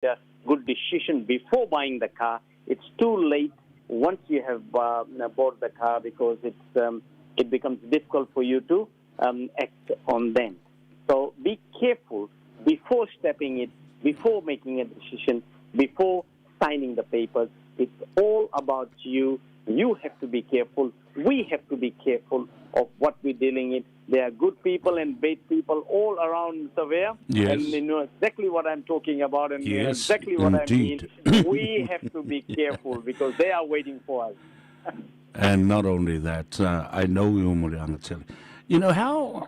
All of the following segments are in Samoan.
A good decision before buying the car. It's too late once you have bought the car because it becomes difficult for you to act on them. So be careful before stepping it, before making a decision, before signing the papers. It's all about you. You have to be careful. We have to be careful of what we're dealing in. There are good people and bad people all around, Savea. Yes. And they know exactly what I'm talking about and Yes, exactly what indeed. I mean. We have to be careful because they are waiting for us. And not only that, I know you, Muliagatele.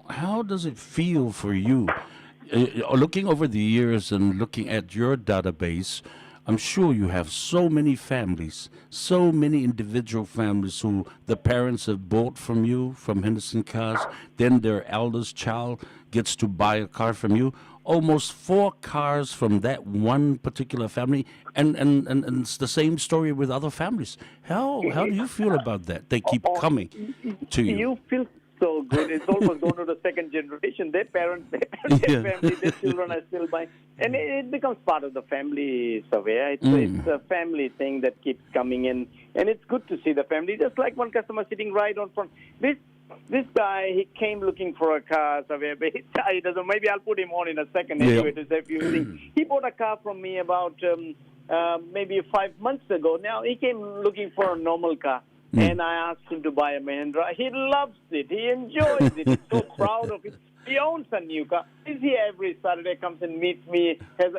How does it feel for you, looking over the years and looking at your database? I'm sure you have so many families, so many individual families who the parents have bought from you, from Henderson Cars. Then their eldest child gets to buy a car from you. Almost four cars from that one particular family, and it's the same story with other families. How do you feel about that? They keep Oh, coming to you. You feel so good. It's almost gone to the second generation. Their parents, their parents, their family, their children are still buying. And it becomes part of the family, Savea. It's a family thing that keeps coming in. And it's good to see the family. Just like one customer sitting right on front. This guy, he came looking for a car, Savea, but he doesn't. Maybe I'll put him on in a second anyway to say a few things. He bought a car from me about maybe 5 months ago. Now, he came looking for a normal car. And I asked him to buy a Mahindra. He loves it. He enjoys it. He's so proud of it. He owns a new car. He's here every Saturday, comes and meets me.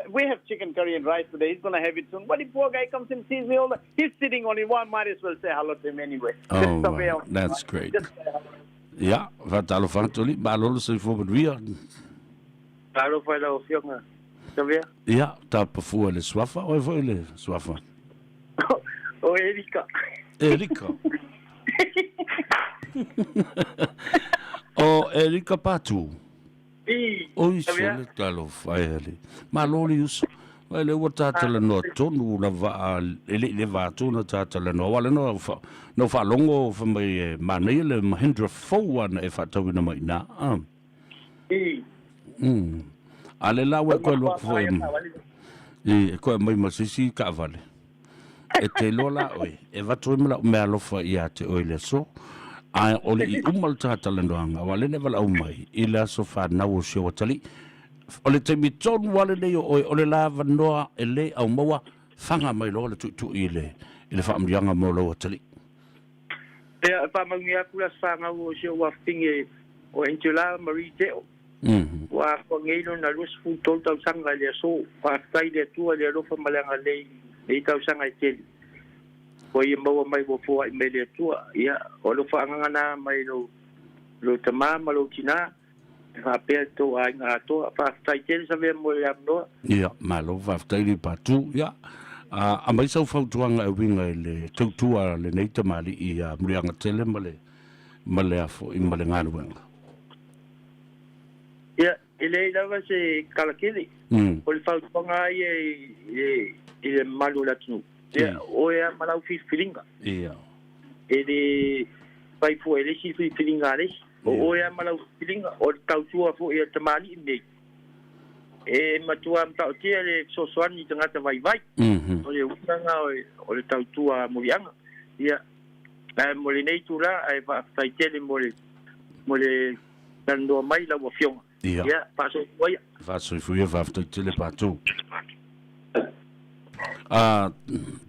We have chicken curry and rice today. He's going to have it soon. But the poor guy comes and sees me all the. He's sitting on it. One might as well say hello to him anyway. Oh, Just the way wow. That's great. Just say hello. Ia, faatalofa atu alii, malo le soifua manuia. Talofa i lau afioga Savea. Ia, tapafua le suafa, oe foi le suafa. O Erika. Erika. O Erika Patu. I. Oi Savea. sole talofa e alii. Malo le uso. Ai le ua tatalanoa tonu lava a e le i leva atu ona tatalanoa. Aua le no fa no faalogo fai mai e manaia le Mahindra fou ana e faatauina mai i ina. Ah. I. A le la ua e koe alu atu foi e koe mai ma se isi taavale. E te iloa la oe, e avatu ai ma lau meaalofa ia te oe i le aso, ae o le i uma le tatalanoaga, aua o lea na e valaau mai i le aso fanau o si ou atalii. O le taimi tonu lava lenei o oe, o le la avanoa e le aumaua, faga mai loa le tuitui i le, i le faamanuiaga mo lou atalii. Ia, e faamanuia atu le aso fanau o si ou afafine o Angela Marie Teo. Ua atoa nei lona 23 tausaga i le aso. Faafetai i le Atua i le alofa ma le agalelei i nei tausaga e tele. Ua ia maua mai ua foai mai le Atua. Ia, o alofaaga na mai lou, lou tama ma lou tina, e faapea le tou aiga atoa. Faafetai tele Savea mo le avanoa. Ia, malo faafetai le Patu. Ia, a, aumai sau fautuaga e uiga i le tautua a lenei tamalii ia Muliagatele ma le, ma le a foi, ma le galuega. Ia, e leai lava se tala tele. O le fautuaga lava ia i le mamalu o le atunuu, ia, o oe lava ma lau filifiliga. E le fai fua e le isi filifiliga a le isi. O oe lava ma lau filifiliga, o le tautua foi a le tamalii lenei, e matua matautia le fesoasoani i tagata vaivai. O le uiga lena o le tautua muliaga. Ia, ae mo lenei itula, ae faafetai tele mo le mo le talanoa mai lau afioga. Ia. Ia, faasoifua ia. Faasoifua ia, faafetai tele Patu.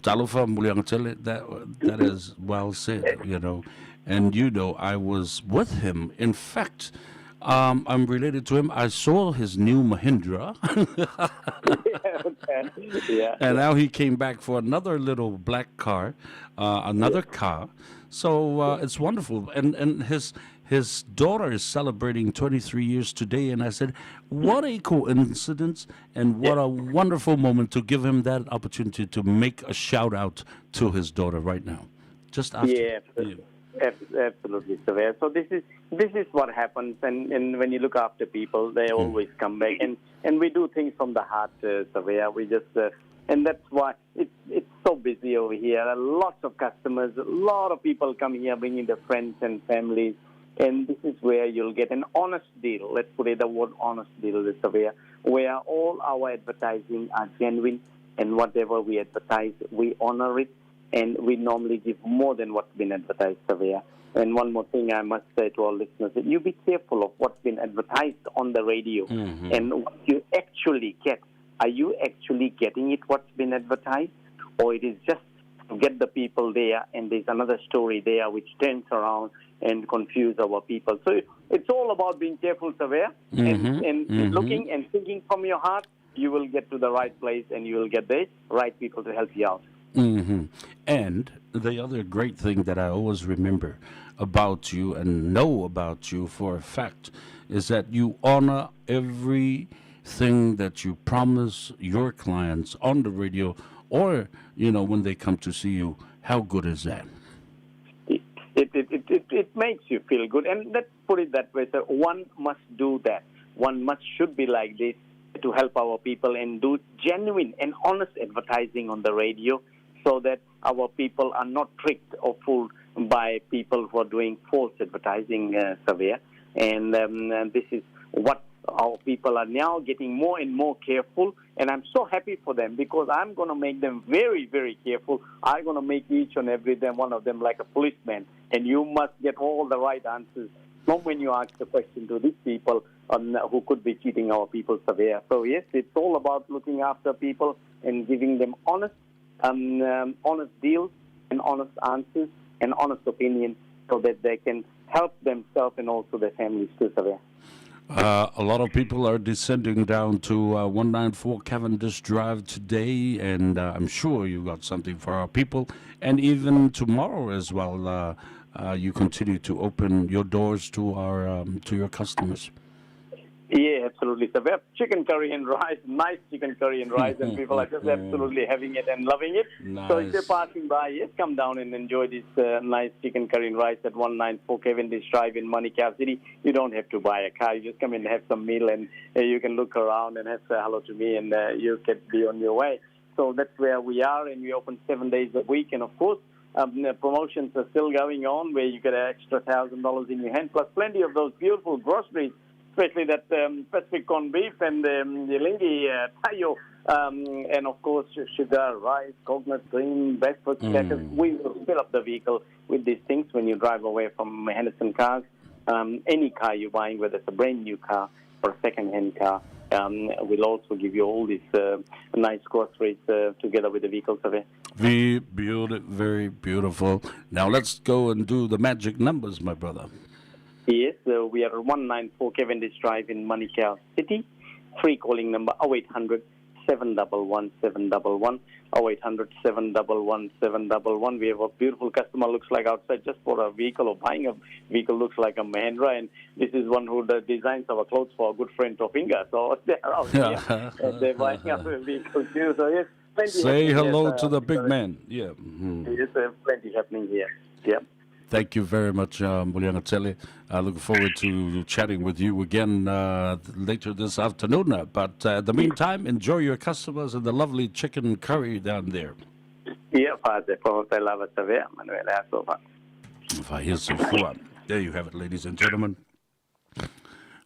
Talofa Muliagatele, that is well said. And I was with him. In fact, I'm related to him. I saw his new Mahindra. And now he came back for another little black car, another car. So it's wonderful. And his daughter is celebrating 23 years today. And I said, what a coincidence and what a wonderful moment to give him that opportunity to make a shout out to his daughter right now. Just after. Yeah, absolutely, Savea. So this is what happens, and when you look after people, they always come back, and we do things from the heart, Savea. We just and that's why it's so busy over here. There are lots of customers, a lot of people come here bringing their friends and families. And this is where you'll get an honest deal. Let's put it the word honest deal, the Savea, where all our advertising are genuine and whatever we advertise, we honor it and we normally give more than what's been advertised, Savea. And one more thing I must say to our listeners, that you be careful of what's been advertised on the radio and what you actually get. Are you actually getting it, what's been advertised? Or it is just to get the people there, and there's another story there which turns around and confuse our people. So it's all about being careful, Savea, and looking and thinking from your heart. You will get to the right place and you will get the right people to help you out. And the other great thing that I always remember about you and know about you for a fact is that you honor everything that you promise your clients on the radio or, you know, when they come to see you. How good is that? It makes you feel good. And let's put it that way, sir. One must do that. One must should be like this to help our people and do genuine and honest advertising on the radio so that our people are not tricked or fooled by people who are doing false advertising, Savea. And this is what our people are now getting more and more careful, and I'm so happy for them because I'm going to make them very, very careful. I'm going to make each and every one of them like a policeman, and you must get all the right answers from when you ask the question to these people who could be cheating our people, Savea. So yes, it's all about looking after people and giving them honest deals and honest answers and honest opinion so that they can help themselves and also their families too, Savea. A lot of people are descending down to 194 Cavendish Drive today, and I'm sure you got something for our people. And even tomorrow as well, you continue to open your doors to our to your customers. Yeah, absolutely. So we have chicken curry and rice, nice chicken curry and rice, and people are just absolutely having it and loving it. Nice. So if you're passing by, yes, come down and enjoy this nice chicken curry and rice at 194 Cavendish Drive in Manukau City. You don't have to buy a car. You just come in and have some meal, and you can look around and have say hello to me, and you can be on your way. So that's where we are, and we open 7 days a week. And, of course, the promotions are still going on where you get an extra $1,000 in your hand, plus plenty of those beautiful groceries, especially that Pacific corned beef and the lady tayo, and of course sugar, rice, coconut cream, breakfast crackers. We will fill up the vehicle with these things when you drive away from Henderson Cars. Any car you're buying, whether it's a brand new car or a second-hand car, we'll also give you all these nice groceries together with the vehicle survey. Very beautiful, very beautiful. Now let's go and do the magic numbers, my brother. Yes, we are 194 Cavendish Drive in Manukau City. Free calling number 0800 711 711, 0800 711 711. We have a beautiful customer, looks like outside just for a vehicle or buying a vehicle, looks like a Mahindra, and this is one who designs our clothes for our good friend Tofinga. So they're out here and they're buying up a vehicle too. So yes, plenty. Say hello here, to the big man. Yeah. Mm-hmm. Yes, plenty happening here. Yeah. Thank you very much, Muliagatele. I look forward to chatting with you again later this afternoon. But in the meantime, enjoy your customers and the lovely chicken curry down there. Yeah, There you have it, ladies and gentlemen.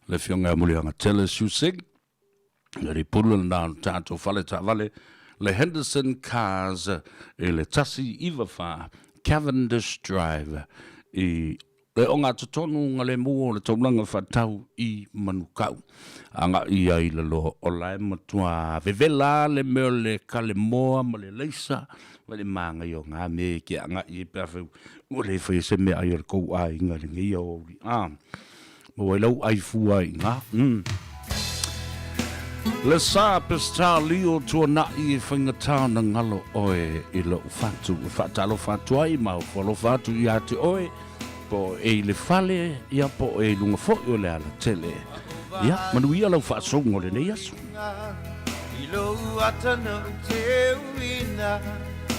Le fionga Muliagatele Siusig. Le ripulu na tātou fale tāvale. Le Henderson Cars e le tasi iwafa Cavendish Drive i le onga totonu nga le mua o le taulanga whatau i Manukau. Anga ia i le loa o lae matua vevela le mea le kale moa ma le leisa ma le maanga i o ngā me ki anga i pea wheu o le whai se mea ai o le kou a inga le ngeia o uri. Ah, mo ai lau ai fua i ngā. Le sa pesta lio tua nai e whangatā na ngalo oe i lo whatu. Whatalo whatu ai mau whalo whatu i ate oe. Po e le fale, ia po e lunga fo o le ala tele. Ia, manu ia lau whaasongo le nei aso. I lo atana te uina,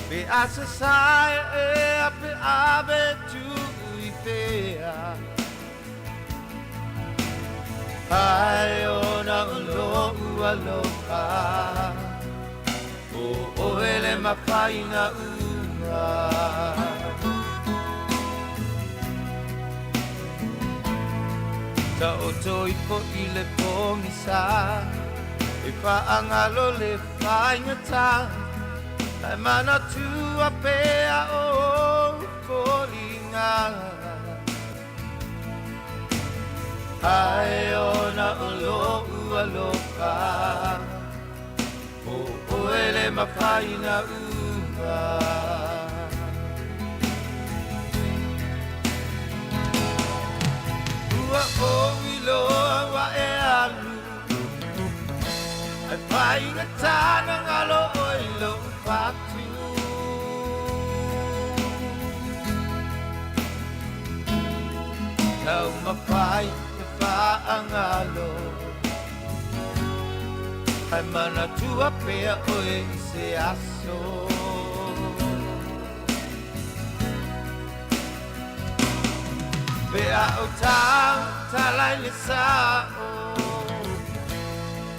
pe asasai e a pe abe tu i pea. Ai ona lo aloha, o oele mapaina uma. Taoto ifo i le pogisa E faagalo le faigata Ae manatua pea o foliga Ae ona o lou alofa O oe le mafaina uma Ua ou iloa ua e alu Ae faigata na galo oe i lou fatu Taumafai e faagalo Ae manatua pea oe i se aso Pe a ou tautala i le sao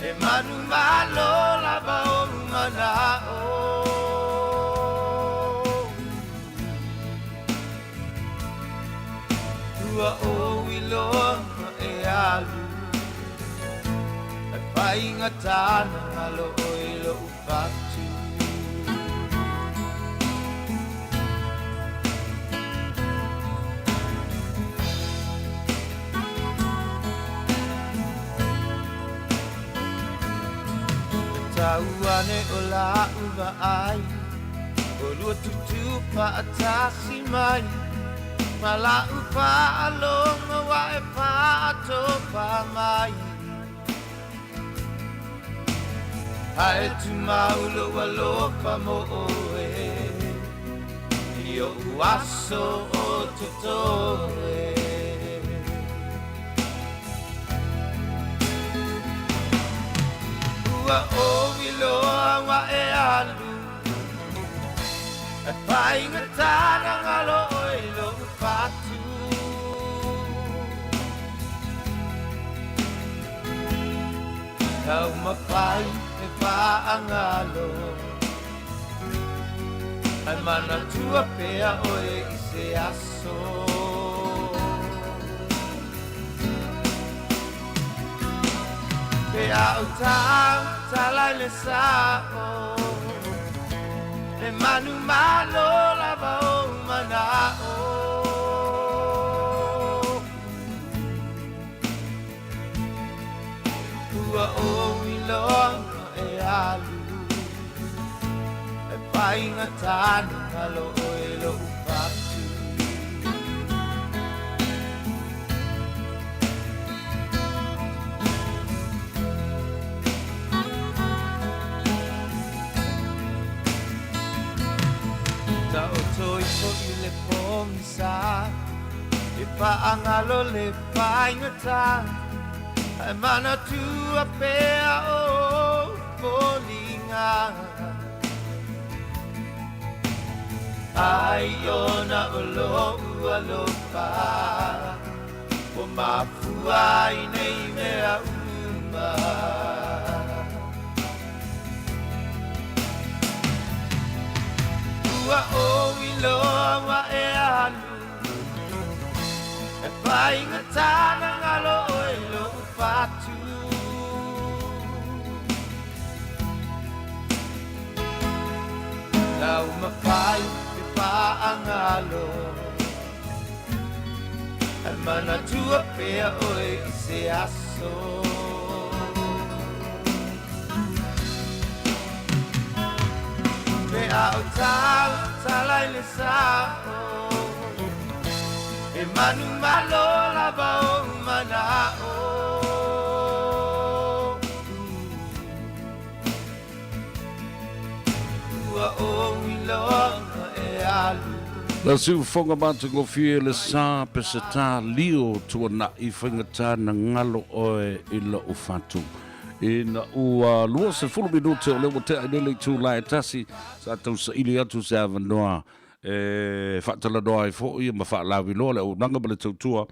E manumalo lava ou manao Ua ou iloa e alu Ae faigata na galo oe i lou fatu E tau ane o la'u vaai Olua tutū faatasi mai Ma la'u faalogo ua e faatopa mai Ae tumau lou alofa mo oe I o'u aso o totoe Ua ou iloa ua e alu E faigata na galo oe i lou fatu Taumafai e faagalo Ae manatua pea oe i se aso Pe a ou tautala i le sao E manumalo lava ou manao Ua ou iloa e alu E faigata na galo oe i lou fatu Taoto ifo i le pogisa E faagalo le faigata Ae manatua pea ou foliga Ai ona o lou alofa Ua mafua ai nei mea uma Ua ou iloa ua e alu E faigata na galo oe i lou fatu Taumafai e faagalo Ae manatua pea oe i se aso Pe a ou tautala i le sao E manumalo lava ou manao Ua ou iloa e alu La siufoga matagofie le sa Peseta lio tuana'i faigata na galo oe i lo'u fatu. Ina ua 20 minute o lea ua tea i nei le itula e tasi, sa tausaili atu se avanoa e faatalanoa ai foi ma faalauiloa le auaunaga ma le tautua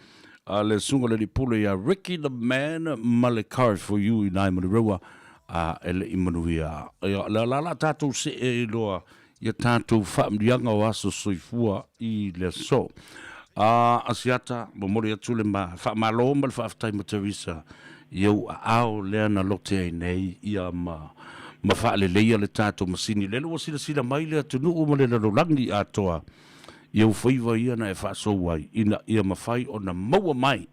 a le Susuga i le Alii Pule ia Ricky the Man ma le Car for You i nai Manurewa a e le i manuia. Ia, le la la tatou see ai loa ia tatou faamanuiaga o aso soifua i le aso. Asiata, momoli atu le ma faamalo ma le faafetai ma Teresa i ou aao lea na lote ai nei ia ma ma faaleleia le tatou masini. Lele ua silasila mai le atunuu ma le lalolagi atoa i ou faiva ia na e faasou ai ina ia mafai ona maua mai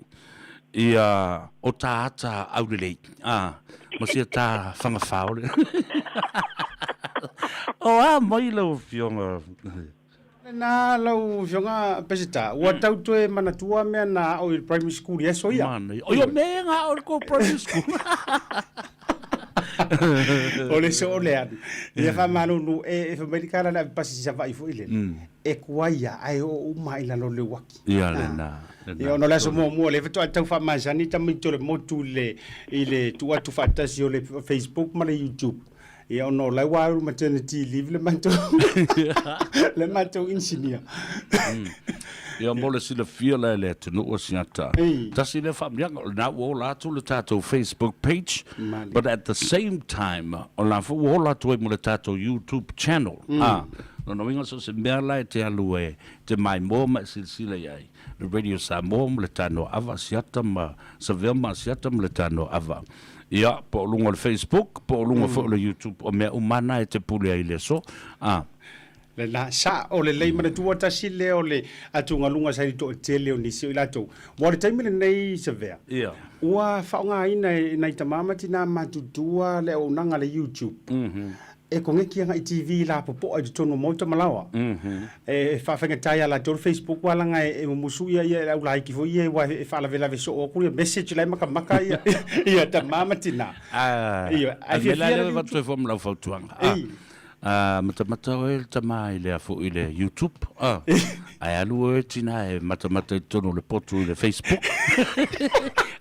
ia o ta ata aulelei a ma sia ta fagafao le o a mai lau afioga. Lena lau afioga Peseta, ua tau toe manatua mea na ao i le primary school i aso ia. Manaia. O ia mea nga o le ko primary school. O le soo le anu. Ia faamalulu e fai mai le kala le ave pasi Savaii foi lele. E kuai ia ae oo uma i lalo o le uaki. Ia lena. Ia ona o le aso muamua lea faatoa tau faamasani tamaiti o le motu i le i le tuu atu faatasi o le Facebook ma le YouTube. Ia ona o la ua alu maternity leave le matou le matou engineer. Ia mo le silafia la e le atunuu o Siata. Tasi lea faamanuiaga, o lena ua ola atu le tatou Facebook page, Mali. but at the same time, o la foi ua ola atu ai mo le tatou YouTube channel. Ah, lona uiga so o se mea la e te alu e te maimoa ma e silasila i ai, le Radio Samoa ma le Tanoa Ava, Siata ma Savea ma Siata ma le Tanoa Ava. Ia, po o luga o le Facebook, po o luga foi o le YouTube, o mea uma na e te pule ai i le aso. A. Lena, sa o lelei manatua tasi lea o le atugaluga sa i le toatele o nisi o i latou. Ua o le taimi lenei Savea, Ia. ua faaaogaina e nai tama ma tina matutua le auaunaga a le YouTube. E koneki agai TV lapopoa i totonu o maota ma laoa. E faafaigata ia latou le Facebook aua leaga e mumusu ia ia le au laiti foi ia aua e faalavelave soo atu ia message la e makamaka ia ia tama ma tina. Ia, ae fiafia la le le avatu ai foi ma lau fautuaga. Ei. Matamata oe le tama i le foi i le YouTube. Ae alu oe tina e matamata i totonu o le potu i le Facebook.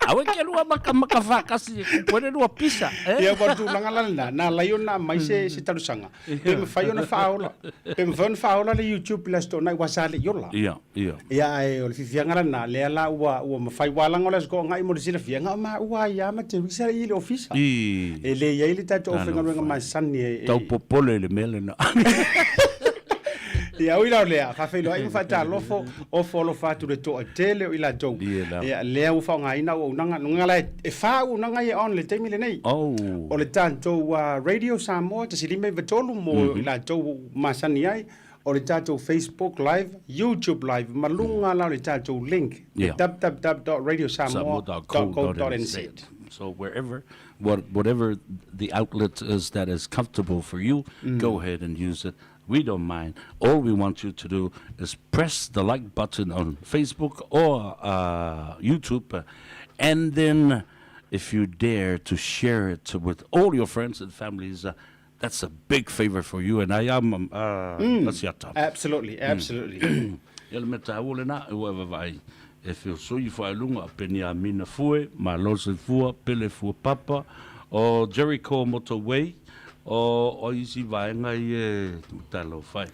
Aua e ke alua makamaka faatasi e kupu ai le lua pisa. Eh? Ia, ua tulaga la lena, na alai ona aumai se, se talosaga. Pe mafai ona faaola, pe mafai ona faaola le YouTube i le Aso Toonai ua sa le i ola. Ia, ia. Ia, ae o le fiafiaga lena, lea la ua, ua mafai ua alaga o le Aso Toonai mo le silafia, na o maua ai lava ma Teresa i le ofisa. I. E le i ai le tatou aufaigaluega masani e, e Tau popole i le mea lena. Ia, ui la o lea, faafeiloai ma faatalofo, ofo alofa atu le toatele o i latou. Ia la. Ia, lea ua faaaogaina auaunaga, luga la e fa auaunaga ia on le taimi lenei. Oh. O le tatou Radio Samoa 153 mo i latou masani ai, o le tatou Facebook Live, YouTube Live, ma luga la o le tatou link, Yeah. www.radiosamoa.co.nz. So wherever, whatever the outlet is that is comfortable for you, go ahead and use it. We don't mind. All we want you to do is press the like button on Facebook or YouTube, and then if you dare to share it with all your friends and families, that's a big favor for you. And I am Asiata. Absolutely, absolutely. Ia le mea taua lena, e ua e vaavaai e feosoi ifo ae luga a Peniamina Fue, Malo Soifua, Pele Fua Papa, o Jericho Motorway, o o isi vaega ia e talofa e.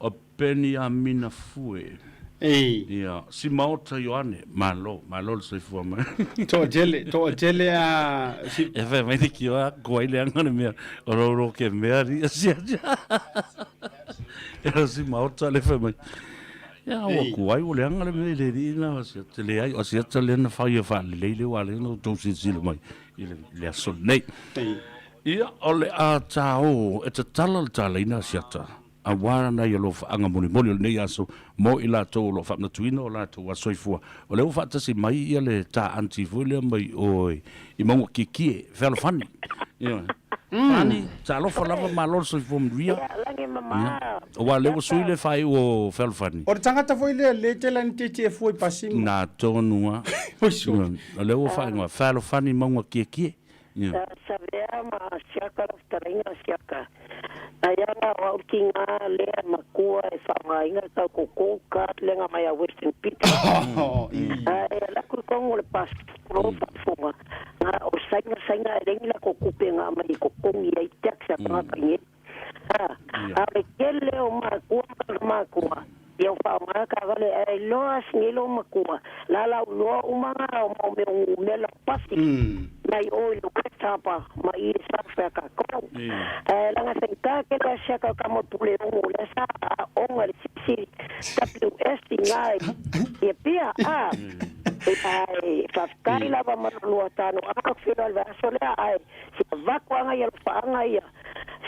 O Peniamina Fue. Ei. Ia, Simaota Ioane, malo, malo le soifua mai. Toatele, toatele a si E whai mai te ki oa, ko ai le anga le mea, o roro ke mea ri, sia sia. Ia Simaota le whai mai. Ia, ua Ei. ku ai o le anga le mea i le ri na, o sia te le ai, o sia te le na whai e wha le leile wa le na tau sisila mai i le, le aso nei. Ei. Ia, o le a tā o, e te tala le tāleina siata. Auā nai alofaaga molimoli o lenei aso mo i latou o lo o faamanatuina o latou aso soifua. O lea ua faatasi mai ia le tā aunty foi lea mai o i Mauga Kiekie, Fealofani. Ioe. Fani, talofa lava malo le soifua manuia. Ia, lagi mama. Aua o lea ua sui le faaiu o Fealofani. O le tagata foi lea le tele ana tietie fua i pasi ma. Na tonu lava. Oi sole. O lea ua faaigoa Fealofani Mauga Kiekie. Sa Savea ma Siaka lau fetalaiga Siaka. Aiaga o au tiga lea makua e faaaogaina tau ko gold card lega mai a Western Peter. Ae ala atu i kongo le passport faafofoga ga o saina saina e leai ni lako kupe ga aumai e totogi ai tax a tagata i nei. A a o le tele o makua ma tagata makua ia o faaaoga taavale ae iloa sini lo makua la la uloa uma ga o mau mea o numera o pasi mai o i le West Harbour ma i le South ia tatou. Ae laga faigata tele asiaka o tama o Puleogo lea sa aoga i le Silisili. WS i ina i Apia, a. Ae faafetai lava ma lo lua tanoaga ou te feiloai i le vaiaso lea, ae se avatu lava nai alofaaga ia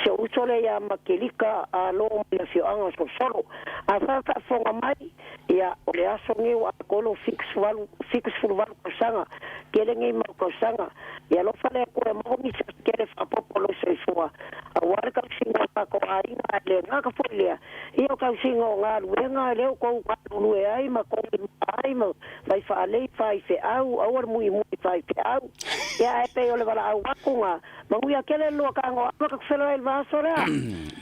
si ou uso lea ia Makelika Alo mai le afioaga o Solosolo. Afai o faafofoga mai, ia, o le aso lenei ua atoa lou 78, 78 tausaga, tele nei mau tausaga. Ia alofa le Atua e maua nisi aso tele faaopoopo o lou soifua, aua le tausiga o tatou aiga, ae le gata foi lea, ia o tausiga o galuega lea ua tou galulue ai ma tou lima ai ma fai faalei faifeau, aua le muimui faifeau. Ia ae pei o le valaau atu na, manuia tele le lua tago ava ka feloai i le vaaso lea.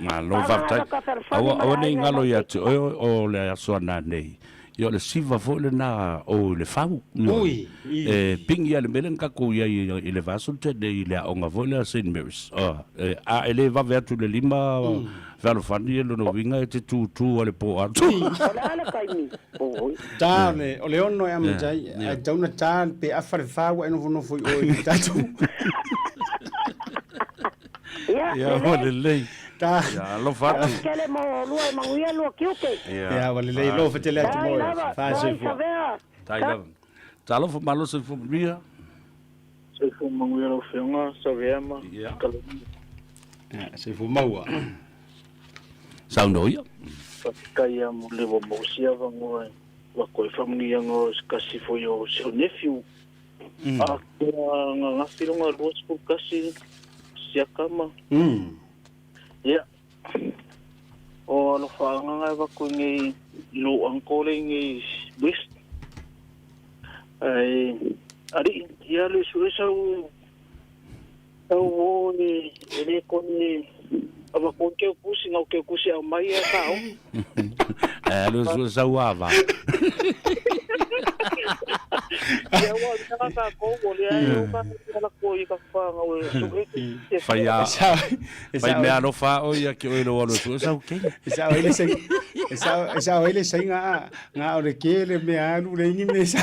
Malo faafetai. Aua aua nei galo ia te oe o le aso ana nei. Ia o le siva foi lena o i le fau. Ui. E pingi lava i le mea lea na tatou i ai i le vaiaso na tea nei i le aoga foi lea a Saint Mary's. A e le vave atu i le 5 fealofani ia lona uiga e te tutu lava i le po atoa. O le a le taimi? Oi. Ta o le, o le 6 e amata ai, ae tatau ona ta pe afa le 4 ua e nofonofo i o i le tatou. Ia, Ia, ua lelei. Ta. Ia, alofa atu. Tele mo lua e manuia lua tiute. Ia, ua lelei lofa tele atu mo e. Tai soifua. Tai lava. Talofa malo soifua manuia. Soifua manuia lau Afioga, Savea ma Kalani. Ia, soifua maua. Saunoa ia. Faafetai lava mo le ua maua sia avanoa e avatu ai faamanuiaga o se tasi foi o si au nephew. A kea ananafi lona 21 siaka ma. Ia, o alofaaga na e avatu i nei i lou uncle lea i nei West. Ae, alii, ia alu e sue sau sau uo e e le kone avatu ai keu kusi, na o keu kusi e aumai ia sa o. Ae alu e sue sau ava. Ia ua o le tatou o lea e o ka ala ko i ka whāngau e sue ke Whai a, whai mea alofa a oe ia ki oe lo alo sue sau kei. E sao ai le sai e sao e sao ai le sai nga nga o le ke le mea alu le ingi me sa.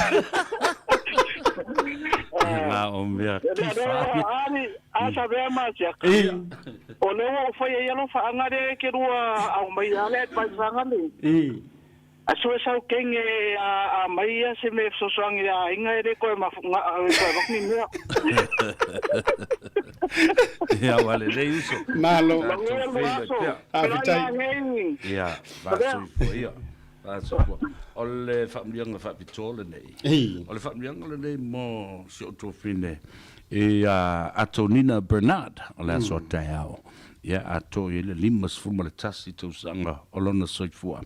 Nga o mea ki wha. Ali, a sa vea ma sia. O le o whai ai alofa anga le ke rua au mai ale advice anga le. A sue sau kenge a mai ia se mea e fesoasoani i a aiga e le koe mafu nga e koe avatu ni mea. Ia ua lelei uso. Malo. Manuia lua aso. Faafetai. Ia, vasoifua ia. Vasoifua. O le faamanuiaga faapitoa lenei. O le faamanuiaga lenei mo si ou tuafine i a Atonina Bernard o le aso a taeao. Ia, atoa i ai le 51 tausaga o lona soifua.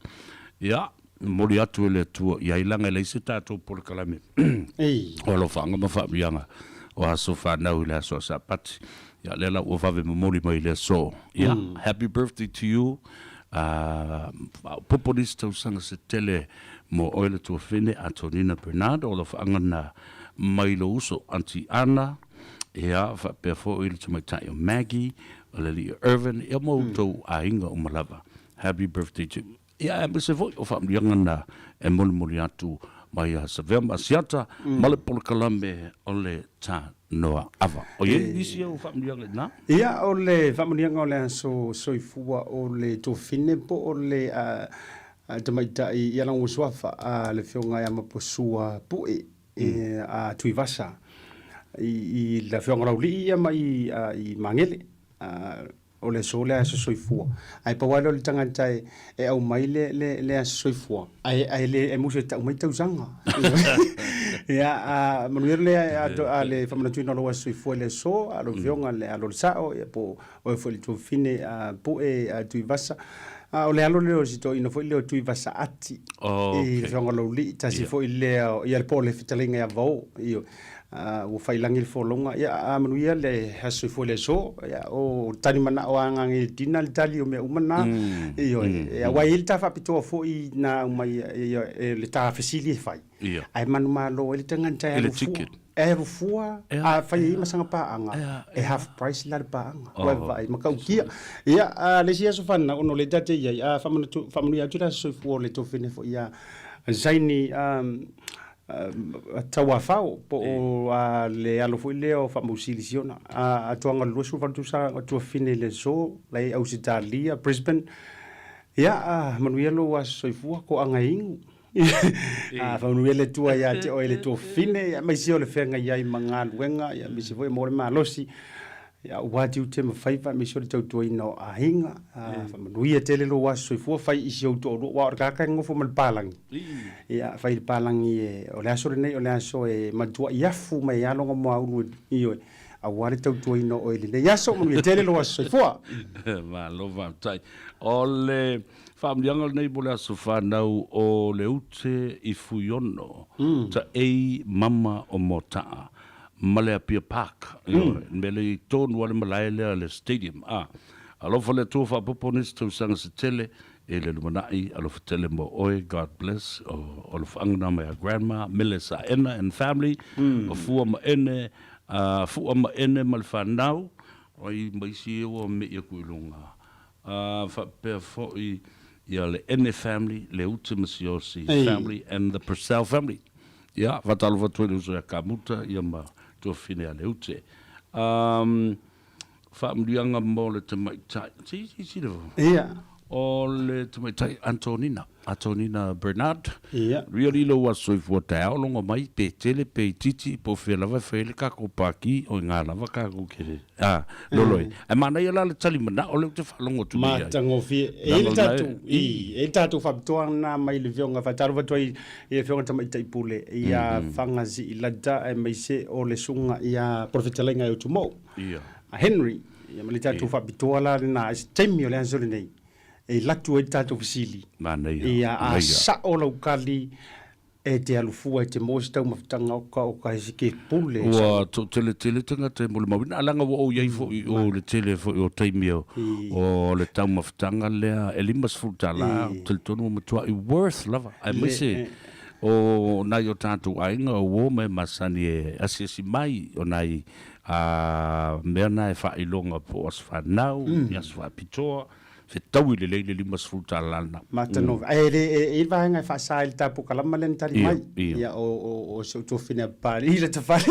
Ia, momoli atu e le Atua i ai laga e leai se tatou polokalame o alofaaga ma faamanuiaga o aso fanau i le aso a Sapati. Ia, lea la ua vave momoli mai i le aso. Ia, happy birthday to you. Faaopoopo nisi tausaga se tele mo oe le tuafine Antonina Bernard o alofaaga na mai lou uso Aunty Ana, Ia, faapea foi le tamaitai o Maggie, o le alii o Irvin, ia ma outou aiga uma lava. Happy birthday to you. Ia, aemaise foi o faamanuiaga na e molimoli atu mai ia Savea ma Asiata ma le polokalame o le Tanoa Ava. O i ai nisi au faamanuiaga i ina? Ia, o le faamanuiaga o le aso soifua o le tuafine po o le tamaitai ia lagona suafa a le Afioga ia Maposua Pue a Tuivasa i le Afioga Laulii ia ma i i Magele. O le aso le aso soifua. Ae pau lava lea o le tagata e aumai le le le aso soifua ae ae le e musu e tau mai tausaga. Ia a manuia le a le faamanatuina o lou aso soifua i le aso a lau Afioga le alo o le sao ia po o oe foi le tuafafine a Pue a Tuivasa. A o le alo lea o si toeaina foi lea o Tuivasa Ati i le Afioga Laulii, tasi foi lea ia le po o le fetalaiga ia Vao. Ioe. Ua faiilagi le folauga. Ia a manuia le aso soifua i le aso. Ia o tali manao a agaga i le dina le tali o mea uma na. Ioe. Aua e i ai le ta faapitoa foi na aumai ioe le ta fesili e fai. Ae manumalo ai le tagata e alu fua. E alu fua, a fai ai ma sana paaga, e half price la le paaga. Ua e vaai, matautia. Ia, a le isi aso fanau, ona o lea ta te i ai, a faamanuia atu le aso soifua o le tuafafine foi ia Zaini Tauafao, po o le alo foi lea o Faamausili Siona. Atoaga o le 28 tausaga tuafafine i le aso, la e i Ausetalia, Brisbane. Ia, manuia lou aso soifua, koaga e inu. Faamanuia le Atua ia te oe le tuafafine, ia aemaise o le feagai ai ma galuega, ia aemaise foi mo le malosi, ia aua tiute ma faiva, aemaise o le tautuaina o aiga. Faamanuia tele lou aso soifua, fai i si ou toalua, aua o le tagata e nonofo ma le palagi. Ia, fai i le palagi e, o le aso lenei o le aso e matuai afu mai ai lona muaulu, ioe, aua le tautuaina o oe i lenei aso. Manuia tele lou aso soifua. Malo faafetai. O le faamanuiaga lenei mo le aso fanau o Leute i Fuiono, Taei Mama o Mota'a ma le Apia Park, ioe, le mea lea i tonu lava le malae lea le stadium. A, alofa le Atua faaopoopo nisi tausaga se tele e le lumanai, alofa tele mo oe, God bless, o alofaga na mai a Grandma, Mele Saena and family, o Fua ma Ene, Fua ma Ene ma le fanau, ai ma isi ia ua me'i aku i luga. A faapea foi ia le Ene family, le Ute ma Siaosi family and the Purcell family. Ia, faatalofa atu ai i le uso ia Kamuta ia ma tuafafine ia Leute. Um, faamanuiaga mo le tamaitai, si, si, si le, Ia. o le tamaitai Antonina. Antonina Bernard, Ia. Really lou aso soifua taeao logo mai pe tele pe itiiti po o fea lava e fai ai le takou paki o i nga lava takou ke a lolo e. Ae manaia la le tali manao lea ou te faalogo atu nei ai. Matagofie. E i ai le tatou, i, e i ai le tatou faapitoa lena mai le Afioga, faatalofa atu ai i le Afioga Tamaitai Pule ia Fagasi'i Lata aemaise o le Susuga ia Polofetalaiga Eotumou, a Henry, ia ma le tatou faapitoa la lena i se taimi o le aso lenei. E latu ai le tatou fesili. Manaia. Ia, a sao lau kali, e te alu fua e te maua se taumafataga o ka, o ka hese ke pule. Ua toateletele tagata e molimauina, a leaga ua ou i ai foi i o i le tele foi o taimi o, o le taumafataga lea e $50, ou te talitonu ua matuai worth lava, aemaise o nai o tatou aiga o uo ma e masani e asiasi mai o nai a mea na e faailoga po o aso fanau, ni aso faapitoa. Fetaui lelei le $50 lena. Matanova. Ae le, e i ai le vaega e faasa ai le ta pokalama lea na tali mai. Ia, o, o, o si ou tuafafine a Papalii la tafale.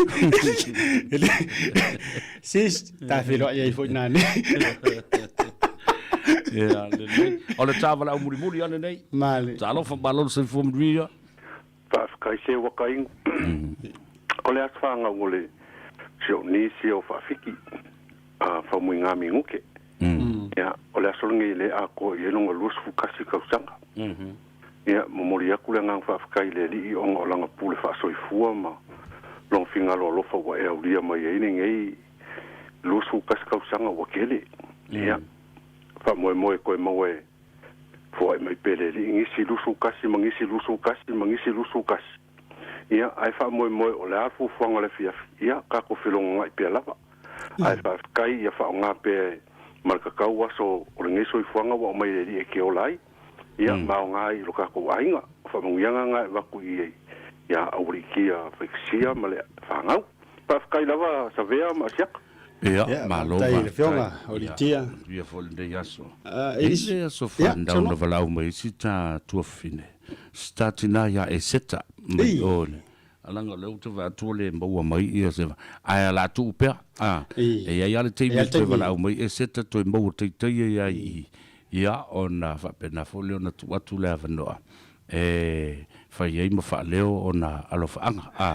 E le, sis, ta feiloai ai foi nane. Ia, lelei. O le ta valaau mulimuli lava lenei. Male. Talofa, malo le soifua manuia. Faafetai se ua ka inu. O le aso fanau o le si ou nisi o Faafiki, a Faumuiga Minute. Ia, o le aso lenei e le atoa i ai lona 21 tausaga. Ia, momoli atu le agaga faafetai i le Alii ona o lana pule faasoifua ma lona finagalo alofa ua e aulia mai ai lenei 21 tausaga ua tele. Ia, faamoemoe toe maua e Foai mai pea le Alii nisi 21 ma nisi 21 ma nisi 21. Ia, ae faamoemoe o le a le fuafuaga o le afiafi, ia, tatou felogoga'i pea lava. Ae faafetai ia faaaoga pea ma le tatau aso o lenei soifuaga ua aumai e le Alii e te ola ai, ia, ma aoga ai i lo tatou aiga. O faamanuiaga na e avatu i ia Aualiitia Faitasia ma le fanau. Faafetai lava Savea ma Asiata. Ia, malo faafetai i le Afioga o Litia. Manuia foi lenei aso. E i le aso fanau na valaau mai ai si ta tuafafine, si ta tina ia Eseta mai o le alaga o lea ou te vaai atu ua le maua mai ia se ae o le a tuu pea. A, e i ai lava le taimi e toe valaau mai Eseta toe maua teitei ai lava i i. Ia, ona faapena foi lea ona tuu atu le avanoa e fai ai ma faaleo ona alofaaga. A,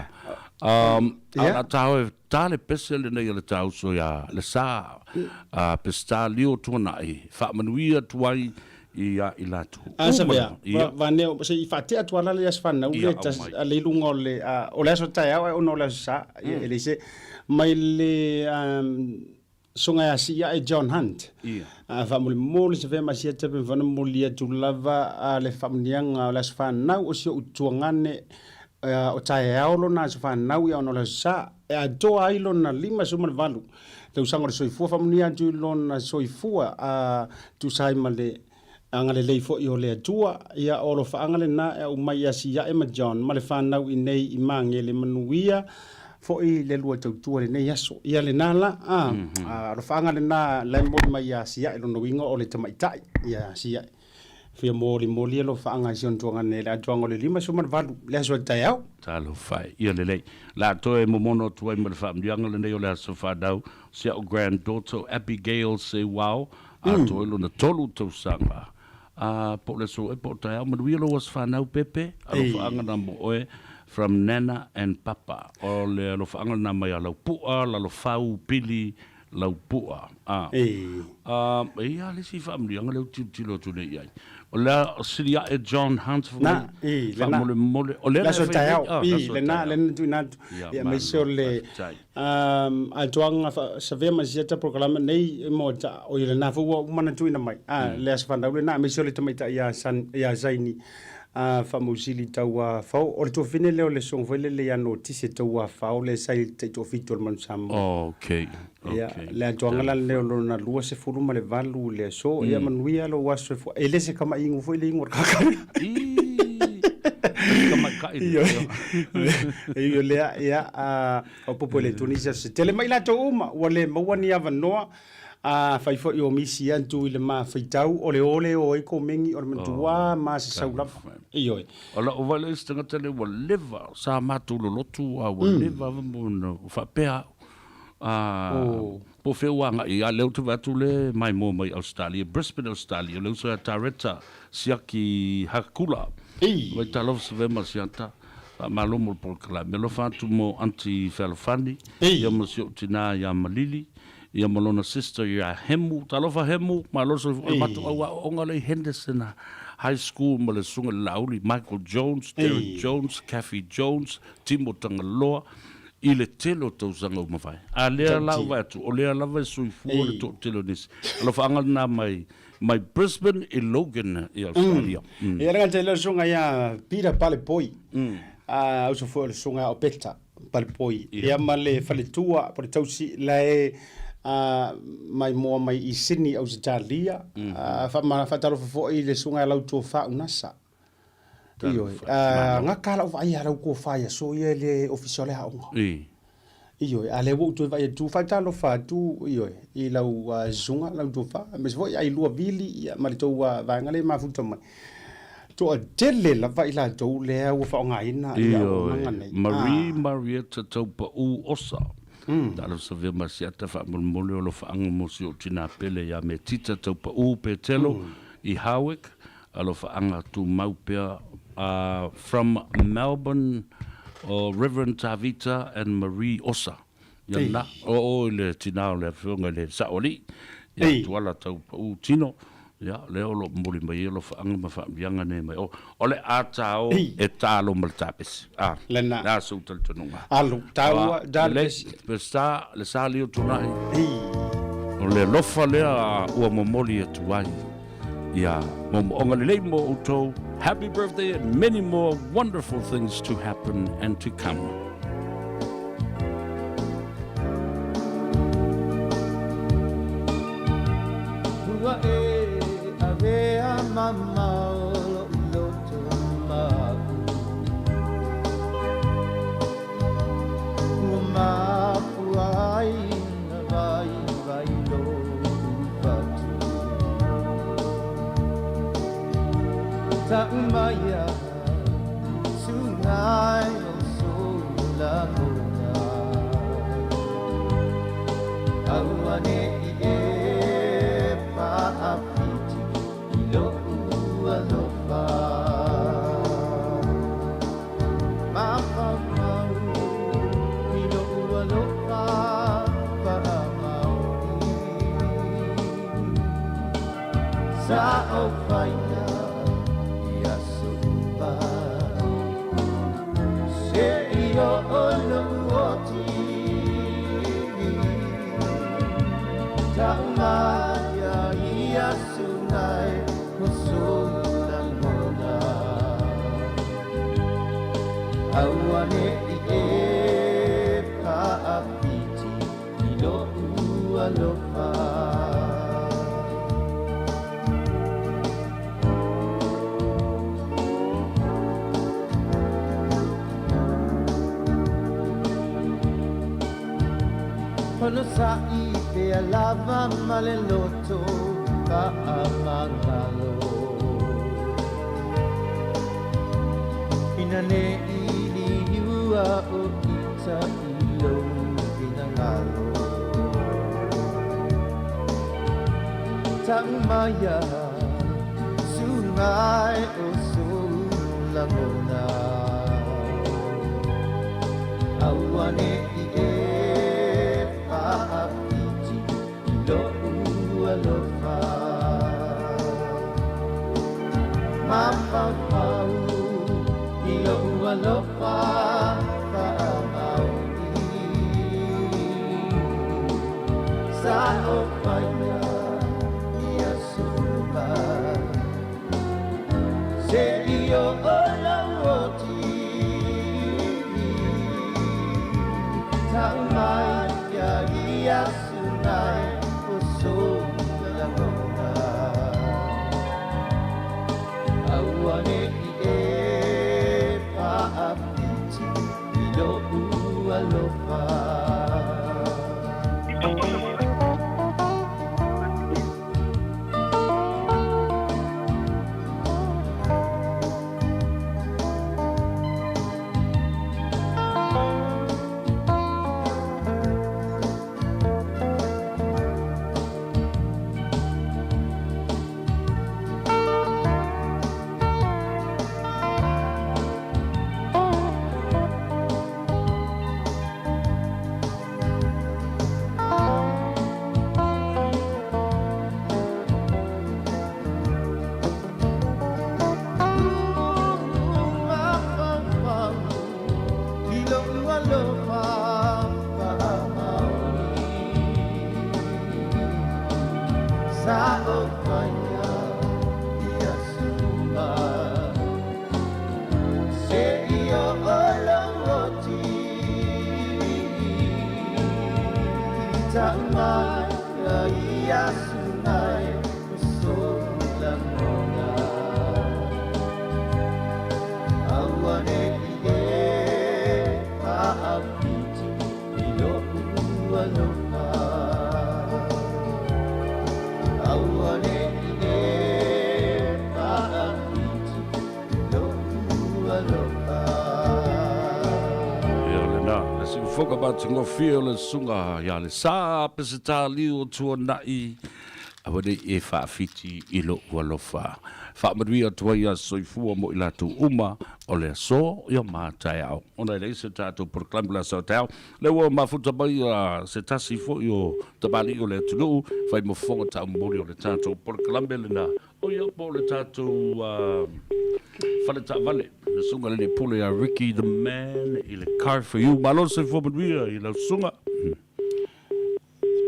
a o le a ta oe Ta le pese lenei a le Tāuso iā Lesa a Peseta Lio Tuanai, faamanuia atu ai ia i latou A sa vea, va, va neo, se i faatea atu ala le aso fanau le tas, a le luga o le, a, o le aso taeao ae ona o le aso sa, ia, e le se, mai le, um, songa ia si ia e John Hunt. Ia. A faamolemole se vea ma sia tepe mfana moli atu lava a le faamuniaga o le aso fanau o si ou tuagane o taeao lona aso fanau ia ona o le aso sa e atoa ai lona 58 tausaga o le soifua faamunia atu i lona soifua a tusa ai ma le agalelei foi o le Atua ia o alofaaga lena e aumai ia Siae ma John ma le fanau inei i Magele manuia foi le lua tautua i lenei aso ia lena la a alofaaga lena la e moli mai ia Siae lona uiga o le tamaitai ia Siae fia molimoli alofaaga i si ona tuagane i le atoaga o le 58 le aso a taeao. Talofa e. Ia lelei. La toe momono atu ai ma le faamanuiaga lenei o le aso fanau, si a'u granddaughter Abigail Sewao, atoa ai lona tolu tausaga. A po o le aso ea po o taeao, manuia lou aso fanau Pepe, alofaaga na mo oe from Nana and Papa. O le alofaaga lena mai a Laupua, Lalofau, Pili, Laupua. A. A, e i ai lava le isi faamanuiaga lea ou te tilotilo atu nei i ai. O le a sili ae John Hunt fai mai, Na, i, lena. faamolemole. O lea Le na e aso fai nei, taeao, a, le i, aso lena, taeao. lena na tuuina atu. Ia, Ia, aemaise malo, o le, faafetai. Atoaga savea ma siata polokalame nei mo ta o i lena foi ua uma ona tuuina mai a le aso fanau lena aemaise o le tamaitai ia San ia Zaini a faamausili tau a fao o le tuafine lea o le suaga foi lele ia Notise tau a fao le sa i le taitoafitu o le Manu Samoa. Okay, Ia okay. le atoaga la lea o lona 28 i le aso ia manuia lou aso e fua e le se kamaiigu foi le igu o le kakali. Ii, tamaitai le. Ioe, ioe lea ia a Faaopoopo i le Tunisia se tele mai latou uma ua le maua ni avanoa a fai foi o misi atu i le mafaitau o le o le o ai komeni o le matua ma sasau lava. Ioe. O lau vaai le isi tagata lea ua leva sa matou lolotu a ua leva lava ona faapea au a po o fea ua agai a lea ou te vaai atu le maimoa mai Australia, Brisbane Australia, le uso ia Tareta Siaki Hakula. Vai talofa Savea ma Siata. Faamalo mo le polokalame. Alofa atu mo Aunty Fealofani, ia ma si ou tina ia Malili, ia ma lona sister ia Hemu. Talofa Hemu, malo le soifua. O le matou au aoaoga lea i Henderson High School ma le Susuga i le Laauli, Michael Jones, Derek Jones, Kathy Jones, Timo Tagaloa, i le tele o tausaga ua mavae. A lea la ua vaai atu, o lea lava e soifua le toatele o nisi. Alofaaga lena mai Mai Brisbane i Logan i Australia. Mm. Ia le gata i lea susuga ia Peter Palepoi. Mm. A uso foi o le susuga ia Opeta Palepoi. Ia ma le faletua po le tausi la e a mai moa mai i Sydney Ausetalia. Mm. A faatalofa foi i le susuga ia Lautofa Unasa. Ioe. A gaka lau vaai ia Lautofa ia so ia le ofisa o le aoga. I. Ioe, a lea ua ou toe vaai atu, faatalofa atu, ioe, i lau susuga, lau tofa, aemaise foi ai lua vili ia, ma le tou vaega lea e mafuta mai. Toatele lava i latou lea ua faaaogaina ia auaunaga Ioe, nei. Marie Marietta Taupau Osa, Talofa Savea Masiata faamolemole o alofaaga mo si ou tina pele ia Metita Taupau Petelo i Howick, Alofaaga tumau pea from Melbourne o Reverend Tavita and Marie Osa ia na o o i le tina o le afioga i le Saoalii ia Tuala tau pau tino ia lea o lo o momoli mai ai alofaaga ma faamanuiaga nei mai o o le a tao e talo ma le tapesi a Lena. le a sou talitonuga Alu, taua, lelei Pesita le sa lio tunai o le alofa lea ua momoli atu ai Ia moomooga lelei mo outou. Happy birthday and many more wonderful things to happen and to come. Ua e avea mamao loʻu loto maʻu Ua mafua ai na waiwai loʻu patu Taʻu mai a sungai o Solomona Auaneʻi e paʻapiti i loʻu alofa Mafaumau i loʻu alofa paʻamaoni Sa ʻaufaina i aso uma Se i oʻo loʻu oti Taʻu mai a ia sungai o Solomona Auaneʻi e paʻapiti i loʻu alofa. Pono saʻi pea lava ma le loto paʻamagalo. Ina ne i liliua o ita i lou finagalo. Taʻu mai a. Lugai o sulangona Awane i e whaapiti I lo alofa Mafau i lo alofa Whaamaoni Sa o whaina ia suma Se io o oti Tau mai ia ia sunai O so langona Auane i e paapiti I lo alofa Foka ba tingo fia o le sunga ia le sa pe se tā liu o tua nai a wane e whaafiti i lo alofa. Whaamanuia tua ia soifua mo i lātou uma o le aso ia mātai au. Ona e leise tātou proklamu la sau tau. Le ua mafuta mai a se tasi fo i o tabali o le atunuu whai mo fonga tau mori o le tātou proklame le na. O ia po le tātou whale ta vale. Le sunga le pule a Ricky the Man i le car for you. Malo soifua manuia i lau sunga.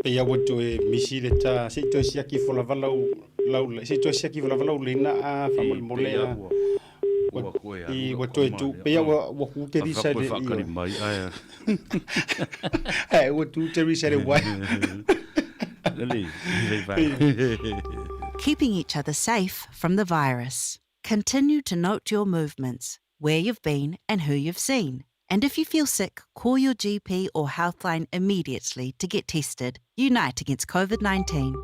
Pe ia ua toe misi le ta se i toe siaki folavala lau se i toe siaki folavala le na a faamolemole a i ua toe tu pe ia ua ua ku te risa le i mai ai. Eh ua tu te risa le wai. Lele. Keeping each other safe from the virus. Continue to note your movements, where you've been and who you've seen. And if you feel sick, call your GP or Healthline immediately to get tested. Unite against COVID-19.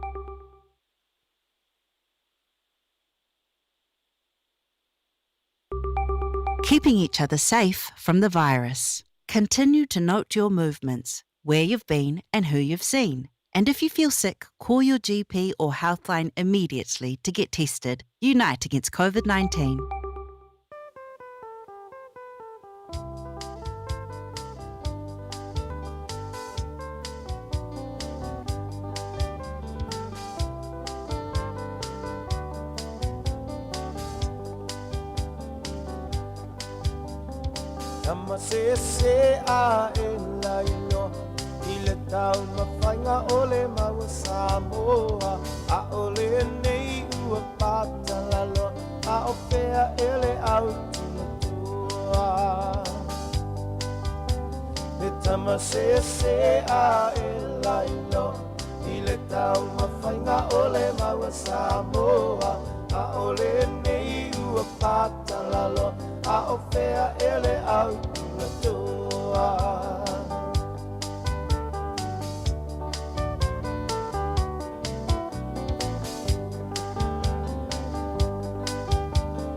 Keeping each other safe from the virus. Continue to note your movements, where you've been and who you've seen. And if you feel sick, call your GP or Healthline immediately to get tested. Unite against COVID-19. Tama se se a e la ilo I le tau mawhainga o le maua Samoa A o le nei ua patalalo A o fea e le au tumatua Le tama se se a e la ilo I le tau mawhainga o le maua Samoa A o le nei ua patalalo A o fea e le au tumatua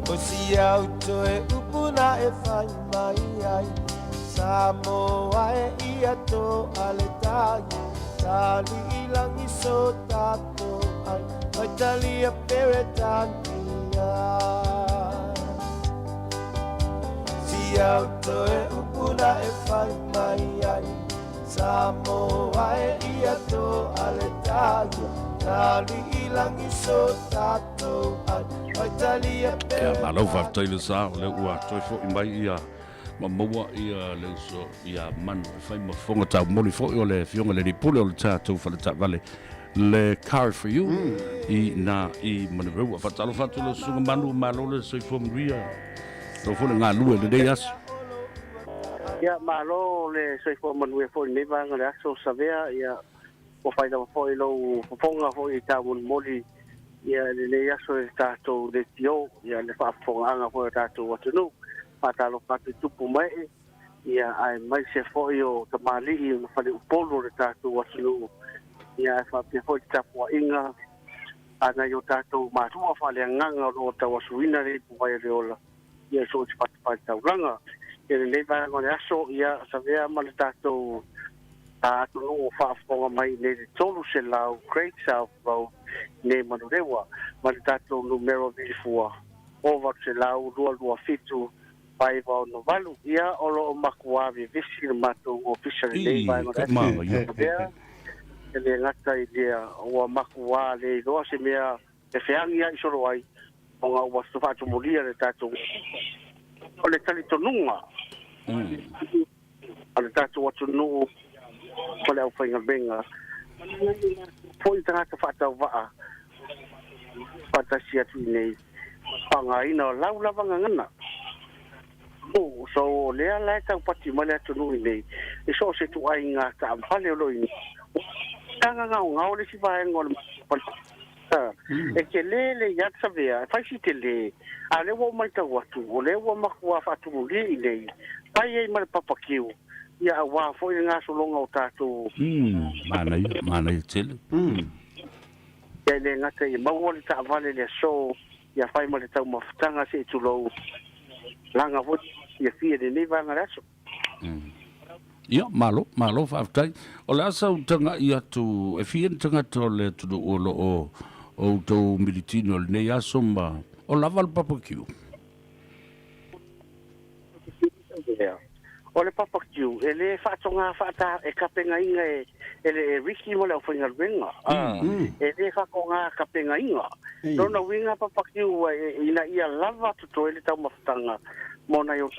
O si au toe upuna e whai mai ai Samoa e ia tō ale tai Tali i langi so tātou ai Mai tali a Peretania. Si au toe upu na e whai mai ai Samoa e ia tō ale tāia Nā li ilangi so tātou ai Pai talia pe Ia, malo faafetai le sa, o lea ua toe fo'i mai ia ma maua ia le uso ia Manu e fai ma fofoga taumoli foi o le Afioga i le Alii Pule o le tatou fale taavale le Car for You i na i Manurewa. Faatalofa atu lau Susuga Manu, malo le soifua manuia. Lau foi le galue i lenei aso. Ia, malo le soifua manuia foi i lenei vaega o le aso, Savea, ia, ua fai lava foi lou fofoga foi i taumolimoli ia i lenei aso i le tatou leitio, ia le faafofogaaga foi a tatou atunuu. Faatalofa atu i tupu ma ee, ia aemaise foi o tamalii ma faleupolu o le tatou atunuu, ia ae faapea foi le tapuaiga a nai o tatou matua faaleagaga o lo o tauasuina le ipuvai o le ola, ia so o se fatafaitaulaga. Ia lenei vaega o le aso, ia savea ma le tatou atunuu o faafofoga mai i nei le 300 Great South Road nei Manurewa, ma le tatou numera vilifua o 800 227 568. Ia o lo o matua vevesi le matou ofisa i lenei vaega o le aso. Savea, e le gata i lea, ua matua le iloa se mea e feagi ai solo ai, ona ua faatumulia le tatou o le talitonuga a le tatou atunuu ma le aufaigaluega foi tagata faatauvaa faatasi atu i nei faaaogaina o lau lava gagana. Oh, so o lea la e taupati mai le atunuu i nei i so o se ituaiga taavale o lo o i nei. Taga gaogao le isi vaega o le E tele le ia Savea, e fai si tele, a o lea ua ou matau atu, o lea ua matua faatumulia i nei, fai ai ma le papakiu, ia aua foi le gasologa o tatou. Manaia, manaia tele. Ia e le gata ia maua le taavale i le aso, ia fai ma le taumafataga se i tulou, laga foi fiafia i lenei vaega o le aso. Ia, malo, malo faafetai. O le a sau taga'i atu, e fia ni tagata o le atunuu o lo o outou militino i lenei aso ma o lava le papakiu? O le papakiu, e le faatoga faata e tapenaina e e le Ricky ma le aufaigaluega. E le faatoga tapenaina. Lona uiga papakiu ina ia lava totoe le taumafataga mo nai o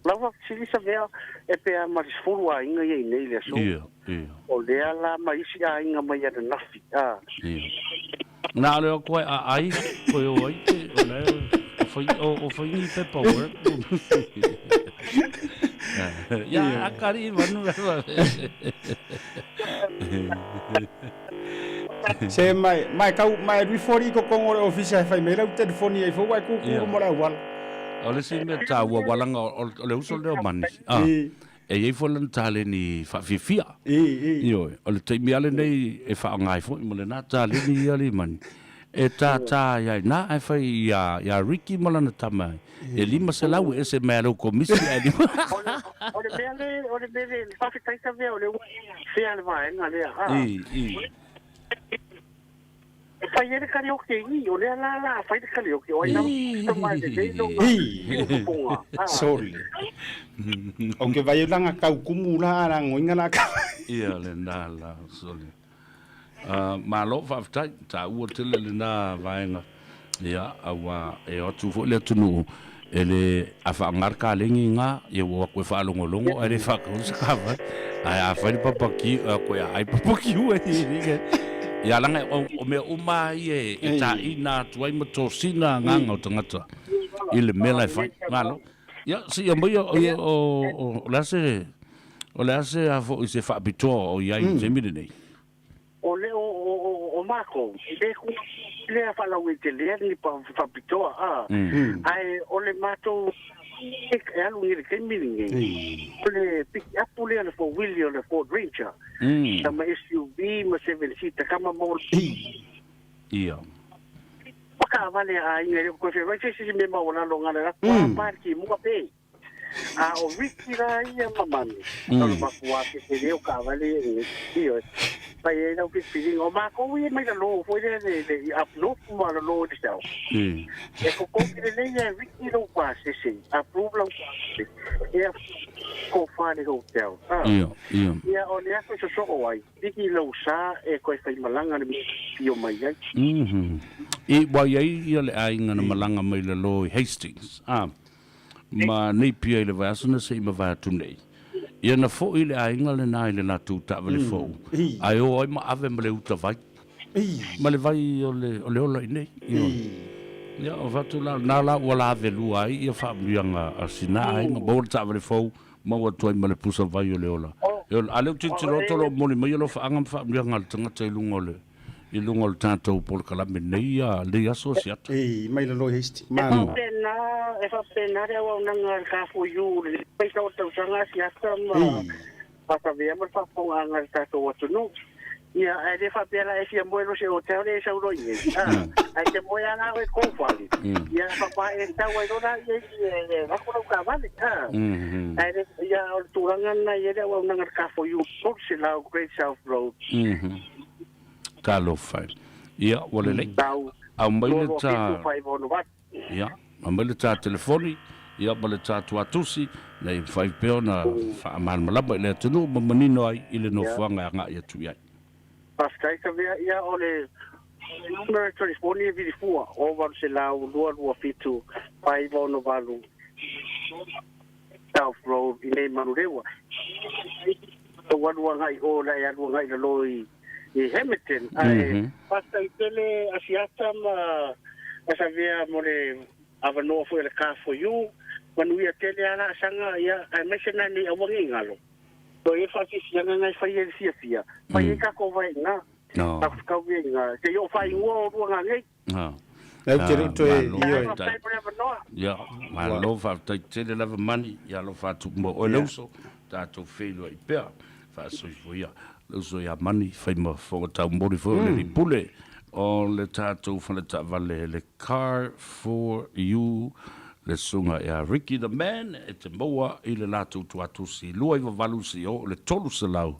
lava fesili Savea e pe a ma le 10 aiga ia i nei le aso. Ia, ia. O lea la ma isi aiga mai ananafi. A. Ia. Na ale o koe a ai, koe o ai te, o le, o whai, o, o whai ni paperwork. Ia, a kari manu Se mai, mai kau, mai rui fori ko kongo le ofisa e whai mai lau telefoni ai fau ai kukuru mo le auala. O le isi mea taua ua laga o le uso lea o Mani, e i ai foi lana taleni faafiafia. Ioe, o le taimi lava lenei e faaaoga ai foi ma lena taleni ia alii Mani, e tātā ai ai na ae fai ia Ricky ma lana tama e 500 e ese mai a lau komisi ae lima. O le mea le, o le mea le, faafetai Tavea o lea ua fea le vaega lea. E fai ai le karaoke i, o lea la la fai le karaoke, o ai lava ta mai le lei longa i o fofoga. Sole. O ke vai langa kau kumu la ara ngoinga la ka. Ia le na la sole. Malo faafetai, taua tele lena vaega. Ia, aua e o atu foi le atunuu e le a faaaoga le kalegi nga, ia ua o atu e faalogologo ae le faataua se kavale. Ae a fai le papakiu, koe a ai papakiu e Ia laga o mea uma lava ia e taina atu ai ma tosina agaga o tagata i le mea la e fai. Malo. Ia, se i aumaia o le a se o le a se a foi se faapitoa o i ai i le taimi lenei? O le o o o makou, e le ku lea faalauaitele ni faapitoa, a, ae o le matou e alu nei i le taimi lenei, o le pikiapu lea le four wheelie o le Ford Ranger, sama SUV ma seven seater kama mo Ia. Whakaawale a aiga e le o koe whai se se mea maualalo ngā le rapu a pā ki mua pe. A o Ricky rā ia ma Manu, o le makuā ke te reo kaawale e nge, ioe. Fai ai lau filifiliga. O makou ia mai lalo foi lea le le i up north ma lalo i le south. E kokoke lelei e viki lou pasese, approve lau pasese, e ko fale hotel. Ah. Ia, ia. Ia o le aso e sosoo ai, viki lou sa e koe faimalaga le mea e fio mai ai. I ua i ai ia le aiga na malaga mai lalo i Hastings, ah, ma Napier i le vaiaso na se i mavae atu nei. Ia na foi le aiga lena i le latou taavale fou, ae o ai ma ave ma le uta vai. Ma le vai o le, o le ola i nei. Ia, o fatu la, na la ua lavelua ai ia faamanuiaga a sina aiga, maua le taavale fou, maua atu ai ma le pusa vai o le ola. E ola, a lea ou tilotilo atu o lo o momoli mai alofaaga ma faamanuiaga a le tagata i luga o le, i luga o le tatou polokalame nei a nei aso asiata. Ei, mai lalo i Hastings. E faapena, e faapena le auaunaga a le Kafua-U i le paisa o le tausaga asiata ma faatavea ma le faafofogaaga a le tatou atunuu. Ia, ae le faapea la e fia moe loa se hotel lea e sau loa i nei. A, ae te moe lava la oe i kou fale, ia faatoa e tau ai loa laia i e lako lau taavale. A, ae le, ia, o le tulaga lena e i ai le auaunaga a le Kafua-U 300 Great South Road. Talofa e. Ia, ua lelei. Tau, Aumai le ta... 227 568. Ia, aumai le ta telefoni, ia ma le ta tuatusi, ina ia mafai pea ona faamalamalama i le atunuu ma manino ai i le nofoaga e agai atu i ai. Faafetai Savea, ia o le numera e telefoni e vilifua, o 800 227 568 South Road i nei Manurewa. Ua alu agai o la e alu agai lalo i i Hamilton. Ae faafetai tele Asiata ma Asavea mo le avanoa foi o le Car for You. Manuia tele a laasaga ia aemaise na nei aua nei galo. Toe i ai le faasiasiaga na e fai ai le fiafia. Fai ai tatou vae i ina. Tatou tau i ina. Se i oo faaigoa o lua ngangei. Lau te le o toe ioe. Faafetai mo le avanoa. Ia, malo faafetai tele lava Mani, ia alofa atu mo oe le uso, tatou feiloai pea, faasoifua ia le uso ia Mani, fai ma fofoga taumoli foi o le alii pule o le tatou fale taavale le Car for You, le susuga ia Ricky the Man e te maua i le latou tuatusi 298 CO le 300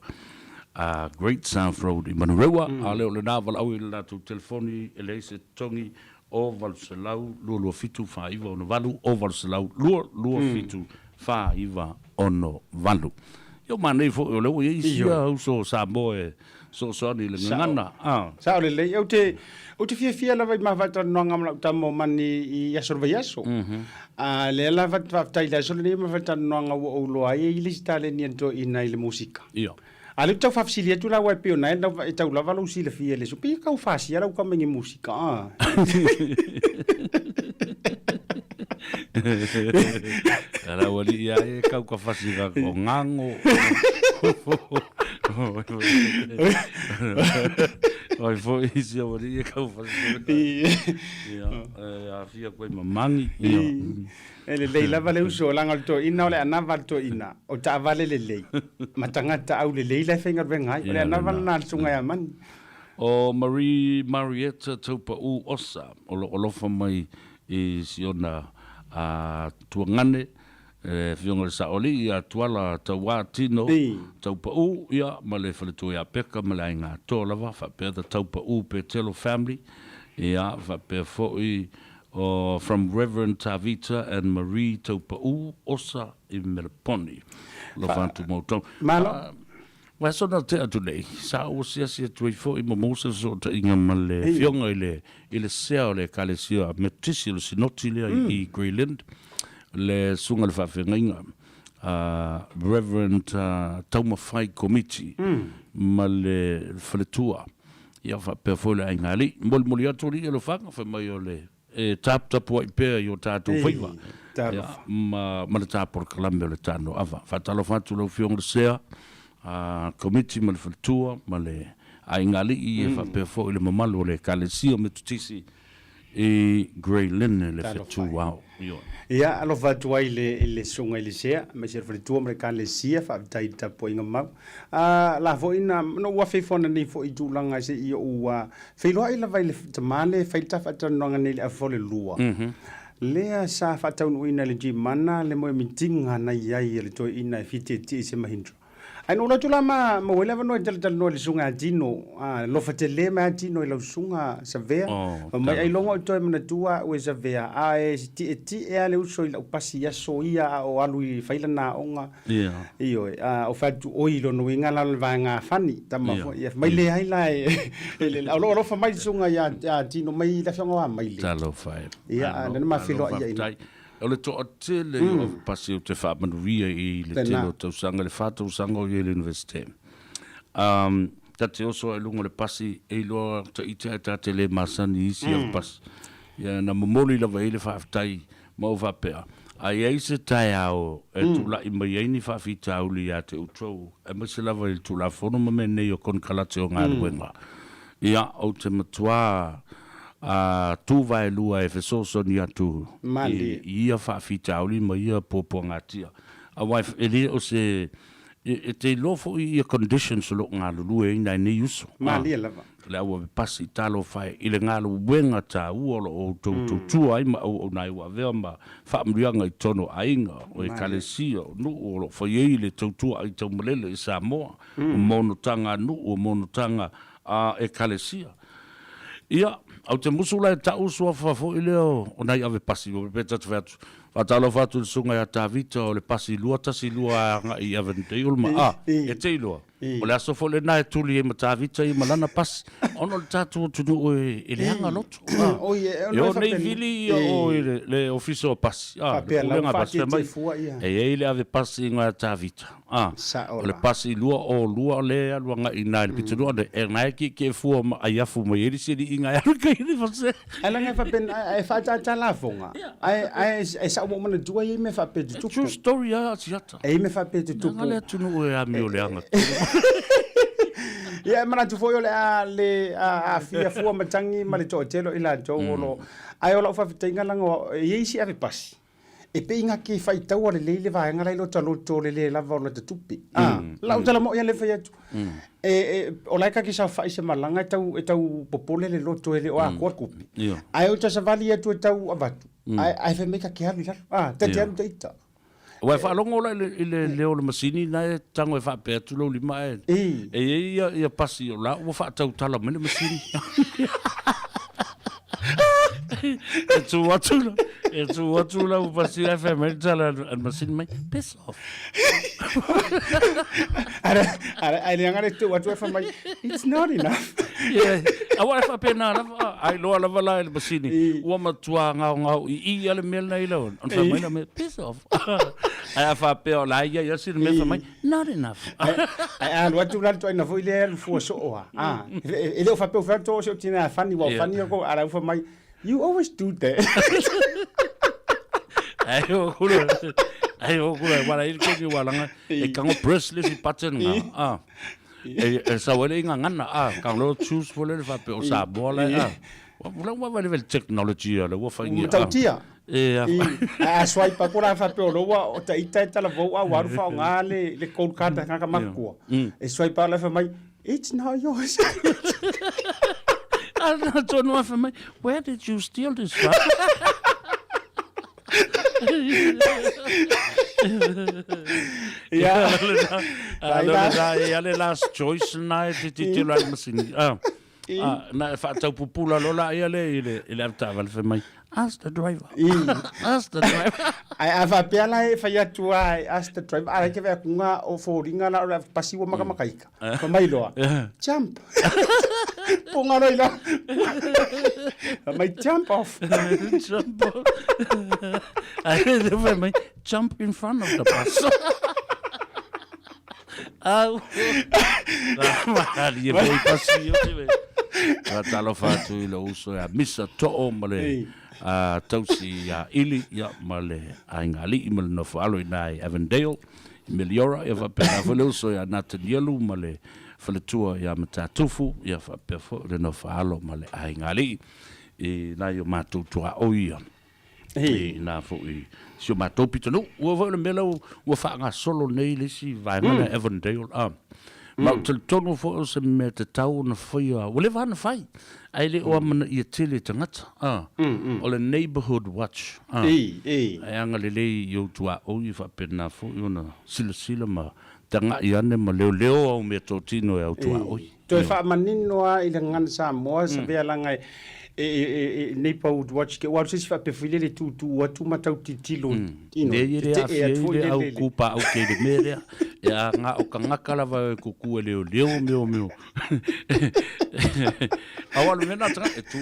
a Great South Road i Manurewa, a le o lena valaau i le latou telefoni e leai se totogi o 800 227 4968 o 800 227 4968. Ia ua manaia foi o lea ua i ai isi uso o Samoa e soasoani i le gagana. A. Sao lelei. Ou te, ou te fiafia lava i ma faatalanoaga ma lau tama o Mani i aso o le vaiaso. A lea lava faafetai i le aso lenei ma faatalanoaga ua ou iloa ai e i le isi taleni a le toeaina i le musika. Ia. A lea ou te tau faafesili atu la aua e pei ona e tau lava lou silafia i le aso, pei e tau fasia lau tama i ni musika a. Ala ua lii ia e kau ka fasi ka o ngango. Oi foi isi ua lii e kau fasi. Ia, a fia koe mamangi. Ia. E lelei lava le uso, leaga o le toeaina o le anava a le toeaina, o taavale lelei, ma tagata aulelei la e faigaluega ai. O le anava lena a le susuga ia Mani. O Marie Marietta Taupau Osa o lo o alofa mai i si ona tuagane, le Afioga i le Saoalii ia Tuala Tauā Tino Taupau, ia, ma le faletua ia Peka ma le aiga atoa lava, faapea the Taupau Petelo family, ia, faapea foi o From Reverend Tavita and Marie Taupau Osa i Meleponi. Alofa atu ma outou. Malo. Ua aso na tea atu nei, sa ou asiasi atu ai foi ma maua se fesootaiga ma le afioga i le i le sea o le Ekalesia Metotisi o le Sinoti lea i Grey Lynn, le Susuga i le Faafeagaiga a Reverend Taumafai Komiti ma le faletua, ia faapea foi le aiga alii. Molimoli atu alii alofaga fai mai o le e taputapuai pea i o tatou faiva ia, ma, ma le tapolokalame o le Tanoava. Faatalofa atu lau Afioga i le Sea, a Komiti ma le Faletua ma le Aiga Alii e faapea foi le mamalu o le Ekalesia Metotisi i Grey Lynn i le Fetuao. Ioe. Ia, alofa atu ai i le Susuga i le Sea, aemaise le Faletua ma le Ekalesia, faafetai i le tapuaiga mau. A la foi na, na ou afe ifo ananei foi i tulaga se i ou feiloai lava i le tama lea e fai le ta faatalanoaga nei i le afa o le lua. Lea sa faataunuuina e le Jimana le moemitiga na i ai a le toeaina e fitiatia i se Mahindra. Ae na ou alu atu la ma maua ai le avanoa e talatalanoa i le susuga ia Tino, a, alofa tele mai lava Tino i lau susuga Savea. Oh, Fai mai, talofa. ailoga o toe manatua au e Savea, a e tietie lava le uso i lau pasi i aso ia a o alu i fai lana aoga. Ia. Ioe, a o fai atu, oi, lona uiga la o le vaega fani, tama Ia, foi. Ia, fai mai, ia. leai la e, e le, o lo o alofa mai le susuga ia, ia Tino mai le afioga o Amaile. Talofa e. Ia, a Malo, lena ma malo feiloai ai. faafetai. O le toatele o avepasi ou te faamanuia i le tele o tausaga, le fa tausaga o i ai i le Universite. Um, ta te oso ai i luga o le pasi, e iloa ta ite ae ta te le masani i isi avepasi. Ia, na momoli lava i ai le faafetai ma ou faapea, a i ai se taeao e tulai mai ai ni faafitauli ia te outou, aemaise lava i le Tulafono ma mea nei o konekarate o galuega, Ia, ou te matua a tu vaelua e fesoasoani atu i ia faafitauli ma ia puapuagatia. Aua e le o se, e te iloa foi ia conditions o lo o galulue ai nai nei uso. Malie lava. Le au avepasi talofa e i le galuega taua o lo o outou tautua ai ma auauna ai ua avea ma faamanuiaga i totonu o aiga, o ekalesia, o nuu o lo o fai ai le tautua aitaumalele i Samoa, o monotaga a nuu, o monotaga a Ekalesia. Ia, ou te musu la e ta'u suafa foi lea o nai ave pasi, ua pepeta atu fai atu, faatalofa atu i le susuga ia Tavita o le pasi 212 agai i Avondale ma a, e te iloa, o le aso foi lena e tuli ai ma Tavita ia ma lana pasi, ona o le tatou atunuu e leaga loto. E o nei vili ia o i le ofisa o pasi, a, le pulega a pasi, fai mai, e i ai le ave pasi i ga Tavita. A, o le pasi 202 lea e alu agai i ina i le pitonuu ane, e na e kiekie fua ma aiafu mai ai le isi alii e alu kai i le fase. Ae leaga e faapena, e faatatā lafoga, ae, ae, e sao ua ou manatua e i ai mea faapea e tutupu. True story lava Asiata. E i ai mea faapea e tutupu. Leaga le atunuu e amio leaga. Ia, e manatu foi o le a le aafia fua matagi ma le toatele o i latou o lo o, ae o lau faafetaiga leaga e i ai isi ave pasi. E pei nga ke faitaua lelei le vaega la i lota loto le le lava o lota tupe. A, lau tala moʻi a le fai atu. E, e, o la e ka ke saofaʻi se malaga e tau, e tau popole le loto e le o atoa le tupe. Ae o ta savali atu e tau avatu, ae, ae fai mai ka ke alu i lalo. A, ta te alu ta ita. Ua e faalogo la i le, i le leo o le masini na e tago e faapea atu lou lima ae, e i ai ia, ia pasi o la ua faatautala mai le masini. E tū atu la, e tū atu la ua pasi ae fai mai le tala a le masini mai, piss off. Are, are, ai le anga le tū atu e fai mai, it's not enough. Yeah. Aua e faapena lava, ai loa lava la e le masini, ua matua ngaongao i i a le mea lenei lau, ona fai mai la mea, piss off. Ae a faapea o la e i ai asi le mea fai mai, Not enough. Ae a alu atu la le toeaina foi lea e alu fua soo a. A, e le o faapea ua fai atu o si ou tina e fani, ua fani o a la ua fai mai, you always do that. Ai o kura, ai o kura, wala i ke ni wala nga, e kango press le si button nga. A, e, e sa wale inga ngana, a, kang lo choose fo le faapea o Samoa la, a. Ua ua wale wale technology a la ua whaingi. Matautia. E a. A swipe aku la faapea o loua o ta ita e talavou a ua alu faaaoga le le gold card a tagata matutua. E swipe a la fai mai, it's not yours. A na tonu a fai mai, where did you steal this from? Ia. A le le last choice na e te titilo ai masini. Ah. Ah, na e faataupupula loa laia lea i le, i le avetaavale fai mai, ask the driver. Ask the driver. Ae a faapea la e fai atu a e ask the driver, a la ke vea kunga o fōringa la o le pasi ua makamakaika. Fai mai loa, jump. Punga loa i la. Fai mai, jump off. Jump off. Ae fai mai, jump in front of the bus. Au. Malie foi pasi o te Ka talofa atu i lou uso ia Misa To'o ma le tausi ia Ili ia ma le aiga alii ma le nofo alo i ina i Avondale i Meliora ia faapena foi le uso ia Natanielu ma le faletua ia Matatufu ia faapea foi le nofo alo ma le aiga alii i nai o matou tuaoi ia. I nā foi si o matou pitonuu. Ua foi o le mea lea ua faagasolo nei le isi vaega lea Avondale. A. Ma ou te talitonu foi o se mea tatau ona faia, ua leva ona fai, ae le o amanaia tele e tagata. A. O le neighbourhood watch. A. Ae agalelei i ou tuaoi e faapena foi ona silasila ma. Taga'i ane ma leoleo au meatotino e autuaʻoi. Toe faamanino a i le gagana Samoa savea laga e e neighbourhood watch ke ua alu se isi faapea foi lele tutu atu ma tau tilotilo you know Leai e le aafia ai le au kūpaʻau ke i le mea lea. E a nga o kagaka lava e kuku e leoleo mea o mea o. Au alu mea na tagata e tu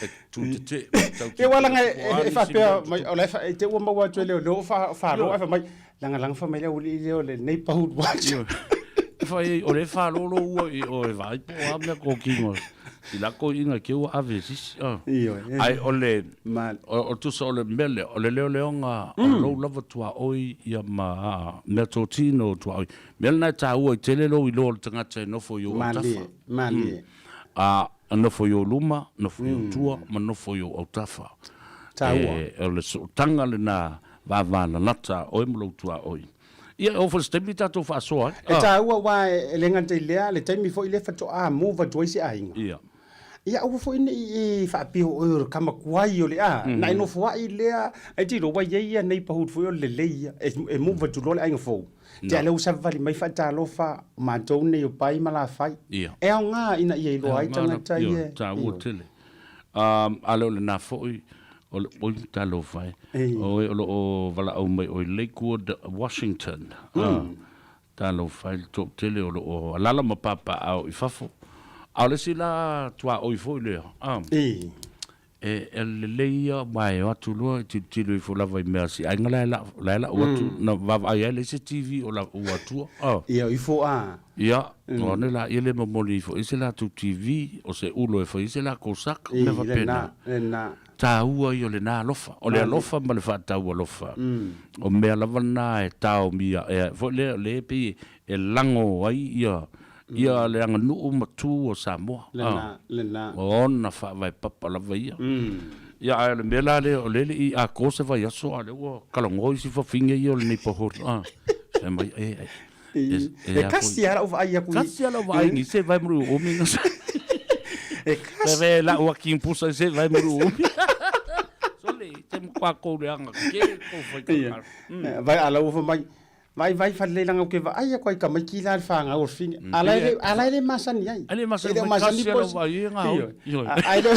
e tu tetee ma tau E ua laga e faapea mai o la e te ua maua atu e leoleo o falo ae fai mai Lagalaga fai mai le aualii lea o le neighborhood watch. E fai ai, o le faalolo ua i o e vaai po o a mea kokino i lako iga ke ua ave e sisi. Ioe. Ai o le, o tusa o le mea lea, o le leoleoga o lou lava tuaoi ia ma meatotino o tuaoi. Mea lena e taua i tele lou iloa o le tagata e nofo i ou autafa. Malie, malie. A nofo i ou luma, nofo i ou tua ma nofo i ou autafa. Taua. E, o le sootaga lena vavalalata a oe ma lou tuaoi. Ia, e oo foi i se taimi tatou faasoa ai. E taua aua e le gata i lea, le taimi foi lea faatoa move atu ai se aiga. Ia. Ia aua foi ne i e faapea o oe o le tama tuai o le a, na e nofoai lea, ae tilo ua i ai ia neighbourhood foi o le lelei ia, e move atu loa le aiga fou. Te a lea ua savavali mai faatalofa o matou nei o Pai ma Lafai. Ia. E aoga ina ia iloa ai tagata ia. Ia, taua tele. A le o lena foi, o le, oi, talofa e, o e o lo o valaau mai oi Lakewood, Washington. Talofa e le toatele o lo o alala ma papaaao i fafo. A o le isi la tuaoi foi lea, e lelei ia aua e o atu loa e tilotilo ifo lava i mea a si aiga la e la e lau atu na vaavaai ai le isi TV o la ua atua. Ia, ifo a. Ia, o ane la ia le momoli ifo i se latou TV o se ulo e fai ai se lakou saka, mea faapena. Lena. Taua ia o lena alofa. O le alofa ma le faatau alofa, o mea lava na e taomia, e foi lea, o lea e pei e lago ai ia ia le aganuu ma tu o Samoa. Lena, lena. O ona faavae papa lava ia. Ia, ae o le mea la lea, o lea e le i atoa se vaiaso, a o lea ua talanoa isi fafine ia o le neighborhood. Fai mai, e, e, e kasi lava lau vaai atu. Kasi lava lau vaai ni se vai muru umi. E kasi. Pe lau aki pusa se vai muru umi. Sole, te mkwa kou le anga ke kou fai ka. Vai ala ua mai. Vai vai fale langa ke vai ai ko ka mai ki la fa nga o fini. Ala le ala le masani ai. Ale masani masani po. Ai nga. Ai le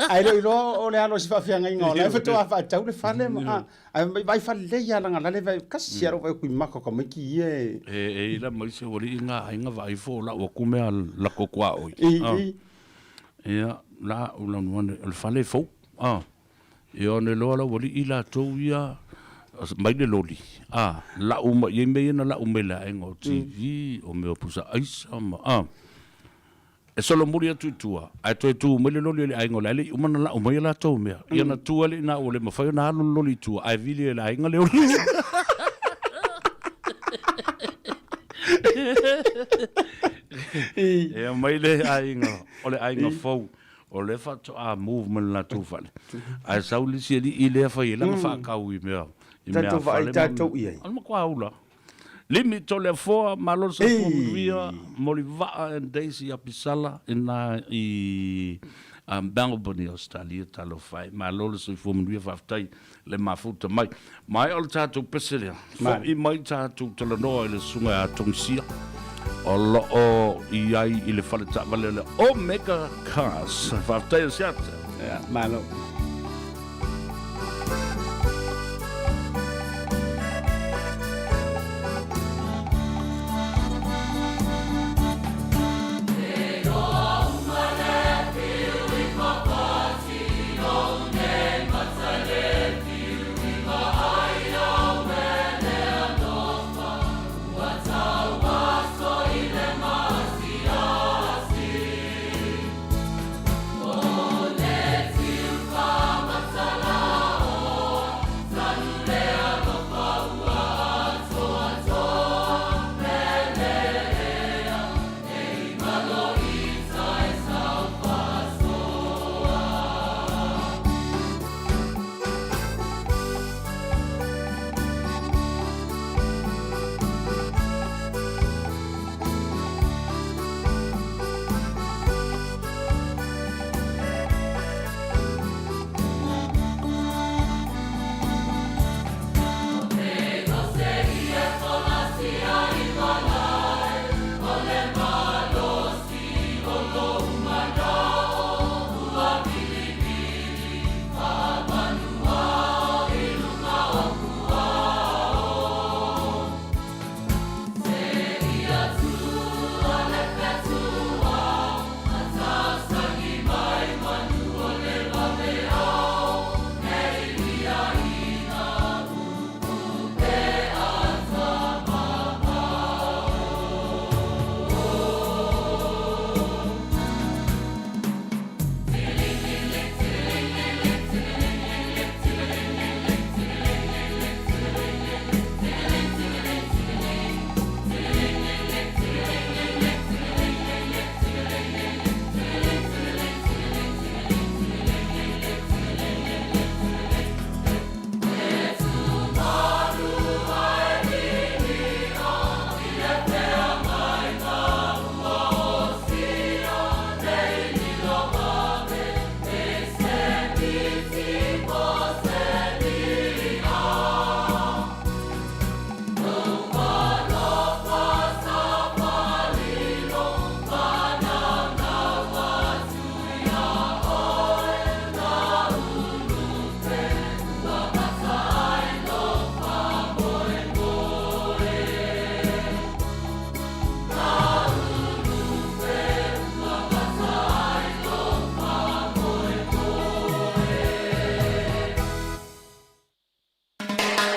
ai le ilo o le alo si fa fi nga ngo la fa to fa tau le fale ma. Ai vai fale ia langa la le vai kasi aro vai kui maka ka mai ki ia e. E e ila mai se ori inga ai nga vai fo la o kumea la ko kwa oi. I Ia la u la nuane o le fale fou. Ah. Ia one loa la wali i la tou ia mai le loli. Ah, la u mai me ia na la u mai la enga o TV o mea pusa aisa ma ah. E solomuli atu i tua, ae toe tu mai le loli o le aiga o le alii, uma ona lau mai a latou mea. Ia na tu alii na ua le mafai ona alu le loli i tua, ae vili e le aiga le oli. E aumai le aiga, o le aiga fou, o lea faatoa move mai le latou fale. Ae sau le isi alii lea fai ai lana faatau i mea, i mea a fale. Tatou vaai tatou i ai. O le matua ula. Limi Toleafoa, Malo le Soifua Manuia, Molivaa and Daisy Apisala ina i Melbourne i Australia, talofa e. Malo le soifua manuia, faafetai le mafuta mai. Maea o le tatou pese lea, fo'i mai tatou talanoa i le susuga ia Togisia o lo o i ai i le fale taavale o le Omega Cars. Faafetai Asiata. Malo.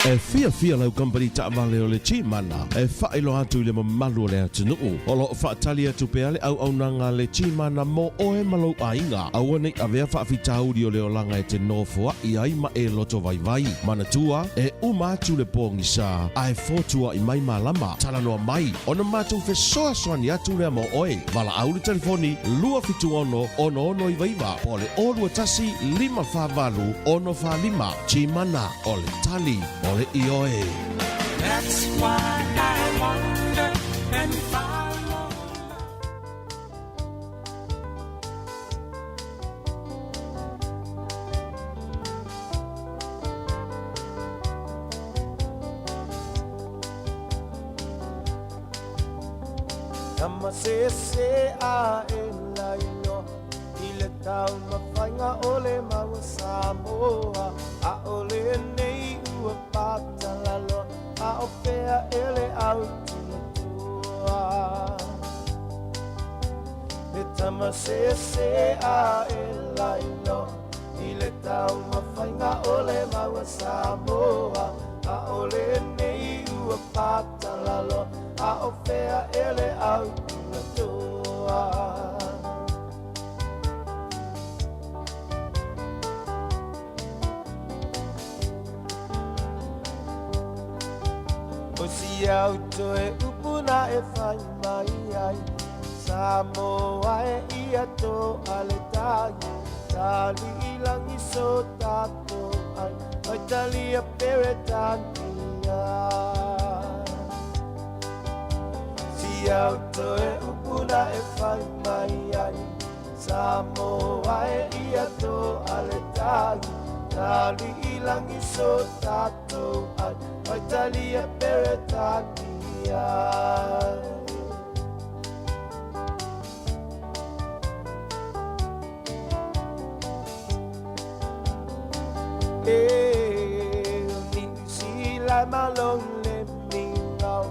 E fiafia lau kamupani taavale o le G-Mana e faailoa atu i le mamalu o le atunuu. O lo o faatali atu pea le auaunaga a le G-Mana mo oe ma lou aiga. Aua ne i avea faafitauli o le olaga e te nofoai ai ma e loto vaivai. Manatua, e uma atu le pogisa ae fotuai mai malama. Talanoa mai, ona matou fesoasoani atu lea mo oe. Valaau le telefoni 276 6699 po o le 021 548 645. G-Mana, o le tali o le ioe. That's why I wonder and follow. Tama se se a e lailoa i le taumafaiga o le mau a Samoa ʻAʻole nei ua patalaloa a ʻo fea e le au tulatoa E tama sese a e lailoa i le taumafaiga o le mau a Samoa ʻAʻole nei ua patalaloa a ʻo fea e le au tulatoa O si au toe upu na e fai mai ai Samoa e ia to ale tai Tali i langi so tato ai Oi talia Peretania Si au toe upu na e fai mai ai Samoa e ia to ale tai Tali i langi so tato ai Oi talia Peretania E o Niu Sila malo le migao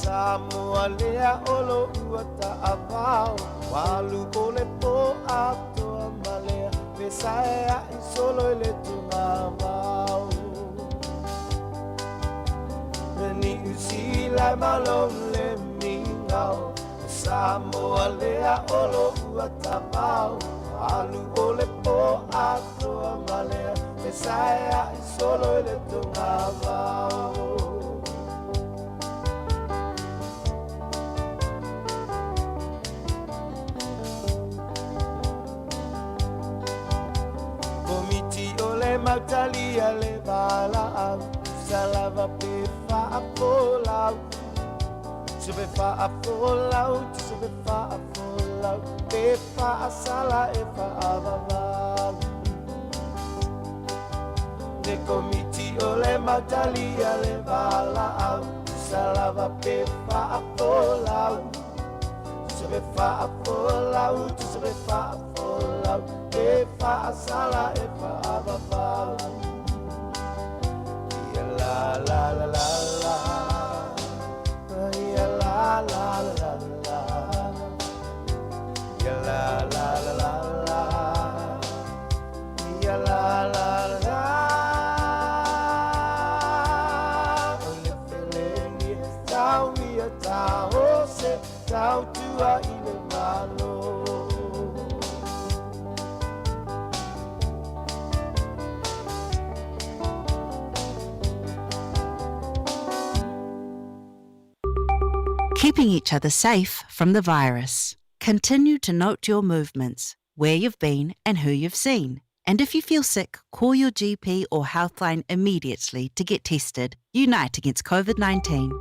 Samoa lea o lo ua taavao Walu o le po atoa malea Pesa e ai solo i le tugavao Niu Sila malo le migao Samoa lea o lo ua tavao Alu o le po atoa malea Pesa e ai solo i le tugavao Komiti o le mautalia le valaau Sa lava pe faafolau Se pe faafolau Se pe faafolau Pe faasala e faavavau Le komiti o le mautalia le valaau Sa lava pe faafolau Se pe faafolau Se pe faafolau Pe faasala e faavavau Ia la la la la la Ia la la la la Ia la la la la la Ia la la la O le feleni tau ia tau se tau tua i le malo Keeping each other safe from the virus. Continue to note your movements, where you've been and who you've seen. And if you feel sick, call your GP or Healthline immediately to get tested. Unite against COVID 19.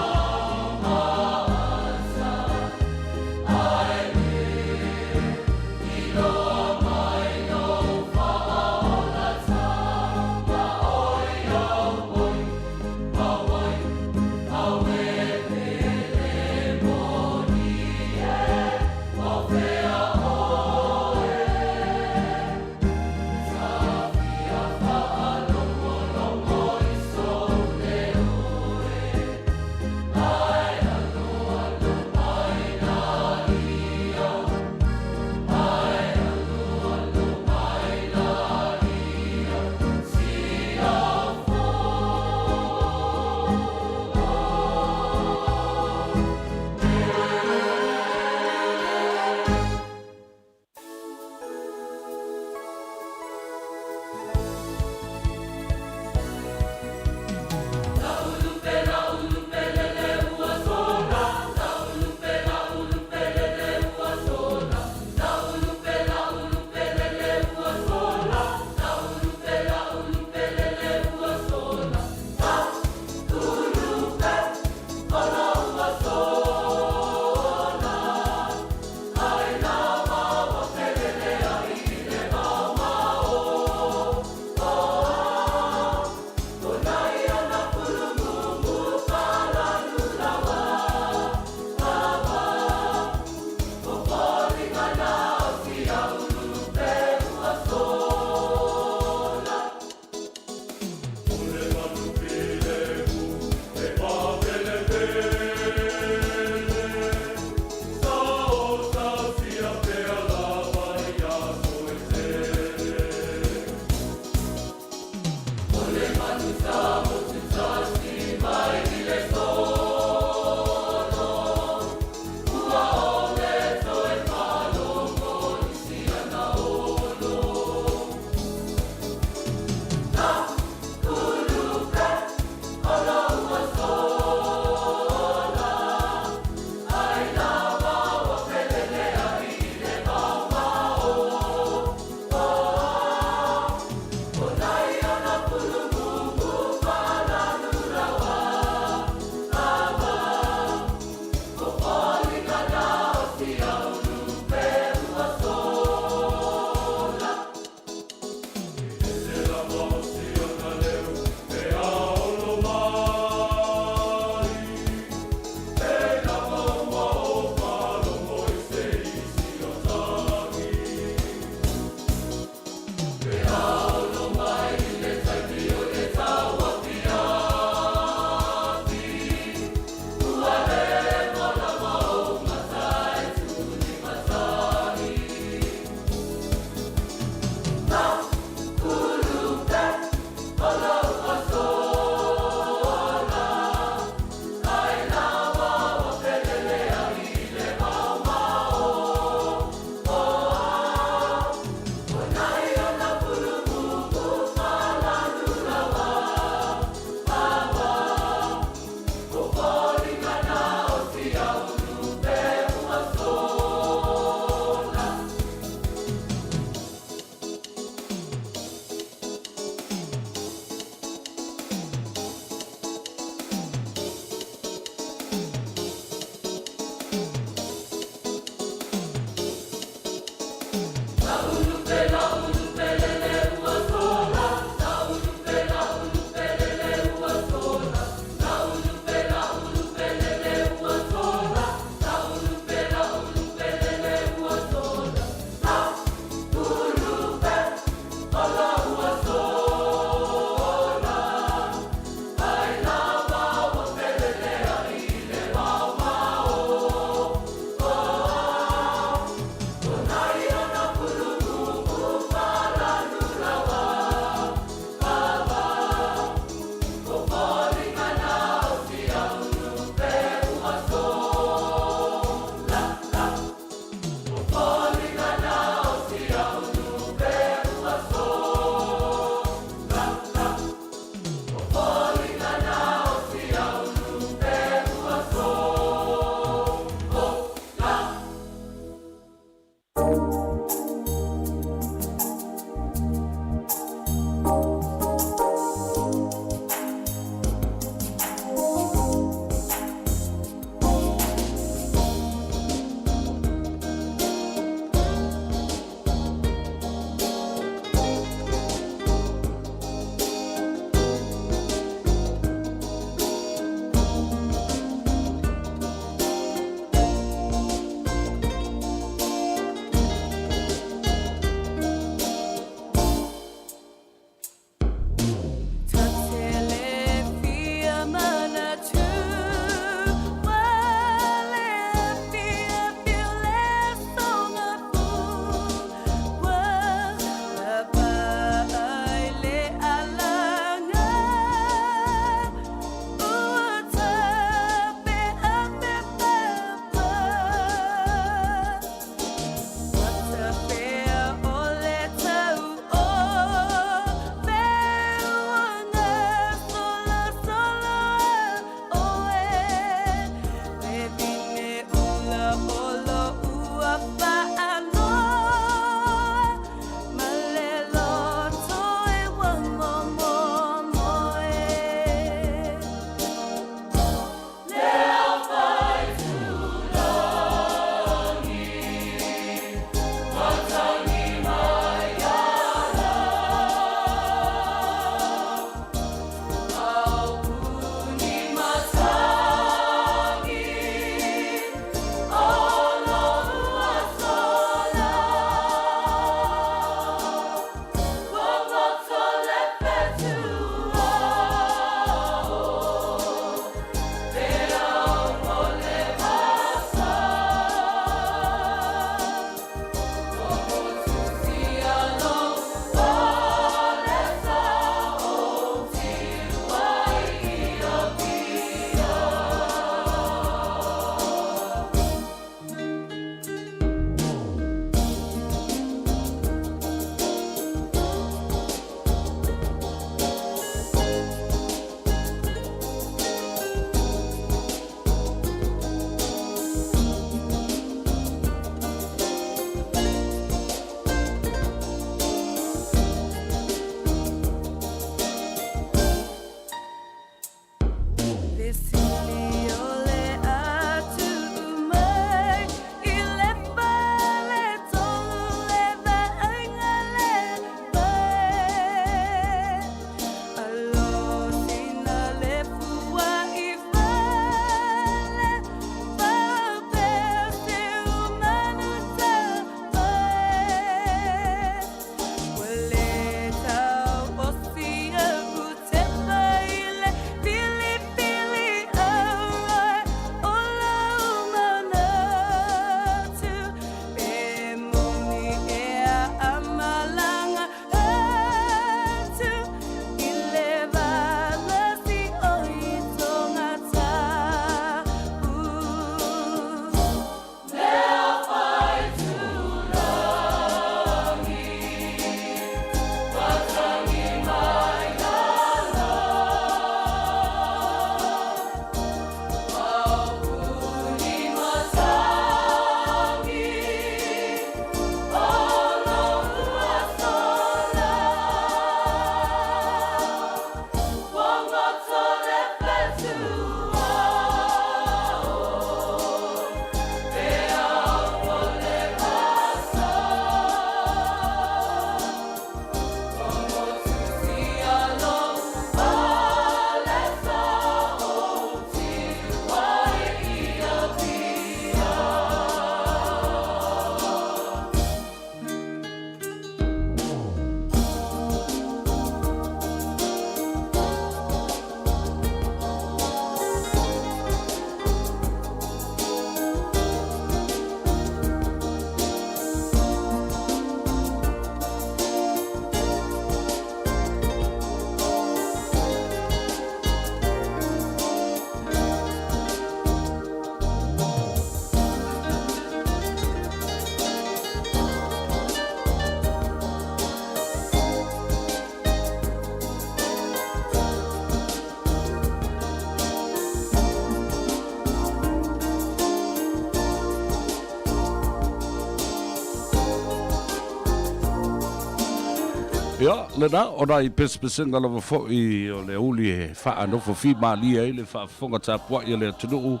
Ia, lena, o nai pesepesega lava foi o le uli e faanofo fimalie ai le faafofoga tapuai a le atunuu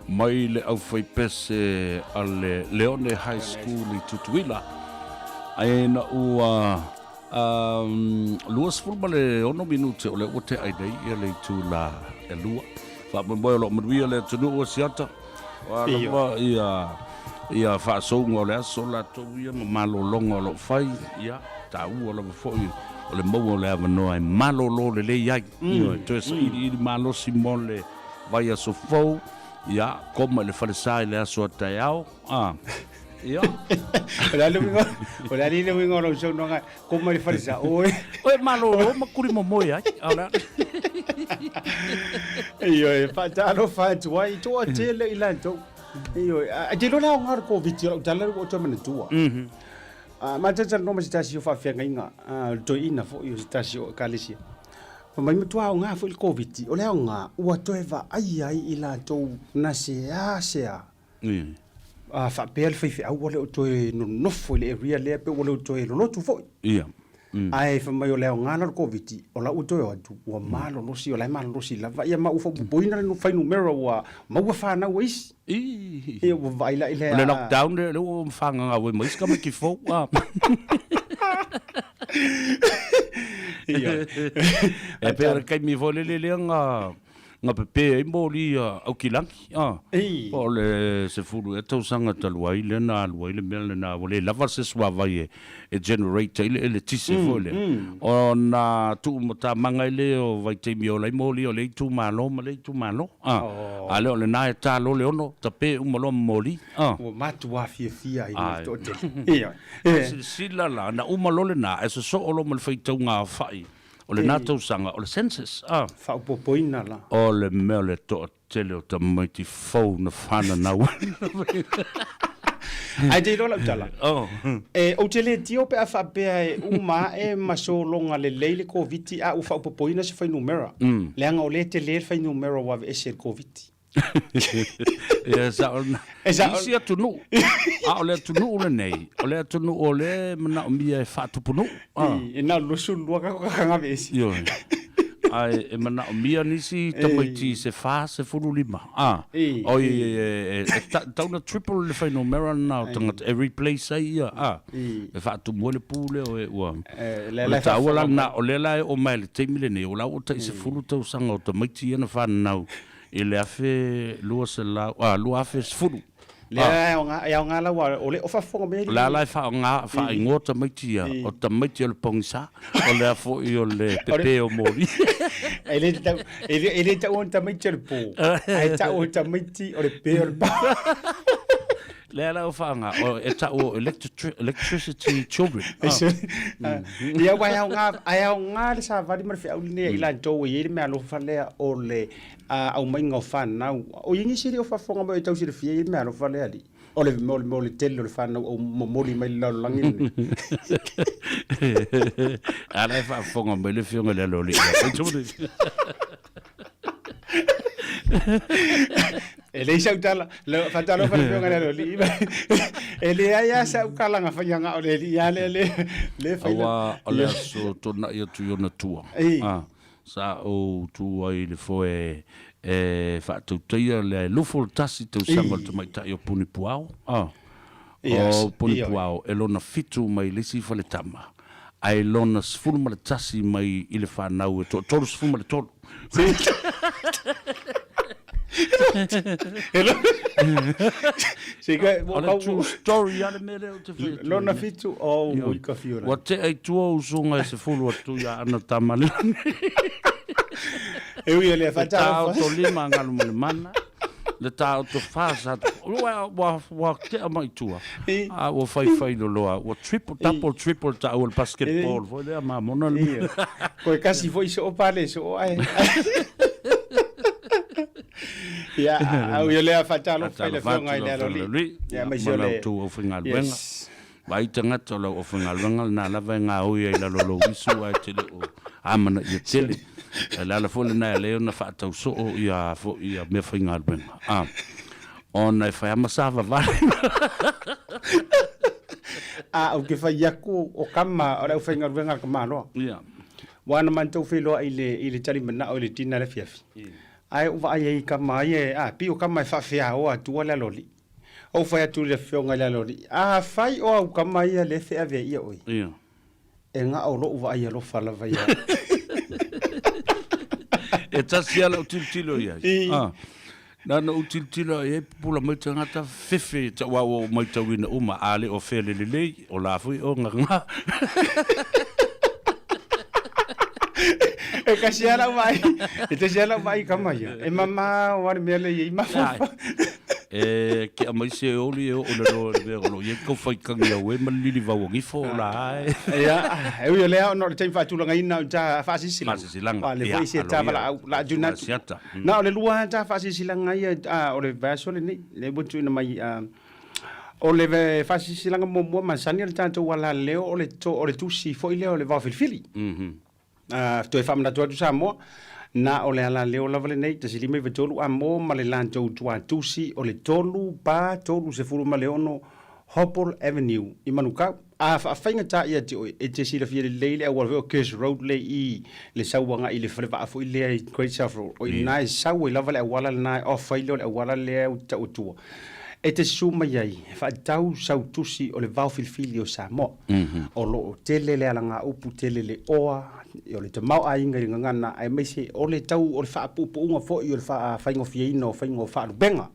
mai le aufaipese a le Leone High School i Tutuila. Ae ina ua 26 minute o lea ua tea ai nei ia le itula e lua. Faamoemoe o lo o manuia le atunuu o Asiata. Ua lava ia ia faasouga o le aso latou ia ma malologa o lo o fai, ia, taua lava foi o le maua o le avanoa e malolo lelei ai. Ioe, toe sailiili malosi mo le vaiaso fou, ia, koma i le falesa i le aso a taeao, a, ia. O le a le uiga, o le a le uiga o lau saunoaga, koma i le falesa, oe. Oe malolo ma kuli momoe ai, a o le a? Ioe, faatalofa atu ai, toatele i latou. Ioe, e te iloa le aoga o le Koviti, o lau tala ua ou toe manatua. Ma te talanoa ma se tasi o faafeagaiga, o le toeaina foi o se tasi o Ekalesia. Fai mai matua aoga foi le Koviti, o le aoga ua toe vaaia ai i latou na seasea faapea le faifeau ua le o toe nonofo i le area lea pe ua le o toe lolotu foi. Ia. Ae fai mai o le aoga la o le Koviti, o la ua toe o atu, ua malolosi, o la e malolosi lava. Ia ma ua faaopoopoina le fuainumera ua maua fanau a isi. Ia ua vaai la i le... O le lockdown lea, lea ua fagagau ai ma isi tamaiti fou. Ia. E pei o le taimi foi lele lea na na pepe ai moli a Aukilagi, a. Po o le 10 ea tausaga talu ai lea na alu ai le mea lena, ua le lava se suavai e generate ai le eletise foi lea, ona tuumatamaga ai lea o vaitaimi e ola ai moli o lea itumalo ma lea itumalo, a. A lea o lena e ta loa le 6, tape uma loa ma moli, a. Ua matua fiafia ai le toatele. Ia. Ae silasila la, na uma loa lena, ae sosoo loa ma le faitauga aofai o lena tausaga o le census, a. Faaopoopoina la. O le mea o le toatele o tamaiti fou na fananau ai. Ae te iloa lau tala, e, ou te le tio pe a faapea e uma ae ma sologa lelei le Koviti a ua faaopoopoina se fuainumera, leaga o lea e tele le fuainumera ua aveese e le Koviti. Ia, sao lena. E sao. Isi atunuu, a o le atunuu lenei, o le atunuu o lea e manaomia e faatupunuu. E na o le 22 ka gaveese. Ioe. Ae e manaomia nisi tamaiti se 45, a. Oi, e tatau ona triple le fuainumera lena o tagata e replace ai ia, a. E faatumu ai le pu lea o e ua. O le taua la lena, o lea la e oo mai i le taimi lenei, o la ua tai 10 tausaga o tamaiti ia na fananau i le 1200, a, 2010. Lea e aoga la ua o le o faafofoga mai. O le a la e faaaoga faaigoa tamaiti ia, o tamaiti o le pogisa, o le a foi o le pepe o moli. E le tau e le tau o tamaiti o le po, ae tau o tamaiti o le pe o le pa. Lea la ua faaaoga, e tau o electricity children. Ia ua e aoga, ae aoga le savali ma le feau lenei a i latou e i ai le meaalofa lea o le aumaiga o fanau. O i ai nisi e le o faafofoga mai o tau silafia e i ai le meaalofa lea alii, o le mea o le tele o le fanau au momoli mai le lalolagi lenei. A la e faafofoga mai le afioga i le Aloalii. E leai sau tala, faatalofa le afioga i le Aloalii. E leai lava sau kalaga faiaga o le alii lava lea lea e fai. Aua o le aso tuanai atu i ona tua. Sa ou tu ai i le foe e faatautaia le 21 tausaga o le tamaitai o Punipuao, o Punipuao e lona fitu mai le isi faletama, ae lona 11 mai i le fanau e toa 33. O le true story lava le mea lea ou te fai atu ai. Lona fitu, oh, ui ka fiu Ua tea i tua usoga e 10 atu ia Ana Tamalelagi. E ui o lea Le faatalofa. taoto lima a Galumalemana, le taoto fa sa ua, ua, ua tea mai tua. A ua faifai loloa, ua triple, double, triple taua le basketball foi lea mamona le. Koe kasi foi soo pale soo ae. Ia, au ia lea faatalofa i le afioga i le Aloalii. Ia, aemaise o le. Ma la outou aufaigaluega. Yes. Vaai tagata o lau aufaigaluega lena lava e gaoi ai i lalo o lou isu ae te le o amanaia tele. O le ala foi lena e ala ai ona faatau soo ia foi ia meafaigaluega. A, ona e fai lava ma savavali. A ou te fai atu o kama o le aufaigaluega a le tamaloa. Ia. Ua na matou feiloai i le i le talimanao i le tina i le afiafi. Ae ou vaai ai i kama ia a pei o kama e faafeaoa atua le aloalii. Ou fai atu i le afioga i le aloalii, afai o au kama ia lea e feaveaia oe. Ia. E na o lou vaai alofa lava ia. E tasi lava lau tilotilo i ai. Ah. Na ona ou tilotilo i ai, pupula mai tagata, fefe aua ua ou matauina uma, a le o fea le lelei, o la foi o gaga. E tasi lava lau vaai, e tasi lava lau vaai i tama ia. E mamao lava le mea lea e i ai mafaufau. E ke aumai se oli e oo i lalo o le mea o lo o i ai kou faitagi au e ma le lilivau o gifo o la e. Ia, e ui o lea ona o le taimi faatulagaina o ta faasilasilaga. Faasilasilaga. A o lea foi se ta valaau la tuuina atu. Siata. Na o le lua lava ta faasilasilaga ia o le vaiaso lenei, lea ua tuuina mai o le faasilasilaga muamua masani o le tatou alaleo o le o le tusi foi lea o le vaofilifili. Toe faamanatu atu Samoa, na o le alaleo lava lenei, 153 amo ma le latou tuatusi o le 3 4 36 Hopple Avenue i Manukau. A faafaigata ia te oe, e te silafia lelei le auala foi o Curse Road lea i le sau agai i le falevaa foi lea i Great South Road. O i ina e sau ai lava le auala lena e off ai lea o le auala lea ou te tau atua. E te susu mai ai e faatatau sau tusi o le vaofilifili o Samoa. O lo o tele le alagaupu, tele le oa, o le tamaoaiga i le gagana, aemaise o le tau o le faapuupuuga foi o le faafaigofieina o faiga o faalupega.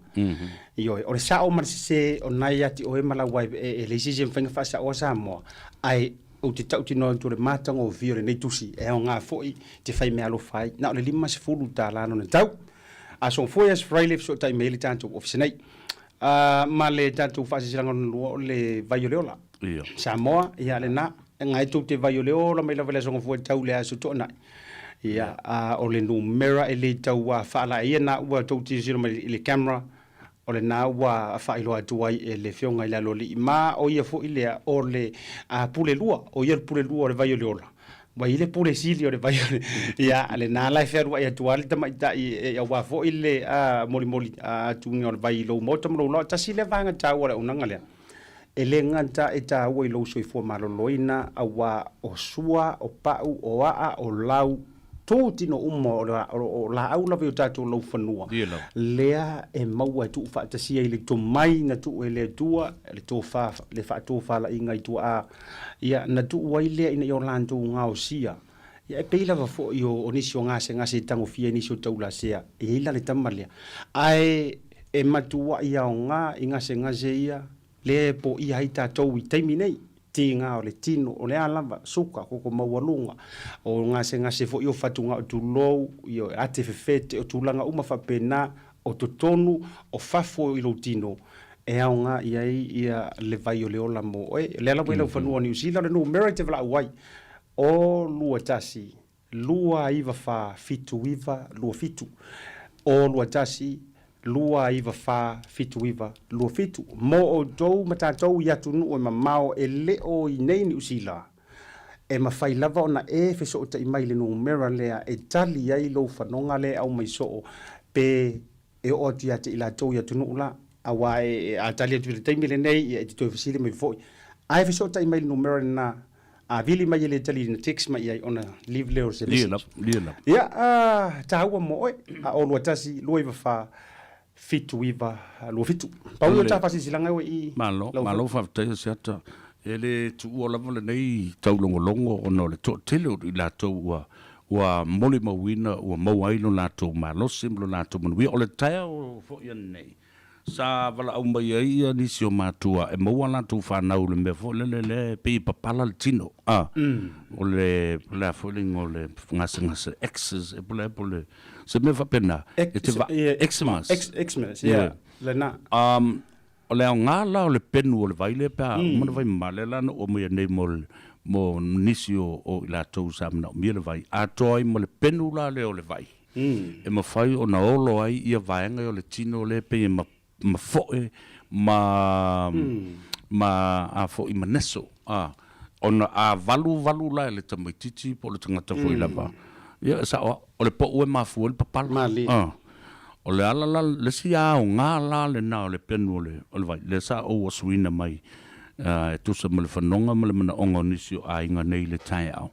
Ioe, o le sao ma le sese o lena e ia te oe ma lau ai, e leai se isi e mafai ona faasaoa Samoa, ae ou te tautinoa atu o le matagofie o lenei tusi, e aoga foi te fai meaalofa ai. Na o le $50 lona tau. Aso Gafua Aso Faraile e fesootai mai ai le tatou ofisa nei. Ma le tatou faasilasilaga lona lua o le vai o le ola. Ia. Samoa, ia lena, e gae tou te vai o le ola mai lava i le Aso Gafua e tau i le Aso Toonai. Ia, a o le numera e le tau faalaeia na ua tou tilotilo mai i le camera, o lena ua faailoa atu ai e le Afioga i le Aloalii ma o ia foi lea o le pule lua, o ia le pule lua o le vai o le ola. Ua i ai le pule sili o le vai o le, ia, lena la e fealuai atu lava le tamaitai aua foi le molimoli atuga o le vai i lou maota ma lou laoa. Tasi lea vaega taua o le auaunaga lea. E le gata e taua i lou soifua maloloina, auā o sua, o pau, o aa, o lau, tou tino uma o laau lava i o tatou laufanua, lea e maua e tuufaatasia i le tomai na tuu e le Atua, le tofa, le faatofalaiga i tuaa, ia, na tuu ai lea ina ia o latou gaosia. Ia, e pei lava foi o nisi o gasegase e tagofia i nisi o taulasea, e i ai la le tama lea. Ae e matuai aoga i gasegase ia, lea e poia ai tatou i taimi nei, tiga o le tino, o le a lava, suka, koko maualuga, o gasegase foi o fatugao tulou, ia, ate fefete, o tulaga uma faapena, o totonu, o fafo i lou tino, e aoga i ai ia le vai o le ola mo oe. O lea lava i laufanua o Niu Sila, o le numera e te valaau ai, O 2 1 2 9 4 7 9 2 7. O 2 1 2 9 4 7 9 2 7. Mo outou ma tatou i atunuu e mamao e le o i nei Niu Sila, e mafai lava ona e fesootai mai i le numera lea e tali ai lou fanoga lea e aumai soo pe e oo atu ia te i latou i atunuu la, aua e, a tali atu i le taimi lenei, ia e te toe fesili mai foi. Ae fesootai mai i le numera lena, a vili mai e le tali na text mai i ai ona leave lea o se message. Ia, a, taua mo oe, a o 21 294 79 27. Pau ia o ta faasilasilaga ua i Malo, malo faafetai Asiata. E le tuua lava lenei taulogologo ona o le toatele o i latou ua ua molimauina ua maua ai lo latou malosi ma lo latou manuia. O le taeao foi ananei, sa valaau mai ai ia nisi o matua e maua a latou fanau i le mea foi lele lea e pei e papala le tino, a, o le, po o le a foi le igoa o le gasegase, exes, po o le a, po o le, se mea faapena. E te va, eczemas. Eczemas, ia, lena. O le aoga la o le penu o le vai lea pe a uma ona vai mama, lea la na ou aumaia nei mo le, mo nisi o, o i latou sa manaomia le vai, atoa ai ma le penu la lea o le vai, e mafai ona olo ai ia vaega ia o le tino lea e pei e ma, mafoe ma, ma a foi ma neso, a, ona a valuvalu la e le tamaitiiti po o le tagata foi lava, ia e sao lava, o le pau e mafua ai le papala. Malie. A. O le ala la, le isi aoga la lena o le penu o le, o le vai, lea sa ou asuina mai E tusa ma le fanoga ma le manaoga o nisi o aiga nei i le taeao.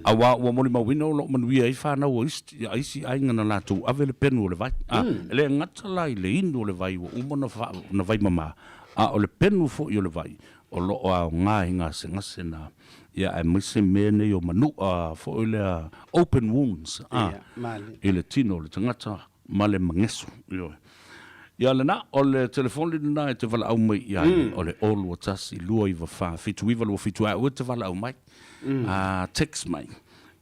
Aua ua molimauina o lo o manuia ai fanau a isi, a isi aiga na latou ave le penu o le vai. A, e le gata la i le inu o le vai ua uma ona faa, ona vaimama, a o le penu foi o le vai o lo o aoga i gasegase na, ia aemaise mea nei o manu'a foi lea open wounds, a, i le tino o le tagata ma le mageso. Ioe. Ia lena, o le telefoni lena e te valaau mai i ai, o le 021 294 7927, a ua e te valaau mai, a text mai,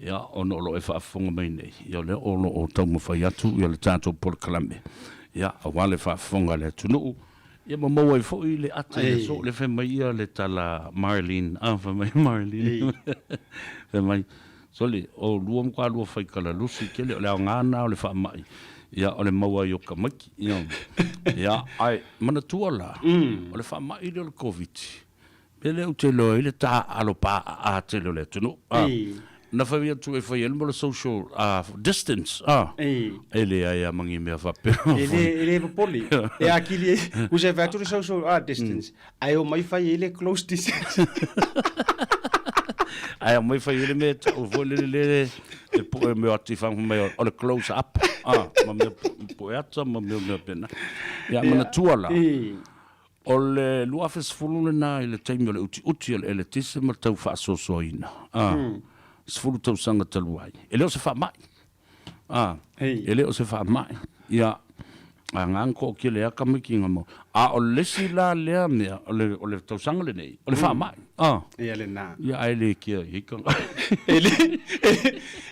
ia, ona o lo o e faafofoga mai nei, ia o lea o lo o taumafai atu ia le tatou polokalame, ia, aua le faafofoga a le atunuu, ia ma maua ai foi le ata i le aso, lea fai mai ia le tala Marlene, a, fai mai Marlene, fai mai, Sole, o lua ma lua faikala lusi tele, o le aoga lena o le faamai, ia, o le maua ai o tamaiti, ia. Ia, ae manatua la, o le faamai lea o le Koviti, mea lea ou te iloa ai le taaalo paaa tele o le atunuu, a. Na fai atu e fai ai le mea o le social distance, a. E leai lava ma ni mea faapea. E le, e le popole. E akili ai, usa e fai atu le social distance, Ae omai fai ai le close distance. Ae omai fai ai le mea tau foi lele le e poe mea atu i fanga mai o le close up. Ah, ma mea poe ata ma mea mea pena. Ia manatua la. O le 2010 lena i le taimi o le utiuti o le eletise ma le tau faasoasoaina. Ah, 10 tausaga talu ai. E le o se faamai. A, e le o se faamai. Ia, a nga na toatele lava tamaiti na maua. A o le isi la lea mea, o le, o le tausaga lenei, o le faamai. A. Ia lena. Ia, ae le kea i ai tagata. E le,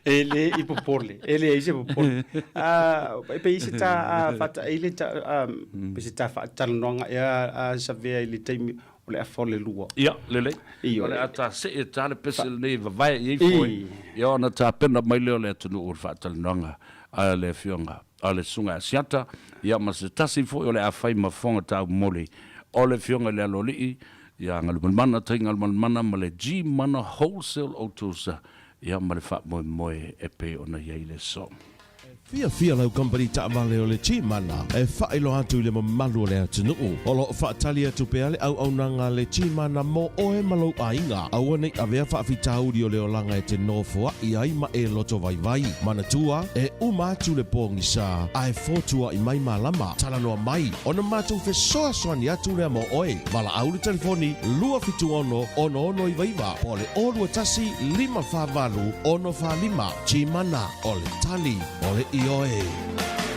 e le i popole, e leai se popole. A, e pei se ta faataele ta, pe se ta faatalanoaga ea a Savea i le taimi o le afa o le lua. Ia, lelei. Ioe. O le a ta see ta le pese lenei e vavae i ai foe. Ia ona tapena mai lea o le atunuu o le faatalanoaga a le Afioga a le Susuga ia Siata, ia ma se tasi foi o le a fai ma fofoga taumoli o le Afioga i le Aloalii, ia Galumalemana Tai Galumalemana ma le G-Mana Wholesale Autos, ia ma le faamoemoe e pei ona i ai le aso. Fiafia lau kamupani taavale o le G-Mana e faailoa atu i le mamalu o le atunuu. O lo o faatali atu pea le auaunaga a le G-Mana mo oe ma lou aiga. Aua ne i avea faafitauli o le olaga e te nofoaʻi ai ma e loto vaivai. Manatua, e uma atu le pogisa, ae fotuaʻi mai malama. Talanoa mai, ona matou fesoasoani atu lea mo oe. Valaau le telefoni 276 6699 po o le 021 548 645. G-Mana. O le tali, o le ioe.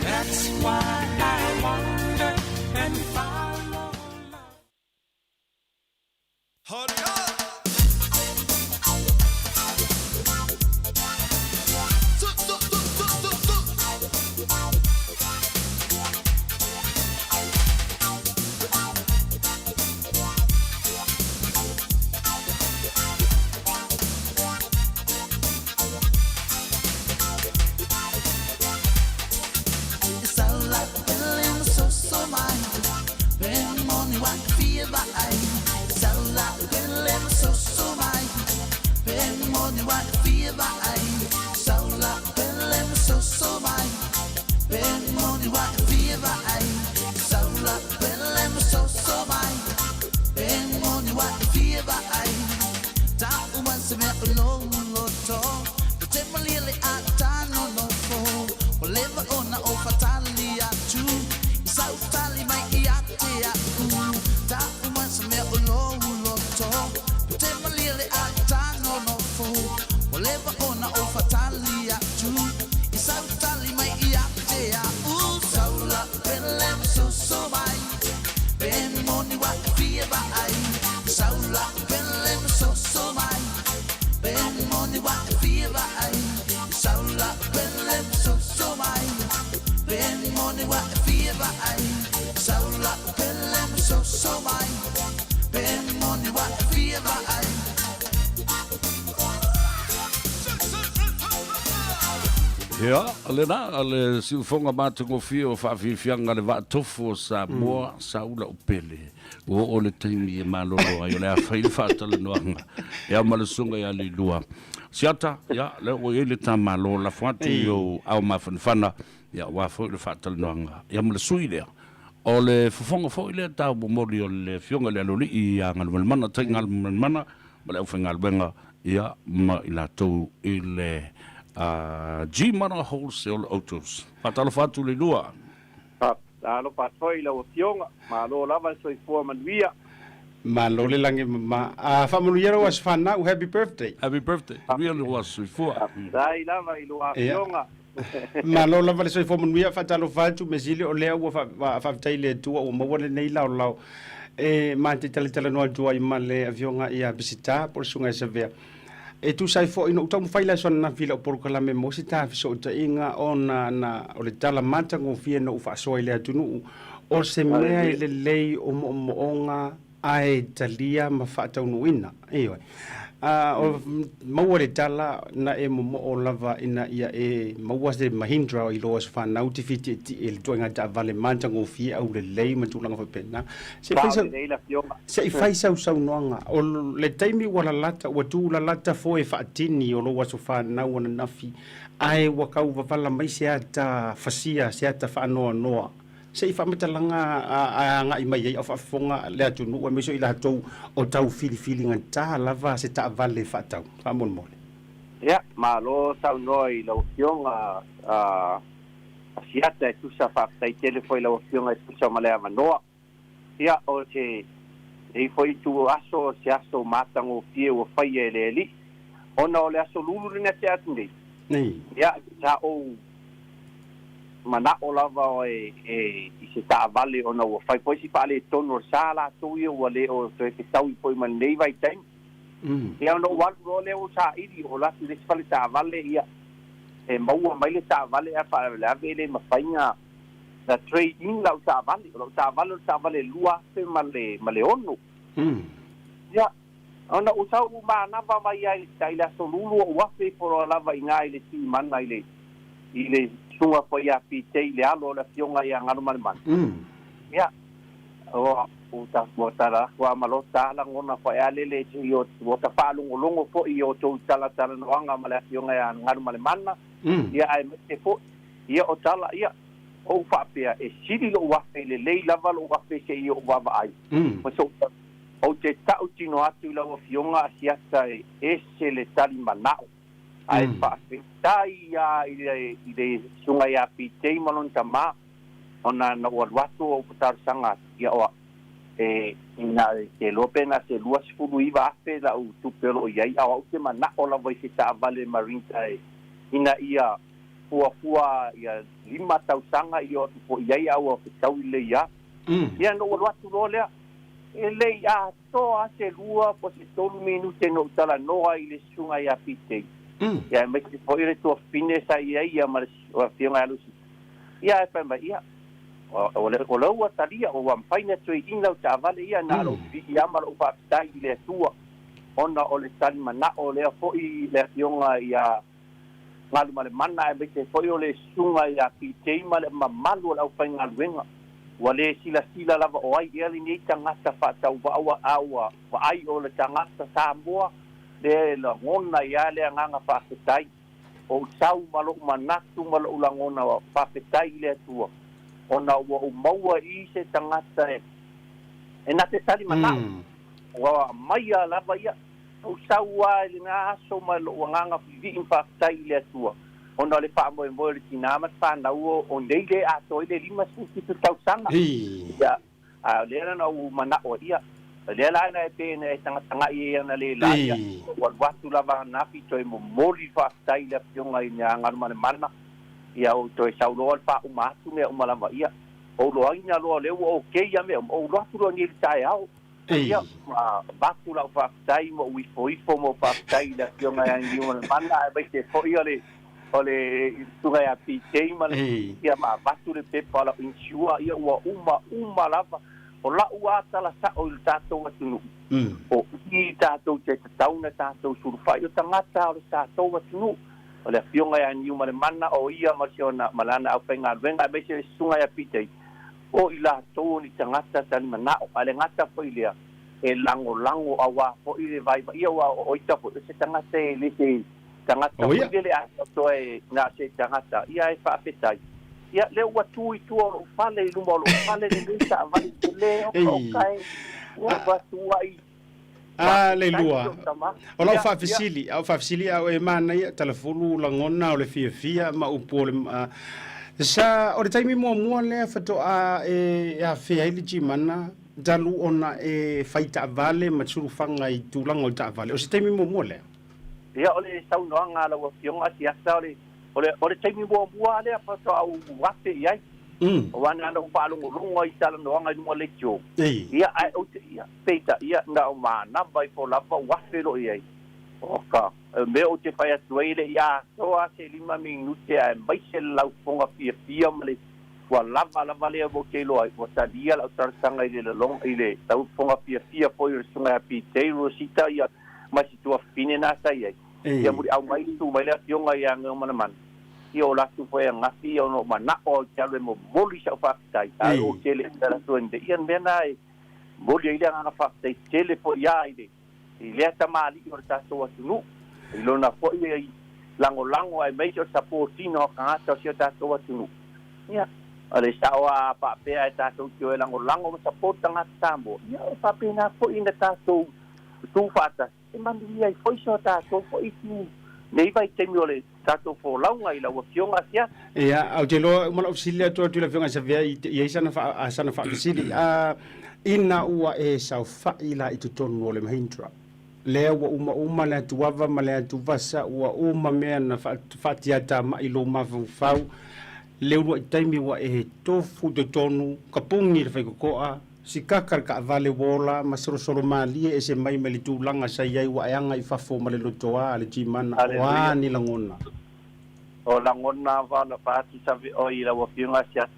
That's why I wonder and follow my. Ia, lena, o le siufoga matagofie o faafiafiaga le vaa tofu o Samoa, Saula Upele. Ua oo le taimi e malolo ai, o le a fai le faatalanoaga ia ma le susuga ia Leilua. Siata, ia, lea ua i ai le ta malo, lafo atu i ou ao mafanafana, ia aua foi le faatalanoaga ia ma le sui lea O le fofoga foi lea taumomoli o le Afioga i le Aloalii ia Galumalemana Tai Galumalemana ma le aufaigaluega ia ma i latou i le Gmana Wholesale Autos. Faatalofa atu le lua. Faatalofa atu foi i lau Afioga. Malo lava le soifua manuia. Malo le lagi e mama. A faamanuia lou aso fanau. Happy birthday. Happy birthday. Manuia lou aso soifua. Faafetai lava i lua Afioga. Malo lava le soifua manuia. Faatalofa atu measili o lea ua faafetai i le Atua ua maua lenei laolao e ma te talatalanoa atu ai ma le Afioga ia Peseta po o le Susuga ia Savea. E tusa ai foi na ou taumafai i le aso ananafi i lau polokalame mo se ta fesootaiga ona na o le tala matagofie na ou faasoa i le atunuu o se mea e lelei o moomooga ae talia ma faataunuuina. Ioe. A, o maua le tala na e momoo lava ina ia e maua se Mahindra i lou aso fanau te fitiitie i le ituaiga taavale matagofie aulelei ma tulaga faapena. Se i fai sau, se i fai sau saunoaga. O le taimi ua lalata, ua tulalata foe faatini o lou aso fanau ananafi, ae ua tau vavala mai se ata fasia, se ata faanoanoa. Se i faamatalaga a agai mai ai a o faafofoga le atunuu aemaise o i latou o tau filifiliga lava se taavale faatau. Faamolemole. Ia, malo saunoa i lau Afioga a Asiata e tusa faafetai tele foi i lau Afioga e tusa ma le avanoa. Ia, o se nei foi itu aso o se aso matagofie ua faia e le Alii, ona o le aso lulu lena te atu nei. Ia, sa ou manao lava e, e, i se taavale ona ua fai foi si faaletonu o le sa latou ia ua le o toe fetaui foi ma lenei vaitaimi. Ia ona ou alu loa lea ua saili o alu atu i le isi fale taavale, ia e maua mai le taavale ae faalavelave e le mafai na na trade in lau taavale. O lau taavale o le taavale 2006. Ia, ona ou sau ou manava mai ai i le aso lulu o ou afe ifo loa lava i ina i le Timana i le i le susuga foi ia Pitei i le alo o le Afioga ia Galumalemana. Ia, ua ua tala atu lava ma lota lagona foi a lele i o ua ta faalogologo foi i outou talatalanoaga ma le Afioga ia Galumalemana, ia aemaise foi ia o tala ia ou faapea e sili lou afe lelei lava lou afe seia ou vaavaai ma sou Ou te tautino atu i lau Afioga Asiata e ese le tali manao, ae faafetai lava i le i le Susuga ia Pitei ma lona tama, ona na ou alu atu ou talosaga atu, ia oa, e ina te iloa pe na se 29,000 lau tupe o lo o i ai, a o au te manao lava i se taavale Marinta e ina ia fuafua ia 5 tausaga i o atu foi i ai a ua fetaui lelei lava. Ia na ou alu atu loa lea, e le i atoa se 2 po o se 3 minute na ou talanoa ai i le susuga ia Pitei, ia aemaise foi o le tuafafine sa i ai ia ma le afioga ia Lucy. Ia ae fai mai, ia, o lea ua talia, ua mafai ona trade in lau taavale ia, na o lou vivii lava ma lou faafetai i le Atua ona o le talimanao lea foi le afioga ia Galumalemana aemaise foi o le susuga ia PJ ma le mamalu o le aufaigaluega. Ua le silasila lava o ai ea lenei tagata faatauvaa a ua vaai o le tagata Samoa lea e lagona i a le agaga faafetai. Ou sau ma lou manatu ma lou lagona faafetai i le Atua ona ua ou maua i se tagata e na te talimanao. Ua aumaia lava ia. Ou sau lava i lena aso ma lou agaga vivii ma faafetai i le Atua, ona o le faamoemoe o le tinā ma le fanau o nei le atoa ai le 57 tausaga. Ia, a o lea la na ou manao ai, ia, o lea la na e pei ona e tagatagai ai ana le la, ia, ou alu atu lava ananafi toe momoli le faafetai i le Afioga i le Galumalemana, ia, ou toe sau loa le faauma atu mea uma lava, ia, ou loaina loa o lea ua okay ia mea uma, ou alu atu loa nei i le taeao. Ia, ua avatu lau faafetai ma ou ifoifo ma ou faafetai i le Afioga ia Niumalemana aemaise foi o le o le Susuga ia PJ ma le ia ma avatu le pepa o lau insure, ia ua uma uma lava. O lau lava tala sao i le tatou atunuu, o i tatou te tatau ona tatou sulufai o tagata o le tatou atunuu. O le Afioga ia Niumalemana o ia ma si ona ma lana aufaigaluega aemaise le Susuga ia PJ, O i latou o ni tagata talimanao, a le gata foi lea, e lagolago auā foi le vaivaia, aua o ita foi, o se tagata e le se tagata foi lele atoatoa e na o se tagata, ia e faafetai. Ia, lea ua tu i tua o lou fale, i luma o lou fale lenei taavale tele, oka oka e, ua avatu ai. A le lua. O lau faafesili, au faafesili au e manaia talafulu lagona o le fiafia ma upu o le sa o le taimi muamua lea faatoa e afea ai le Gmana talu ona e fai taavale ma sulufaga i tulaga o taavale. O se taimi muamua lea? Ia, o le saunoaga a lau Afioga Asiata, o le, o le, o le taimi muamua lea faatoa ou afe i ai. Aua na ona ou faalogologo i talanoaga i luga o leitio. Ia, ae ou te, ia, peitai, ia, na o manava ifo lava ou afe loa i ai. Oka, o le mea ou te fai atu ai, e le i atoa se lima minute aemaise le laufoga fiafia ma le, ua lava lava lea ou te iloa ai, ua talia lau talosaga i le laloga, i le laufoga fiafia foi o le Susuga ia PJ Rosita, ia, ma si tuafafine na sa i ai. Ia muliau mai tu mai le afioga ia Gaomanamana, ia o latou foi angafi ia ona ou manao au te alu e momoli sau faafetai, ae ou te le i tala atu ai ia le mea na e momoli ai le agaga faafetai tele foi ia i le i lea tamalii o le tatou atunuu i lona foi lagolago aemaise o le sapotina o tagata o si o tatou atunuu. Ia, o le sao a faapea e tatou te o e lagolago ma sapoti tagata Samoa, ia e faapena foi ina tatou tu faatasi e manuia ai foi so tatou foi itu nei vaitaimi o le tatou folauga i lau Afioga Asiata. Ia, ou te iloa uma lau fesili atu atu i le Afioga ia Savea i i ai sana faa, sana faafesili. A, ina ua e saofai la i totonu o le Mahindra, lea ua umauma le atuava ma le atuvasa, ua uma mea na faatiatamai i lou mafaufau, le uluai taimi ua e tofu i totonu, ka pugi i le faikokoa, Sikaka le taavale ua ola ma solosolo malie ese mai mai le tulaga sa i ai ua aeaga i fafo ma le lotoa a le Gmana. O a ni lagona? O lagona va na fa atu sa ve oi i lau Afioga Asiata.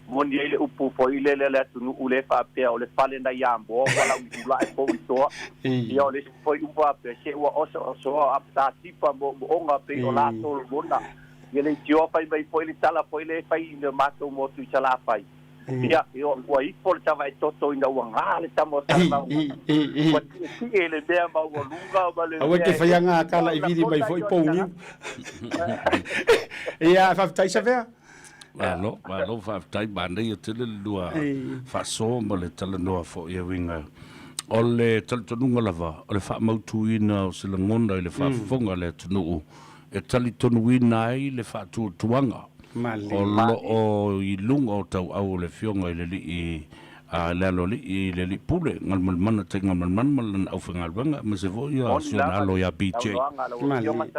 Moni ai le upu foi lele a le atunuu le faapea o le fale na Iamoa ua lau tulae pou i toa. Ia o le isi foi upu faapea se ua oso osoa a ta tipa moomooga pei o la Solomona. Ia le itioa fai mai foi le tala foi le fai i le matou motu i Salafai. Ia, ua ifo le tavae toto ina ua gā le tama o Salamauga. Ua tietie le mea maualuga ma le Aua te whai anga kala i viri mai foi pou niu. Ia, faafetai Savea. Malo, malo faafetai manaia tele le lua faasoa ma le talanoa foi e uiga o le talitonuga lava o le faamautuina o se lagona i le faafofoga a le atunuu e talitonuina ai le faatuatuaga o lo o i luga o tauau o le Afioga i le Alii le Aloalii, le Alii Pule, Galumalemana Taigamalmana ma lana aufaigaluega, aemaise foi a si ona alo ia BJ.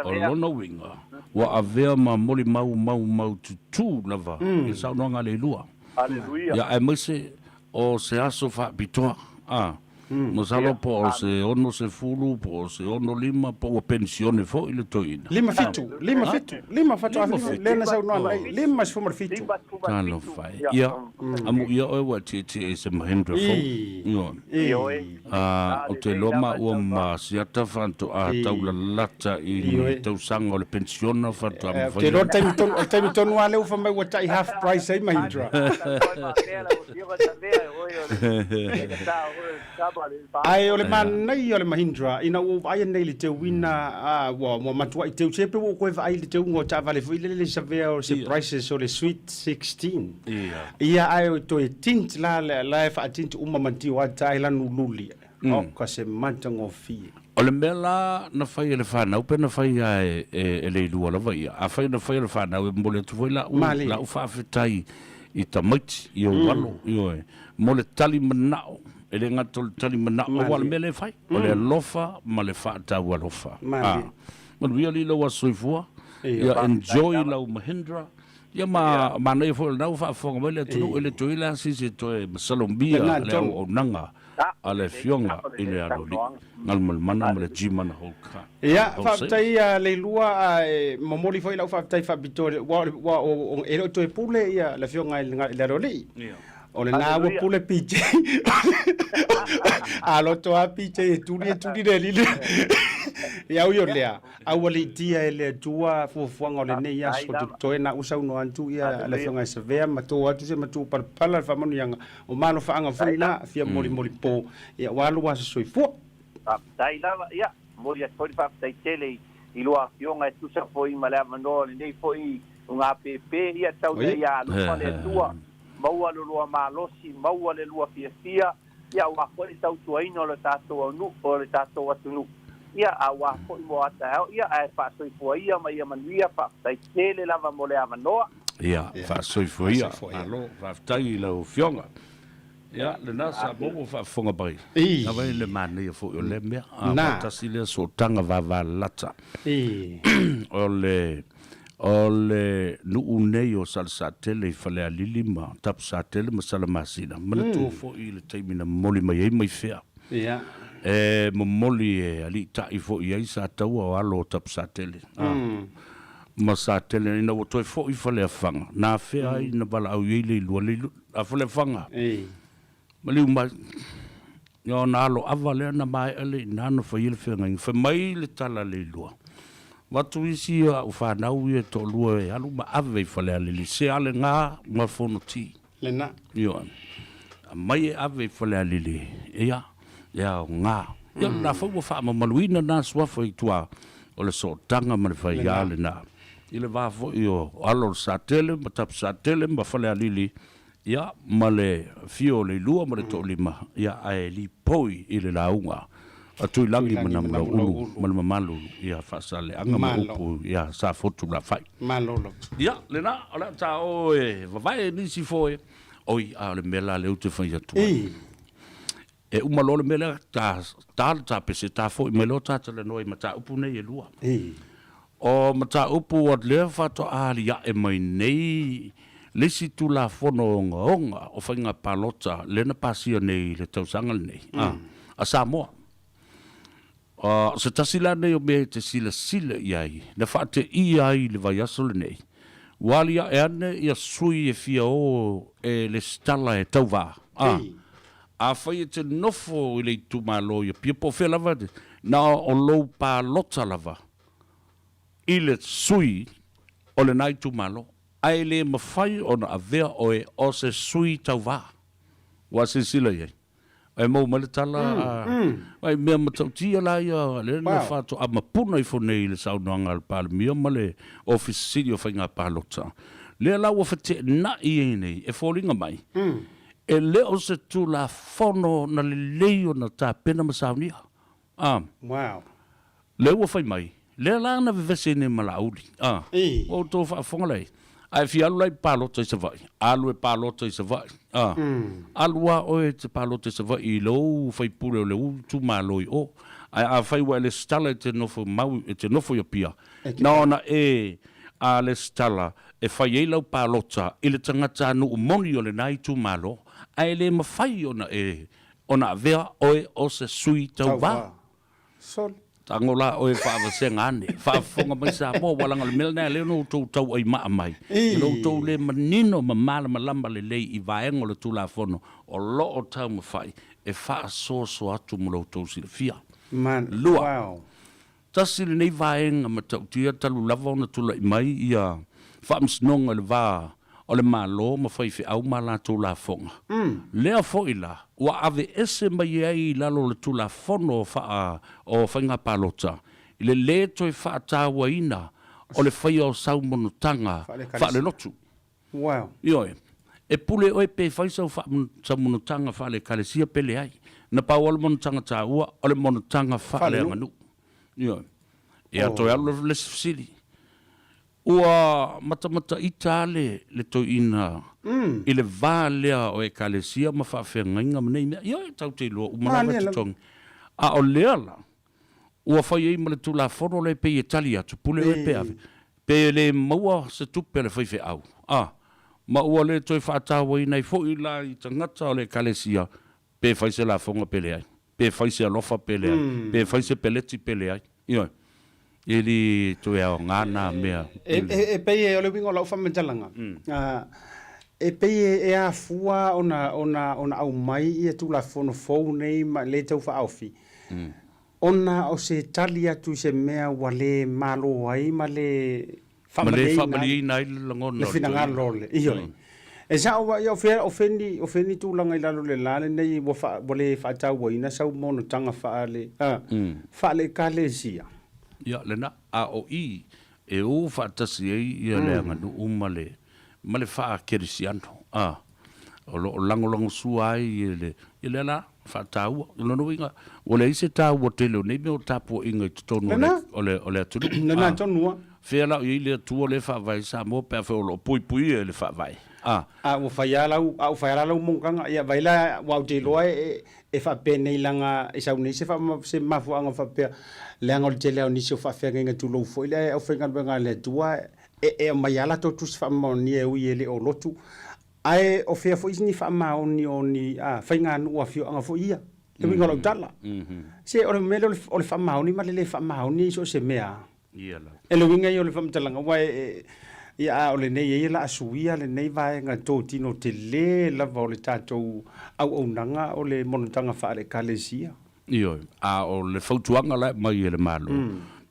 O lona uiga, ua avea ma molimau maumaututu lava i le saunoaga a le ilua. Ia, aemaise o se aso faapitoa, a, masalo po o se 60 po o se 65 po ua penisione foi le toeaina. Lima fitu, lima fitu, lima faatoa lima, lea na saunoa mai, 57. Talofa e. Ia, amuia oe ua e tietie i se Mahindra fou. Ioe. A, ou te iloa maua ma Asiata faatoa taulalata i ni tausaga o le penisiona faatoa mafai. Ou te iloa o le taimi tonu, o le taimi tonu lava lea ua fai mai ua tai half price ai Mahindra. Ae o le manaia o le Mahindra, ina ua ou vaai nei i le teuina, a, ua, ua matuai teu se pe ua ou toe vaai i le teuga o taavale foi lele le savea o se prices o le Sweet 16. Ia ae o toe tint la, la e faatint uma matiu a tae lanu luli. Oka se matagofie. O le mea la na fai e le fanau pe na fai a e, e, e Leilua lava ia? Afai na fai e le fanau, e momoli atu foi lau, lau faafetai i tamaiti, i ou alo, ioe, mo le tali manao, e le gata o le tali manao, aua o le mea lea e fai, o le alofa ma le faatau alofa. A, manuia alii lau aso soifua, ia enjoy lau Mahindra, ia ma manaia foi o lena ua faafofoga mai le atunuu, e le toe i ai la se isi e toe masalomia le auaunaga a le Afioga i le Aloalii, Galumalemana ma le Gmana Holkar. Ia, faafetai a Leilua, ae momoli foi lau faafetai faapitoa aua o e le o toe pule ia le Afioga i le Aloalii. O lena ua pule PJ. A loto lava PJ e tuli e tuli le alii lea. Ia ui o lea, Aualiitia e le Atua fuafuaga o lenei aso totoe na ua saunoa atu ia le Afioga ia Savea ma to atu se matua palapala le faamanuiaga o malofaaga foi na fia molimoli po ia ua alu aso soifua. Faafetai lava, ia, momoli atu foi le faafetai tele i lua Afioga e tusa foi ma le avanoa o lenei foi. Lugapepe, ia tau ina ia alofa le Atua, maua lo lua malosi, maua le lua fiafia, ia aua foi le tautuaina o le tatou aunuu, o le tatou atunuu, ia aua foi mo a taeao, ia ae faasoifua ia ma ia manuia, faafetai tele lava mo le avanoa. Ia, faasoifua ia. Malo, faafetai i lau Afioga. Ia, lena sa maua faafofoga mai. Lava i le manaia foi o lea mea. A faatasi lea sootaga vavalalata. O le o le nuu nei o Salesatele i Falealili ma Tapusatele ma Salamasina, manatua foi i le taimi na momoli mai ai mai fea. E momoli e aliitai foi i ai Sataua o alo o Tapusatele. Ma Satele ina ua toe foi i Faleafaga, na afea ai na valaau i ai Leilua, Leilua, a Faleafaga, maliu mai, ia ona alo ava lea na maea lea i ina na fai ai le feagaiga. Fai mai le tala a Leilua, avatu isi au fanau ia e toalua e alu ma ave i Falealili, se alega ma Fonoti. Lena. Ioe. Aumai e ave i Falealili, ia, e aoga. Ia, lena foi ua faamamaluina na suafa i tua o le sootaga ma le faiā lena. I le va foi o alo o le Satele ma Tapusatele ma Falealili, ia, ma le afio o Leilua ma le Toolima, ia, ae lipoi i le lauga a Tuilagi ma Namulauulu ma le mamalu ia Faasaleleaga ma upu ia Safotu Lafai. Malo lava. Ia, lena, o le a ta o e vavae nisi foe. Oi, a o le mea la lea ou te fai atu ai. E uma loa le mea lea, ta, ta le tapese, ta foi mai loa ta talanoa i mataupu nei e lua. O mataupu o lea faatoa aliae mai nei le isi Tulafono ogaoga o Faiga Palota lea na pasia nei i le tausaga lenei a Samoa. O se tasi la nei o mea e te silasila i ai, na faateia ai i le vaiaso lenei, ua aliae ane ia sui e fia o e lesitala e tauva. A, afai e te nofo i le itumalo i Apia po o fea lava, na o lou palota lava i le sui o lena itumalo, ae le mafai ona avea oe o se sui tauva. Ua silasila i ai? E maua mai le tala a, i mea matautia la ia lea na faatoa mapuna ifo nei i le saunoaga a le Palemia ma le Ofisa Sili o Faiga Palota. Lea la ua feteenai ai nei, e foliga mai, e le o se Tulafono na lelei ona tapena ma saunia. A. Wow. Lea ua fai mai, lea la na vevesi ai nei ma Laauli. A. Ua outou faafofoga la i ai. A e fia alu la i palota i Savaii, alu e palota i Savaii. A. Alu lava oe e te palota i Savaii i lou faipule o le itumalo i o. Ae afai ua e lesitala e te nofo mau, e te nofo i Apia, na ona e a lesitala e fai ai lau palota i le tagatanuu moni o lena itumalo, ae le mafai ona e ona avea oe o se sui tauva. Sole. Tago la oe faavasega ane, faafofoga mai Samoa, ua leaga o le mea lena lea na outou tauaimaa mai, i lo outou le manino ma malamalama lelei i vaega o le Tulafono o lo o taumafai e faasoasoa atu mo lo outou silafia. Lua. Tasi lenei vaega matautia talu lava ona tulai mai ia faamasinoga i le va o le Malo ma faifeau ma a latou lafoga. Lea foi la ua aveese mai ai i lalo o le Tulafono faa o Faiga Palota i le le toe faatauaina o le faia o sau monotaga faalelotu. Wow. Ioe. E pule oe pe fai sau sau monotaga faale-ekalesia pe leai. Na pau lava le monotaga taua, o le monotaga faaleaganuu. Ioe. Ia, toe alu le isi fesili. Ua matamataita lava le, le toeaina i le va lea o ekalesia ma faafeagaiga ma nei mea. Ioe, tatou te iloa uma lava e totogi. A o lea la, ua fai ai ma le Tulafono lea pei e tali atu, pule oe pe ave, pe le maua se tupe a le faifeau, a, ma ua le toe faatauaina ai foi la i tagata o le Ekalesia, pe fai se lafoga pe leai, pe fai se alofa pe leai, pe fai se peleti pe leai. Ioe. E le toe aoga na mea. E pei e, o le uiga o lau faamatalaga, e pei e afua ona, ona, ona aumai ia Tulafono fou nei ma le tau faaofi, Ona o se tali atu i se mea ua le malo ai ma le faamalieina ai le lagona le finagalo o le, ioe. E sao ia o fea o feni o feni tulaga i lalo o le la lenei ua faa ua le faatauaina sau monotaga faale a faale-ekalesia. Ia lena, a o i. e o faatasi ai ia le aganuu ma le ma le faakerisiano a o lo o lagolagosua ai e le ia lea la faataua. O lona uiga, ua leai se taua tele o nei mea o tapuaiga i totonu o le o le o le atunuu. Lena tonu lava. Fea la o i ai le Atua lea e faavae ai Samoa pe afai o lo o puipuia e le Faavae? A. A ua fai lava lau, a ua fai lava lau monotaga, ia vaai la, aua ou te iloa e, e faapenei leaga e sau nei se faa, se mafuaaga faapea, leaga o le tele lava o nisi o faafeagaiga tulou foi lea e aufaigaluega a le Atua, e, e aumai lava latou tusi faamaonia e ui e le o lotu. Ae o fea foi ni faamaoni o ni faiganuu a afioaga foi ia? Le uiga o lau tala. Se o le mea lea o le faamaoni ma le le faamaoni i so o se mea lava. E le uiga ia o le faamatalaga, aua e, ia a o lenei e ia la a suia lenei vaega totino tele lava o le tatou auaunaga o le monotaga faale-Ekalesia. Ioe, a o le fautuaga la e aumai e le Malo,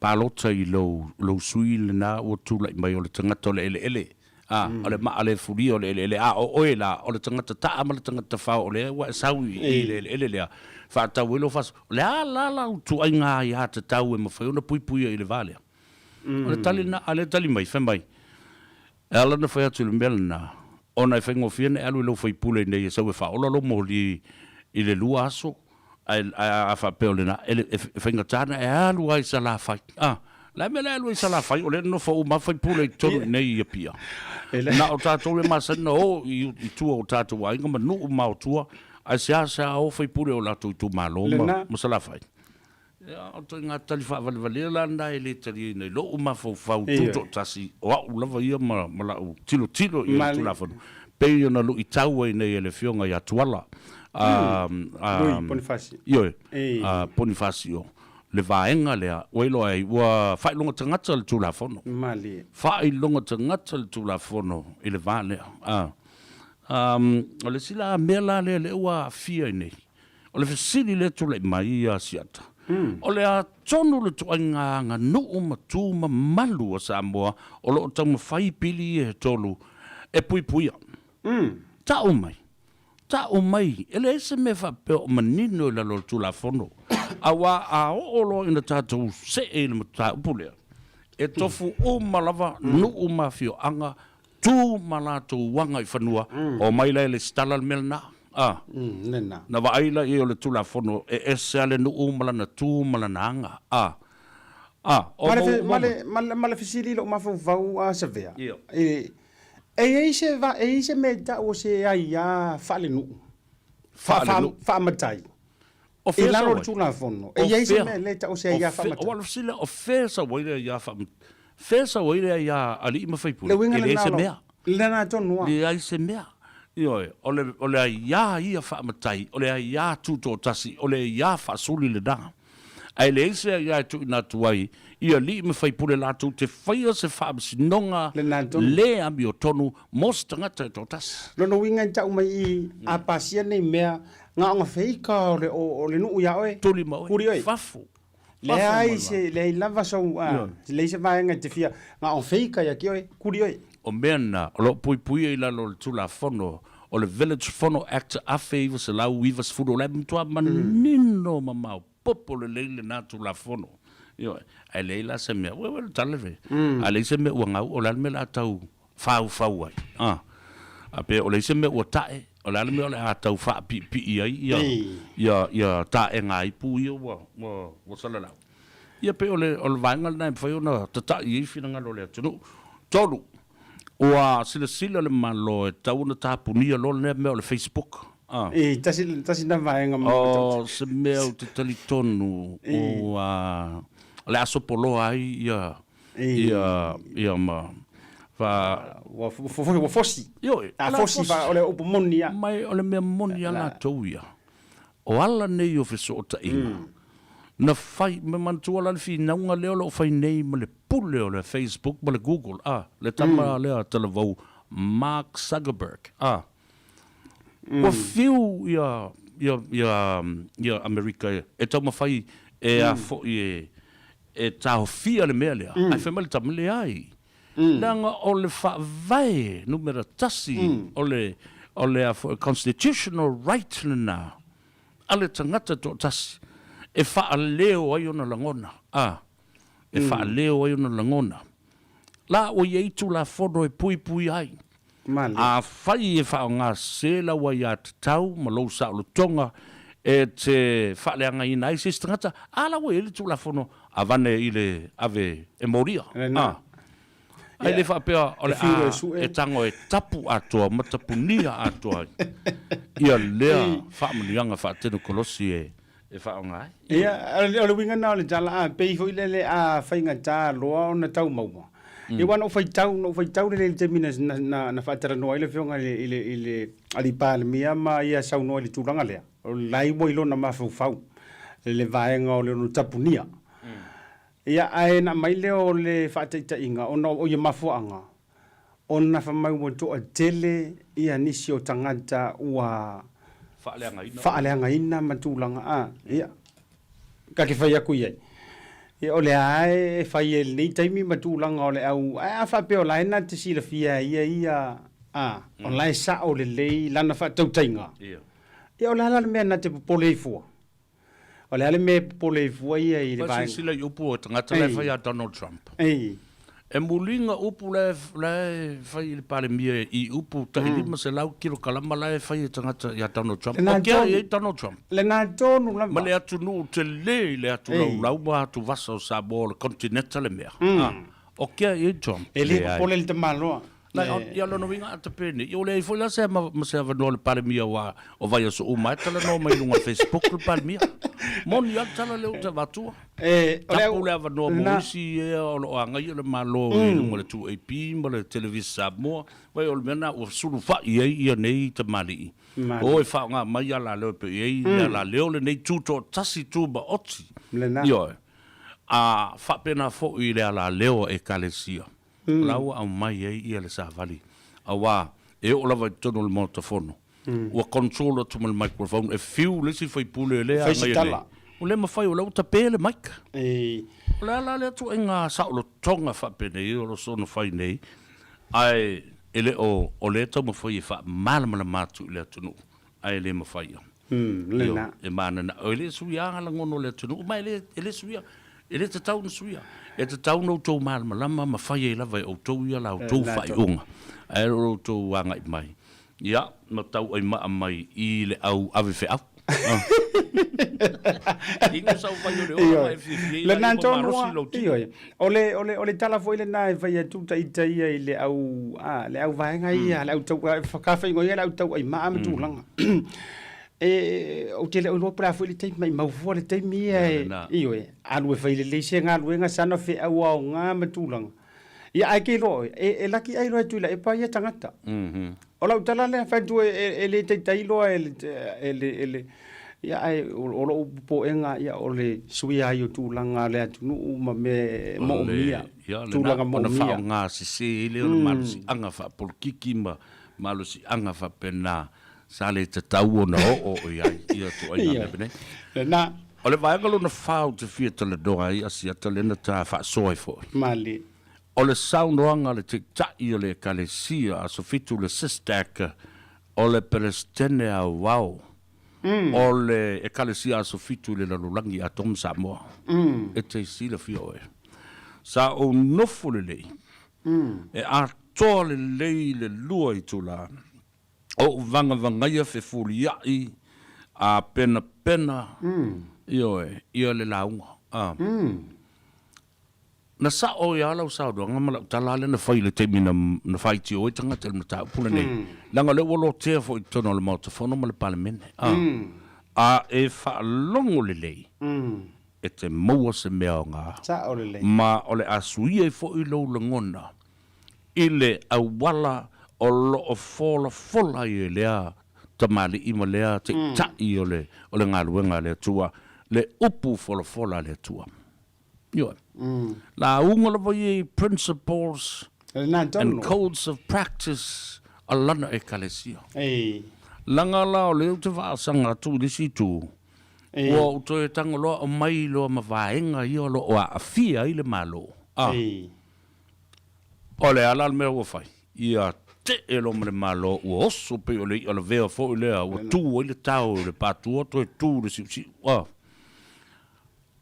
palota i lou, lou sui lena ua tulai mai o le tagata o le eleele. A, o le maa le fulia o le eleele, a o oe la, o le tagata taa ma le tagata fao o lea ua e sau i i le eleele lea, faatau ai lou faaso. O le a la lau ituaiga aiatatau e mafai ona puipuia i le va lea? O le tali lena, a lea e tali mai, fai mai, e ala ona fai atu i le mea lena, ona e faigofie ona e alu i lou faipule nei e sau e faaola lou moli i le lua aso, Ae a faapea o lena, e faigata ona e alu lava i Salafai. A, o le a le mea o le a alu ai i Salafai, o lea e nonofo uma lava faipule i totonu i inei i Apia. Na o tatou e masani ona o i tua o tatou aiga ma nuu ma o tua, ae seasea o faipule o latou itumalo ma Salafai. Ia, o ituaiga tali faavalevalea la lena e le taliaina i lou mafaufau tutoatasi, o au lava ia ma lau tilotilo i le Tulafono, pei ona luitau ai nei e le Afioga ia Tuala, Lui Ponifasio. Ioe, Ponifasio, le vaega lea ua iloa ai, ua faailoga tagata le Tulafono. Malie. Faailoga tagata le Tulafono i le va lea. O le isi la mea la lea lea ua aafia ai nei, O le fesili lea e tulai mai ia Asiata, o le a tonu le ituaiga aganuu ma tu mamalu a Samoa o lo o taumafai pili ia e tolu e puipuia? Tau mai, tau mai, e leai se mea faapea o manino i lalo o le Tulafono, aua a oo loa ina tatou see i le mataupu lea, e tofu uma lava nuu ma afioaga tu ma latou aga i fanua, omai la e lesitala le mea lena. A. Na vaai la i ai o le Tulafono e ese lava le nuu ma lana tu ma lana aga. A. A. O Ma le, ma le, ma le, ma le fesili i lou mafaufau a Savea, e, e i ai se va, e i ai se mea e tau o se aia faalenuu, Faalenuu. faamatai. O I fea lalo sau o le ai? Tulafono, e i ai se mea lea e tau o se aia faamatai. Aua o le fesili, o fea sau ai le aia faamatai? Fea sau ai le aia alii ma faipule? Le uiga E leai lena se o lau, mea. lena tonu lava. Leai se mea. Ioe, o le, o le aia ia faamatai, o le aia tutoatasi, o le aia faasuli lena. Ae leai se aia e tuuina atu ai i alii ma faipule latou te faia se faamasinoga Lena tonu. le amiotonu mo se tagata e toatasi. Lona uiga e tau mai i, a pasia nei mea, Gaoga feika o le, o, o le nuu iā oe. Tuli ma oe. Kuli oe. Fafo. Leai se, leai lava sou, a, leai se vaega e te fia gaoga feika ia ki oe, kuli oe. O mea na, o lo o puipuia i lalo o le Tulafono o le Village Fono Act 1990, o la e matua manino ma maopoopo lelei lena Tulafono. Ioe. Ae leai la se mea, ue ue le tala le, a leai se mea ua gau, o le a le mea o le a tau faufau ai. A, a pe o leai se mea ua tae, o le a le mea o le a tau faapiipii ai ia, ia, ia taega ipu ia ua, ua, ua salalau. Ia pei o le, o le vaega lena e mafai ona tata'i ai finagalo o le atunuu. Tolu, ua silasila le Malo e tatau ona tapunia loa lea mea o le Facebook. A. E, tasi, tasi lena vaega ma. O se mea ou te talitonu ua, o le a sopoloa ai ia, ia, ia ma fa. Ua, ua fosi. Ioe. A fosi fa, o le upu moni a. Mai o le mea moni a latou ia. O ala nei o fesootaiga, na fai, me manatua la le finauga lea o lo o fai nei ma le pule o le Facebook ma le Google, a, le tama lea talavou Mark Zuckerberg, a. Ua fiu ia, ia, ia, ia Amerika e taumafai e a foi e, e taofia le mea lea, ae fai mai le tama, leai, leaga o le faavae numera tasi o le, o le a foi, constitutional right lena a le tagata toatasi e faaleo ai ona lagona, a, e faaleo ai ona lagona. La ua i ai Tulafono e puipui ai. Afai e faaaoga sese lau aiatatau ma lou saolotoga e te faaleagaina ai se isi tagata, a la ua i ai le Tulafono avane i le ave e molia. A. Ae le faapea o le a e tago e tapu atoa ma tapunia atoa ai ia lea faamanuiaga faatenekolosi e e faaaoga ai. Ia, o le uiga lena o le tala, a pei foi lele a faigata loa ona tau maua. Ia aua na ou faitau, na ou faitau lelei i le taimi na, na, na, na faatalanoa ai le Afioga i le, i le, i le Alii Palemia ma ia saunoa i le tulaga lea, o la e ua i lona mafaufau le vaega o le ono tapunia. Ia, ae na aumai lea o le faataitaiga ona o ia mafuaaga, ona fai mai ua toatele ia nisi o tagata ua faaleagaina ma tulaga a, ia, ta te fai atu i ai, ia o lea e fai ai i lenei taimi ma tulaga o le au, ae a faapea o la e na te silafia e ia ia, a, o la e sao lelei lana faatautaiga, ia o le a la le mea na te popole ai fua? O le a le mea e popole ai fua ia i le vaega? Silasila i upu o tagata la e fai ia Donald Trump. E muliga upu la e fai i le Palemia i upu tai 500 kilokalama la e fai e tagata ia Donald Trump. O ke a i ai Donald Trump? Lena tonu lava. Ma le atunuu tele i le atu laulau ma atuvasa o Samoa o le continental le mea. O ke a i ai Trump? E le popole le tamaloa. Na, ia lona uiga a tape nei, ia ua leai foi la se ma se avanoa o le Palemia aua o vaiaso uma e talanoa mai luga o le Facebook le Palemia. Moni a le tala lea ou te avatua. E, o le Tapu le avanoa mo isi ea o lo o agaia le Malo i luga o le 2AP ma le Televisa Samoa, vai o le mea lena ua sulufai ai ia nei tamalii. O e faaaoga mai alaleo e pei e i ai le alaleo lenei tutoatasi tumaoti. Ioe. A faapena foi i le alaleo a Ekalesia. O la ua aumai ai ia le savali, aua e oo lava i totonu o le Maota Fono, ua control atu ma le microphone, e fiu le isi faipule lea Fai se tala. Ua le mafai, o la ua tape le mic. O le a la lea ituaiga saolotoga faapenei o lo o soona fai nei, ae e le o o lea e taumafai e faamalamalama atu i le atunuu, ae le mafai. Lena. E mananao, e le suia lava lagona o le atunuu, ma e le, e le suia, e le tatau ona suia. E tatau ona outou malamalama ma fai ai lava e outou ia la outou faaiuga, ae le o lo outou agai mai, ia, ma tauaimaa mai i le au ave feau. Inu sau vai o le ola ma e fiafia ai la ia ua malosi lou tino. O le, o le, o le tala foi lena e fai atu ita ia i le au, a, le au vaega ia, le au tau, kafaingoa ia le au tauaimaa ma tulaga. E, ou te le o iloa po o le a foi le taimi, maimau fua le taimi ia e, ioe, alu e fai lelei se galuega sana feau aoga ma tulaga. Ia ae ke iloa oe, e, e laki ai loa e Tuilaepa ia tagata. O lau tala lea, fai atu e, e, e le taitai loa e le, e le, e le, ia ae o, o lou popoega ia o le suia ai o tulaga o le atunuu ma mea e moomia, Ia, lena, tulaga ona moomia. faaaoga sese ai lea o le malosiaga faapolokiki ma malosiaga faapena sa le tatau ona oo i ai ia ituaiga mea penei. Lena. O le vaega lona fa ou te fia talanoa ai Asiata lea na ta faasoa ai foi. Malie. O le saunoaga a le Taitai o le Ekalesia Aso Fitu le SISTAC o le Peresetene Aoao o le Ekalesia Aso Fitu i le Lalolagi atoa ma Samoa. E te silafia oe. Sa ou nofo lelei e atoa lelei le lua itula ou vagavagaia fefulia'i a penapena, ioe, ia le lauga. A. Na sa'o ai lava lau saunoaga ma lau tala lea na fai i le taimi na, na faitio ai tagata i le mataupu lenei, leaga o lea ua lotea foi i totonu o le Maota Fono ma le Palemene. A. A e faalogo lelei, e te maua se mea aoga, Sa'o lelei. ma o le a suia ai foi lou lagona i le auala o lo o folafola ai e lea tamalii ma lea taitai o le o le galuega a le Atua, le upu folafola a le Atua. Ioe. Lauga lava ia i principles and codes of practice a lana Ekalesia. Leaga la o lea ou te faasaga atu i le isi itu, ua ou toe tago loa aumai loa ma vaega ia o lo o aafia ai le Malo. A. O le a la le mea ua fai? Ia tee loa ma le Malo ua oso pei o le i'a lavea foi lea ua tu ai le tao i le patua toe tu i le siusiu. A,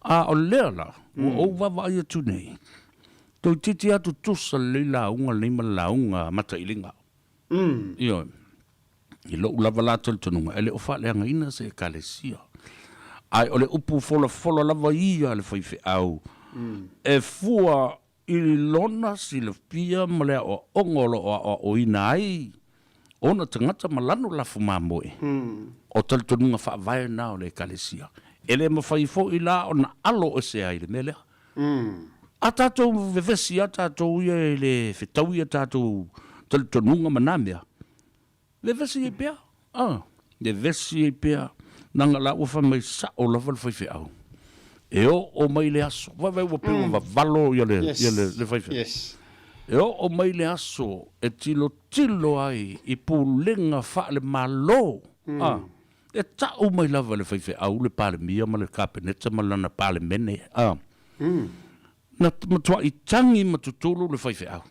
a o lea la ua ou vaavaai atu nei, Toeitiiti lava tutusa lelei lauga lenei ma le lauga matailiga. Ioe. I lou lava la talitonuga, e le o faaleagaina se Ekalesia. Ae o le upu folafola lava ia a le faifeau, e fua i lona silafia ma le aoaoga o lo o aoaoina ai ona tagata ma lana lafo mamoe, o talitonuga faavae na o le Ekalesia. E le mafai foi la ona alo ese ai le mea lea. A tatou vevesi lava tatou ia i le fetaui a tatou talitonuga ma na mea, vevesi ai pea, a, vevesi ai pea, leaga la ua fai mai sao lava le faifeau, e oo mai le aso, vaai ua pei ua vavalo ia le, ia le, le faifeau. E oo mai le aso e tilotilo ai i pulega faale-Malo, a, E ta'u mai lava e le faifeau le Palemia ma le Kapeneta ma lana Palemene, a. Na matua'i tagi ma tutulu le faifeau,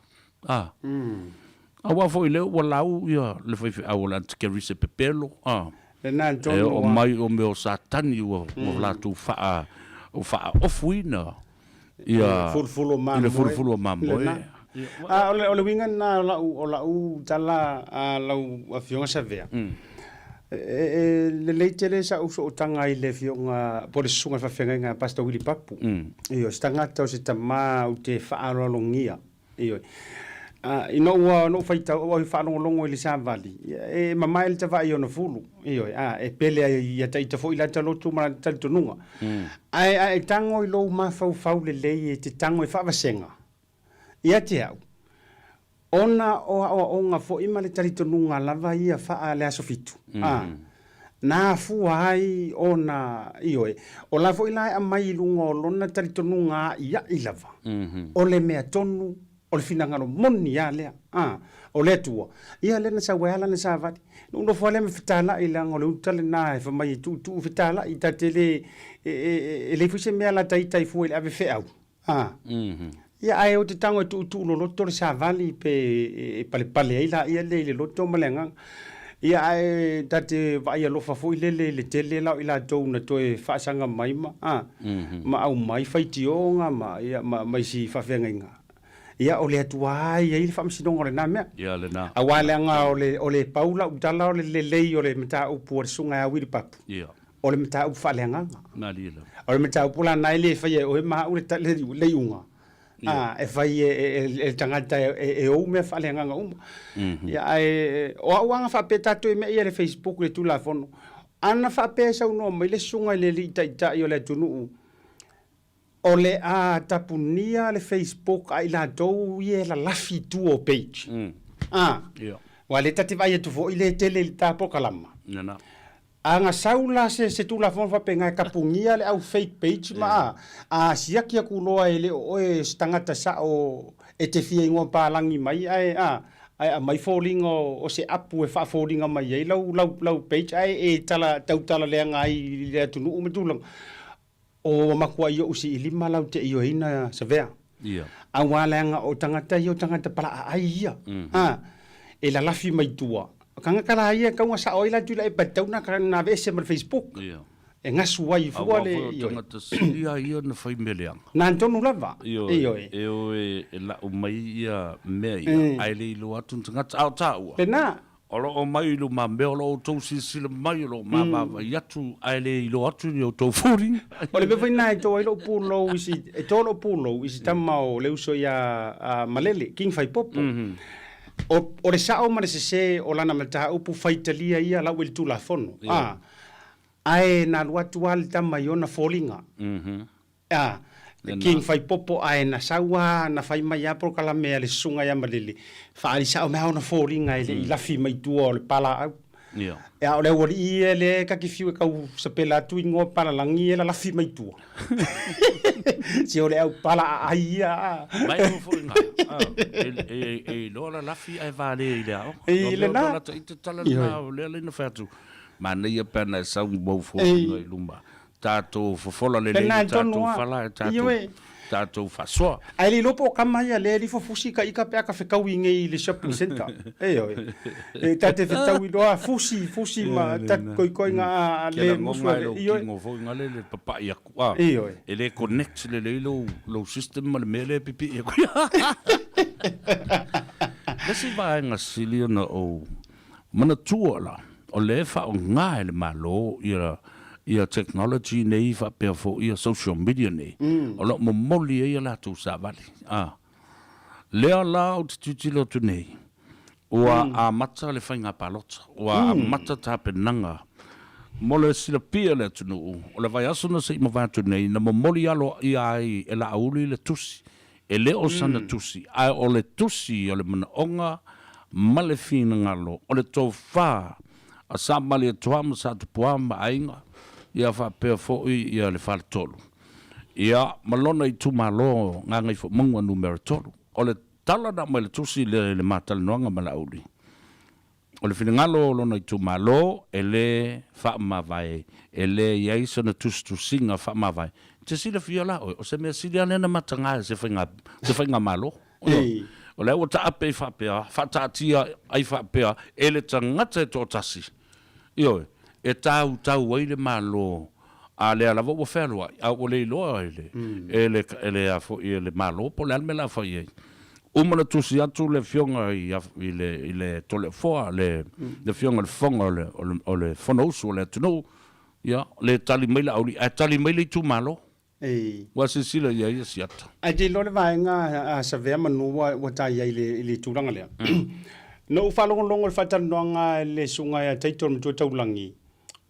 a. Aua foi lea ua lau ia le faifeau o le Antikerisi e pepelo, a. E oo mai o mea o Satani ua latou fa'a faaofuina ia i le fulufulu o mamoe. A o le uiga lena o lau tala a lau Afioga Savea, e lelei tele sa'u sootaga i le Afioga po o le Susuga i le Faafeagaiga Pastor Willie Papu. Ioe, o se tagata o se tama ou te faaaloalogia. Ioe. Ina ua ou faitau, ua faalogologo i le savali, e mamae le tavaai i ona fulu. Ioe, a, e pele ai ia ta ita foi lata lotu ma lata talitonuga. Ae a e tago i lou mafaufau lelei e te tago e faavasega, ia te au, ona o aoaoga foi ma le talitonuga lava ia faa le aso fitu, a, na afua ai ona, ioe, o la foi la e aumai i luga o lona talitonuga a'ia'i lava, o le mea tonu, o le finagalo moni lava lea, a, o le Atua, ia lea na sau ai lava lana savali. Na ou nofo lava lea ma fetala'i leaga o le uta lena e fai mai e tuutuu fetala'i, ta te le, e leai foi se mea la ta ita ai fua i le ave feau, a. Ia ae ou te tago e tuutuu loloto le savali pe e palepale ai laia lea i le loto ma le agaga. Ia ae ta te vaai alofa foi lele i le tele la o i latou na toe faasaga mai ma, a, ma aumai faitioga ma, ia, ma, ma isi faafeagaiga. Ia o le Atua lava e i ai le faamasinoga o lena mea. Ia lena. Aua leaga o le, o le pau lau tala o le lelei o le mataupu a le Susuga ia Willie Papu. Ia. O le mataupu faaleagaga. Malie lava. O le mataupu la lena e le faia e oe ma au le, le iuga. A, e fai e, e, e le tagata e, e ou mea faaleagaga uma. Ia, ae o au aga faapea tatou i mea ia i le Facebook i le Tulafono, ana faapea e saunoa mai le susuga i le alii taitai o le atunuu, o le a tapunia le Facebook a i latou ia e lalafi i tua o page. A, aua lea ta te vaai atu foi lea e tele i le ta polokalama. A na sau la se se Tulafono faapena e kapunia le au fake page ma a, a siaki atu loa e le o oe se tagata sao e te fia igoa palagi mai ae a, ae aumai foliga o se apu e faafoliga mai ai lau lau lau page ae e tala tautala leaga ai i le atunuu ma tulaga. O matuai ou siilima lau te ioeina Savea. Ia. Aua leaga o tagata ia o tagata palaaai ia. A, e lalafi mai tua. O tagata la ia e tau na sao ai latou i la e tatau na na aveese ma le Facebook. Ia. E gasu ai fua Aua le foi o ioe. tagata sili a ia na fai mea leaga. Na tonu lava. Ioe. Ioe. E o e lau mai ia mea ia, ae le iloa atu ni tagata. A o taua. Lena. O lo o mai i lumamea, o lo o outou silasila mai, o lo o mavaavai atu, ae le iloa atu ni outou foliga. O le mea foi lena e to ai lou pulou i si, e to lou pulou i si tama o le uso ia Malele, King Faipopo. O, o le sao ma le sese o lana mataupu faitalia ia lau i le Tulafono, a, ae na alu atu lava le tama i ona foliga. A, King Faipopo ae na sau a na fai mai a polokalame a le susuga ia Malele, faaali sao mai a ona foliga e le i lafi mai tua o le palaau. Ia. A o le aualii ia lea e ta te fiu e tau sapela atu igoa palalagi ia e lalafi mai tua. Se o le au pala aai ia a. Mai o foi ngā. E, e iloa lalafi ae vale i le aoga. I lena. No, lata i te tala lena o lea leina fai atu. Manaia pe ana e sau mau foliga i luma. Tatou fofola lelei Lena le tatou tonu a. fala e tatou Ioe. tatou faasoa. Ae le iloa po o kama ia lea e lifo fusi ka ika pe a ka fetaui nei i le shopping centre. Ioe. E ta te fetaui loa fusi, fusi ma ta koikoiga a le musu a le. Ioe. Kino foi ngale le papai aku a. Ioe. E le connect lelei lou, lou system ma le mea lea e pipii aku. Le isi vaega sili ona ou manatua la, o lea e faaaoga e le Malo ia ia technology nei faapea foi ia social media nei, o lo o momoli ai a latou savali. A lea la ou te tilotilo atu nei, ua amata le faiga palota, ua amata tapenaga mo le silapia e le atunuu, o le vaiaso na se i mavae atu nei, na momoli aloaia ai e Laauli le tusi E le o sana tusi, ae o le tusi o le manaoga ma le finagalo o le tofa a Sa Malietoa ma Sa Tupua ma Aiga, ia faapea foi ia le Faletolu, ia ma lona itumalo Gagaifomauga Numera 3. O le tala na aumai i le tusi lea i le ma talanoaga ma Laauli, O le finagalo o lona itumalo e lē faamavae, e lē i ai sana tusitusiga faamavae. E te silafia la oe, o se mea sili lava lea na mataga e se faiga, se faigamalo. Ioe. O lea ua taape ai faapea, faataatia ai faapea e le tagata e toatasi, ioe, e tautau ai le Malo, a lea lava ua fealuai, a ua le iloa e le, e le, e le, a foi, e le Malo po o le a le mea o le a fai ai. Uma na tusi atu le afioga i, i le, i le Toleafoa, le, le afioga i le Fofoga o le, o le, o le Fonousu o le atunuu, ia, le tali mai Laauli, ae tali mai le itumalo. Ei. Ua silasila i ai a Siata. Ae te iloa le vaega a Savea manu ua, ua ta i ai i le, i le tulaga lea. Na ou faalogologo i le faatalanoaga a le susuga ia Taito le Matua Taulagi,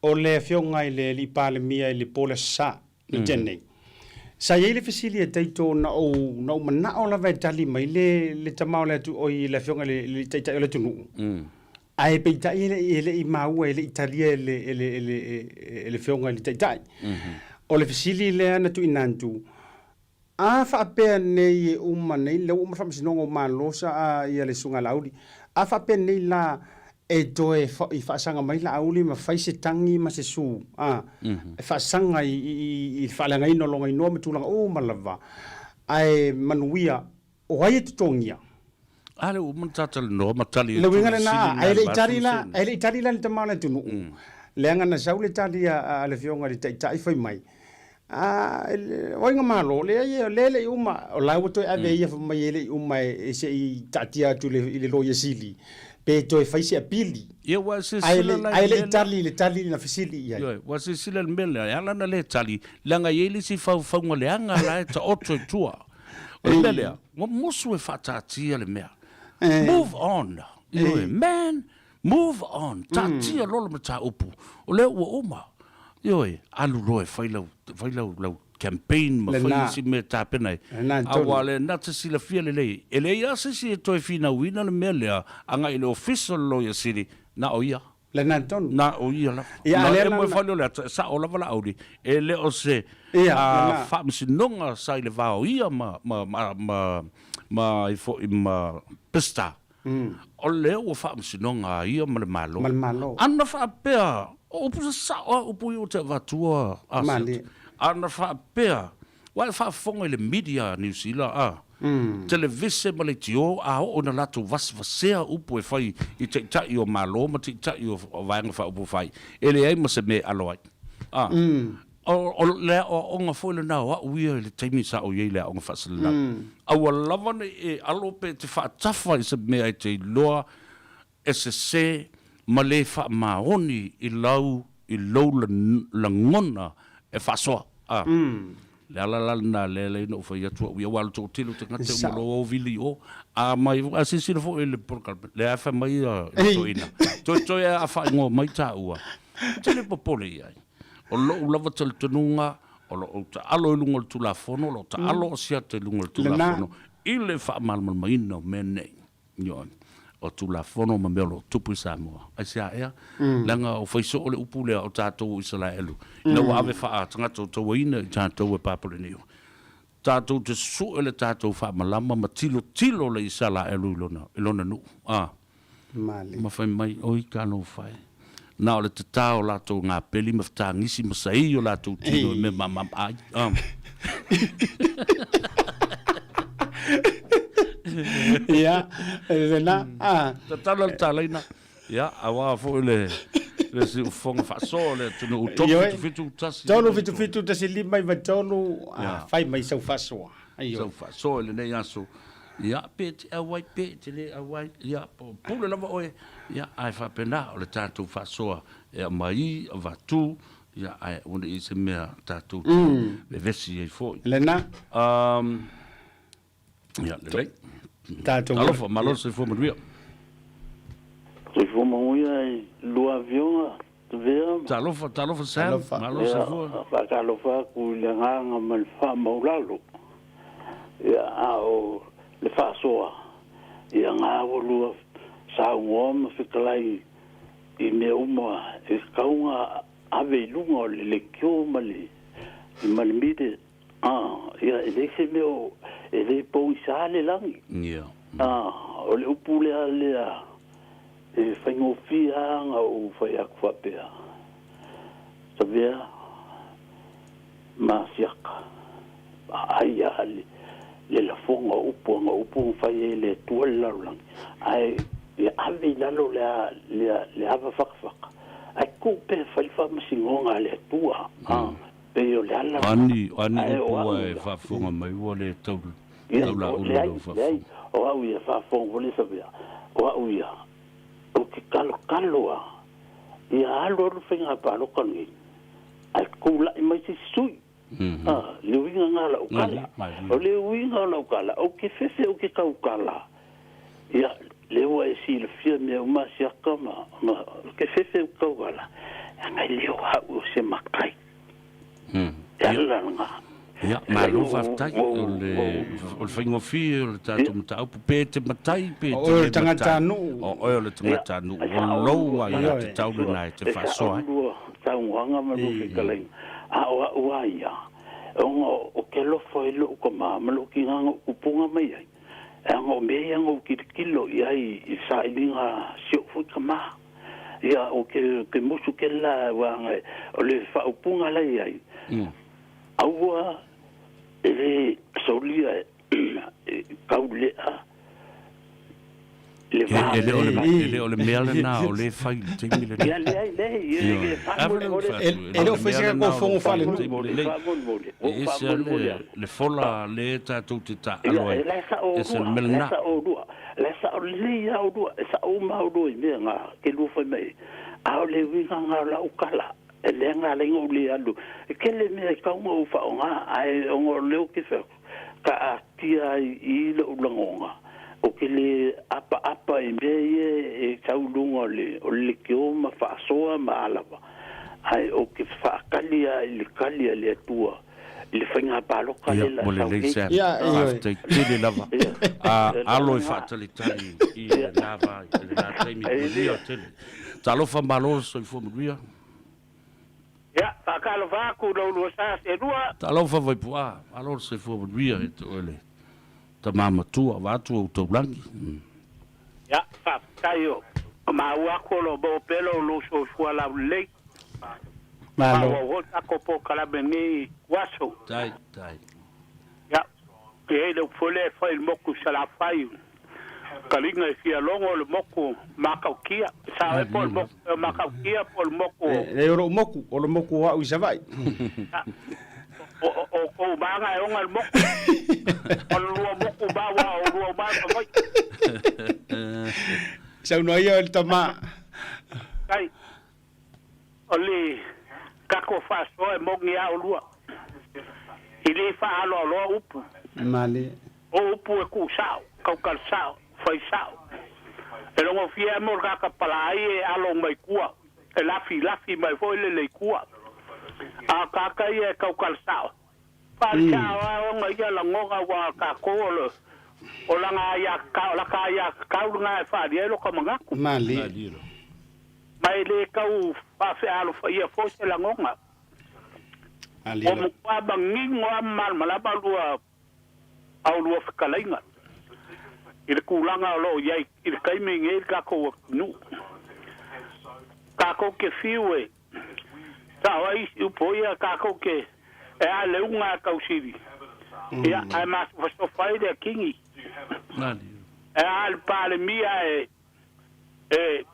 o le afioga i le Alii Palemia i le po o le Aso Sa, na tea nei. Sa i ai le fesili a Taito na ou, na ou manao lava e tali mai le, le tama o le atu, oi le afioga i le, le Taitai o le atunuu. Ae peitai e le, e le i maua, e le i talia e le, e le, e le, e le afioga i le Taitai. O le fesili lea na tuuina atu, a faapea nei e uma nei, lea ua uma le Faamasinoga o Malo sa a ia le Susuga Laauli, a faapea nei la e toe i faasaga mai Laauli ma fai se tagi ma se su, a, e faasaga i, i, i le faaleagaina o lona igoa ma tulaga uma lava, ae manuia, o ai e totogia? A lea ua uma ona ta talanoa ma tali Le uiga lena, ae le i tali la, ae le i tali la le tama o le atunuu. Leaga na sau le tali a le afioga i le Taitai fai mai, a, o ai na malo, leai o lea e le i uma, o la ua toe ave ia fai mai e le i uma e se i taatia atu i le Loia Sili, pe toe fai se apili. Ia ua silasila la i le mea lea. Ae le i tali le tali na fesili i ai. Ioe, ua silasila i le mea lea, e ala ona le tali, leaga e i ai le isi faufauga leaga la e taoto i tua. O le mea lea, ua musu e faataatia le mea. Move on. Ioe, man, move on. Taatia loa le mataupu. O lea ua uma. Ioe, alu loa e fai lau, fai lau, lau campaign ma fai isi mea e tapena ai. Aua o lena te silafia lelei, e leai lava se isi e toe finauina le mea lea agai i le Ofisa o le Loia Sili, na o ia. Lena tonu. Na o ia lava. Ia, a lea la. Na e o le ata, e sao lava Laauli, e le o se ia, a, faamasinoga sa i le va o ia ma, ma, ma, ma, ma, ai foi ma Pista. O lea ua faamasinoga a ia ma le Malo. Ma le Malo. Ana faapea, o upu sasao a upu ia ua te avatua a Malie. Ana faapea, Ua e faafofoga i le media a Niu Sila, a? Televise ma leitio, a oo ina latou vasevasea upu e fai i taitai o Malo ma taitai o Vaega Faaupufai, e leai ma se mea e alo ai. A? O, o le aoaoga foi lena o au ia i le taimi sa ou i ai i le aoga faasalalau. Aua lava ne i e alo pe e te faatafa i se mea e te iloa e sese ma le faamaoni i lau i lou lagona e faasoa. A. Le ala la lena lea lea ina ou fai atu au ia, aua o le toatele o tagata e uma loa o vili i o. A mai, a silasila foi i le polokalame, lea lava e fai mai le toeaina, toetoe lava a faaigoa mai taua, ou te le popole i ai. O lou lava talitonuga, o lo o taalo i luga o le Tulafono, o lo o taalo o Siata i luga o le Tulafono i le faamalamalamaina o mea nei. Ioe. O Tulafono ma mea o lo o tupu i Samoa. Aisea ea? Leaga o fai soo le upu lea o tatou o Isalaelu, ina ua ave faa-tagata o tauaina i tatou e Papaleniu. Tatou te sue le tatou faamalama ma tilotilo le Isalaelu i lona, i lona nuu. A. Male. Ma fai mai, Oi talofa e. Na o le tatā o latou gapeli ma fetagisi ma saei o latou tino i mea mamama ai. A. Ia, lena, a. Tatalo le talaina. Ia, auā foi le le siufofoga faasoa o le atunuu, 3 7 7 1 3 7 7 1 5 9 3, a, fai mai sau faasoa. Ioe. Sau faasoa i lenei aso. Ia, pe e te auai, pe e te le auai, ia, po o pule lava oe, ia, ae faapena, o le tatou faasoa e aumai, avatu, ia, ae aua ne i i ai se mea tatou te vevesi ai foi. Lena. Ia, lelei. Tatou. Talofa, malo le soifua manuia. Soifua manuia i lua afioga Tavea. Talofa, talofa Sam, malo le soifua. Ia, faatalofa atu i le agaga ma le faamaulalo. Ia, a o le faasoa, ia ga ua lua saunoa ma fetalai i mea uma e tatau ona ave i luga o le leitio ma le ma le media. Ah, ia, e leai se mea o, e le pogisa le lagi. Ia. Ah, o le upu lea lea, e faigofie lava ona ou fai atu faapea, Tavea ma Siaka, ai a le, le lafoga o upu ana upu na fai ai e le Atua le lalolagi, ae ia ave i lalo le, le, le ava fakafaka, ae tuu pea e fai le faamasinoga a le Atua. Ah. Pei o le ala lena. Ani, ani upu ua e faafofoga mai ua le tau laulu lau faafofoga. Leai, o au ia, faafofoga foi le Savea, o au ia, ou te kalokalo a, ia alu alu faiga palota lenei, ae tulai mai se isi sui. A, le uiga lena o lau tala. O le uiga o lau tala, ou te fefe ou te tautala, ia, lea ua e silafia mea uma a Siaka ma, ma, ou te fefe ou te tautala, leaga e le o au o se matai. E ala lena. Ia, malo faafetai. O le, o le faigofie o le tatou mataupu, pe te matai, pe te le matai. O oe o le tagata nuu, o lou aiatatau lena e te faasoa ai. E sao lua saunoaga ma lua fetalaiga, a o au a ia, ona ou te alofa i lou tama ma lou tina na ou tupuga mai ai, leaga o mea ia na ou tilotilo i ai i le sailiga a si ou foi tama. Ia, o ke, ke musu ke la, ua o le faaupuga la i ai, aua e le solia e kaulea le va. E le o le, e le o le mea lena o lea e fai i le taimi lenei. Ia, leai, leai, e faamolemole. E le o fai se tatou fono faalenuu. Faamolemole. E ese le, le fola lea tatou te taaalo ai, e ese le mea lena. La e sao lua, La e sao lelei lava oulua, e sao uma lava oulua i mea na te lua fai mai ai. A o le uiga na o lau tala, e leaga ala ai ona ou le alu. E tele mea e tatau ona ou faaaoga, ae ona o lea ou te fai atu, taatia ai i i lou lagona, ou te le apaapa i mea ia e sau i luga o le o le leitio ma faasoa ma a lava, ae ou te faatali lava i le tali a le Atua i le faiga palota lea la ua lelei Sam. Faafetai tele lava. A alo e faatalitali i lena va i lena taimi manuia tele. Talofa malo le soifua manuia. Ia, faatalofa atu i lou lua sa se lua. Talofa Vaipu'a, malo le soifua manuia e te oe le tama matua vaeatu ou taulagi. Ia, faafetai o maua atu o lo o maua pea lo lou soifua laulelei. Malo. Faaauau foi le tatou polokalame i lenei aso. Tai, tai. Ia, e i ai le upu foi lea e fai i le motu i Salafai, kaliga e fia logo le motu o Matautia. E sao ai po o le motu o Matautia po o le motu o... Leai o lou motu, o le motu o au i Savaii. O outou maga e ona le motu. O le lua motu ma ua o lua uma Savaii. Saunoa ia le tama. Tai. O le tatou faasoa e moni a olua. I le faaaloaloa upu. Malie. O upu e tuu sao, tautala sao, fai sao. E logofia ai mo le tagata palaai e alo mai tua, e lafilafi mai foi le leikua. A o tagata ia e tautala sao, faale-sao lava ona ia lagona ua tatou o le o lana aiatatau, o lata aiatatau lena e faaalia ai lota manatu. Malie. Ma e le tau faafealofaia foi se lagona. Ua matua manino lava ma malamalama lua a o lua fetalaiga i le tulaga o lo o i ai i le taimi lenei i le tatou atunuu. Tatou te fiu e sao ai isi upu ia tatou te e a le uga a tausili, ia, ae masofasofa ai le akigi. E a le Palemia e e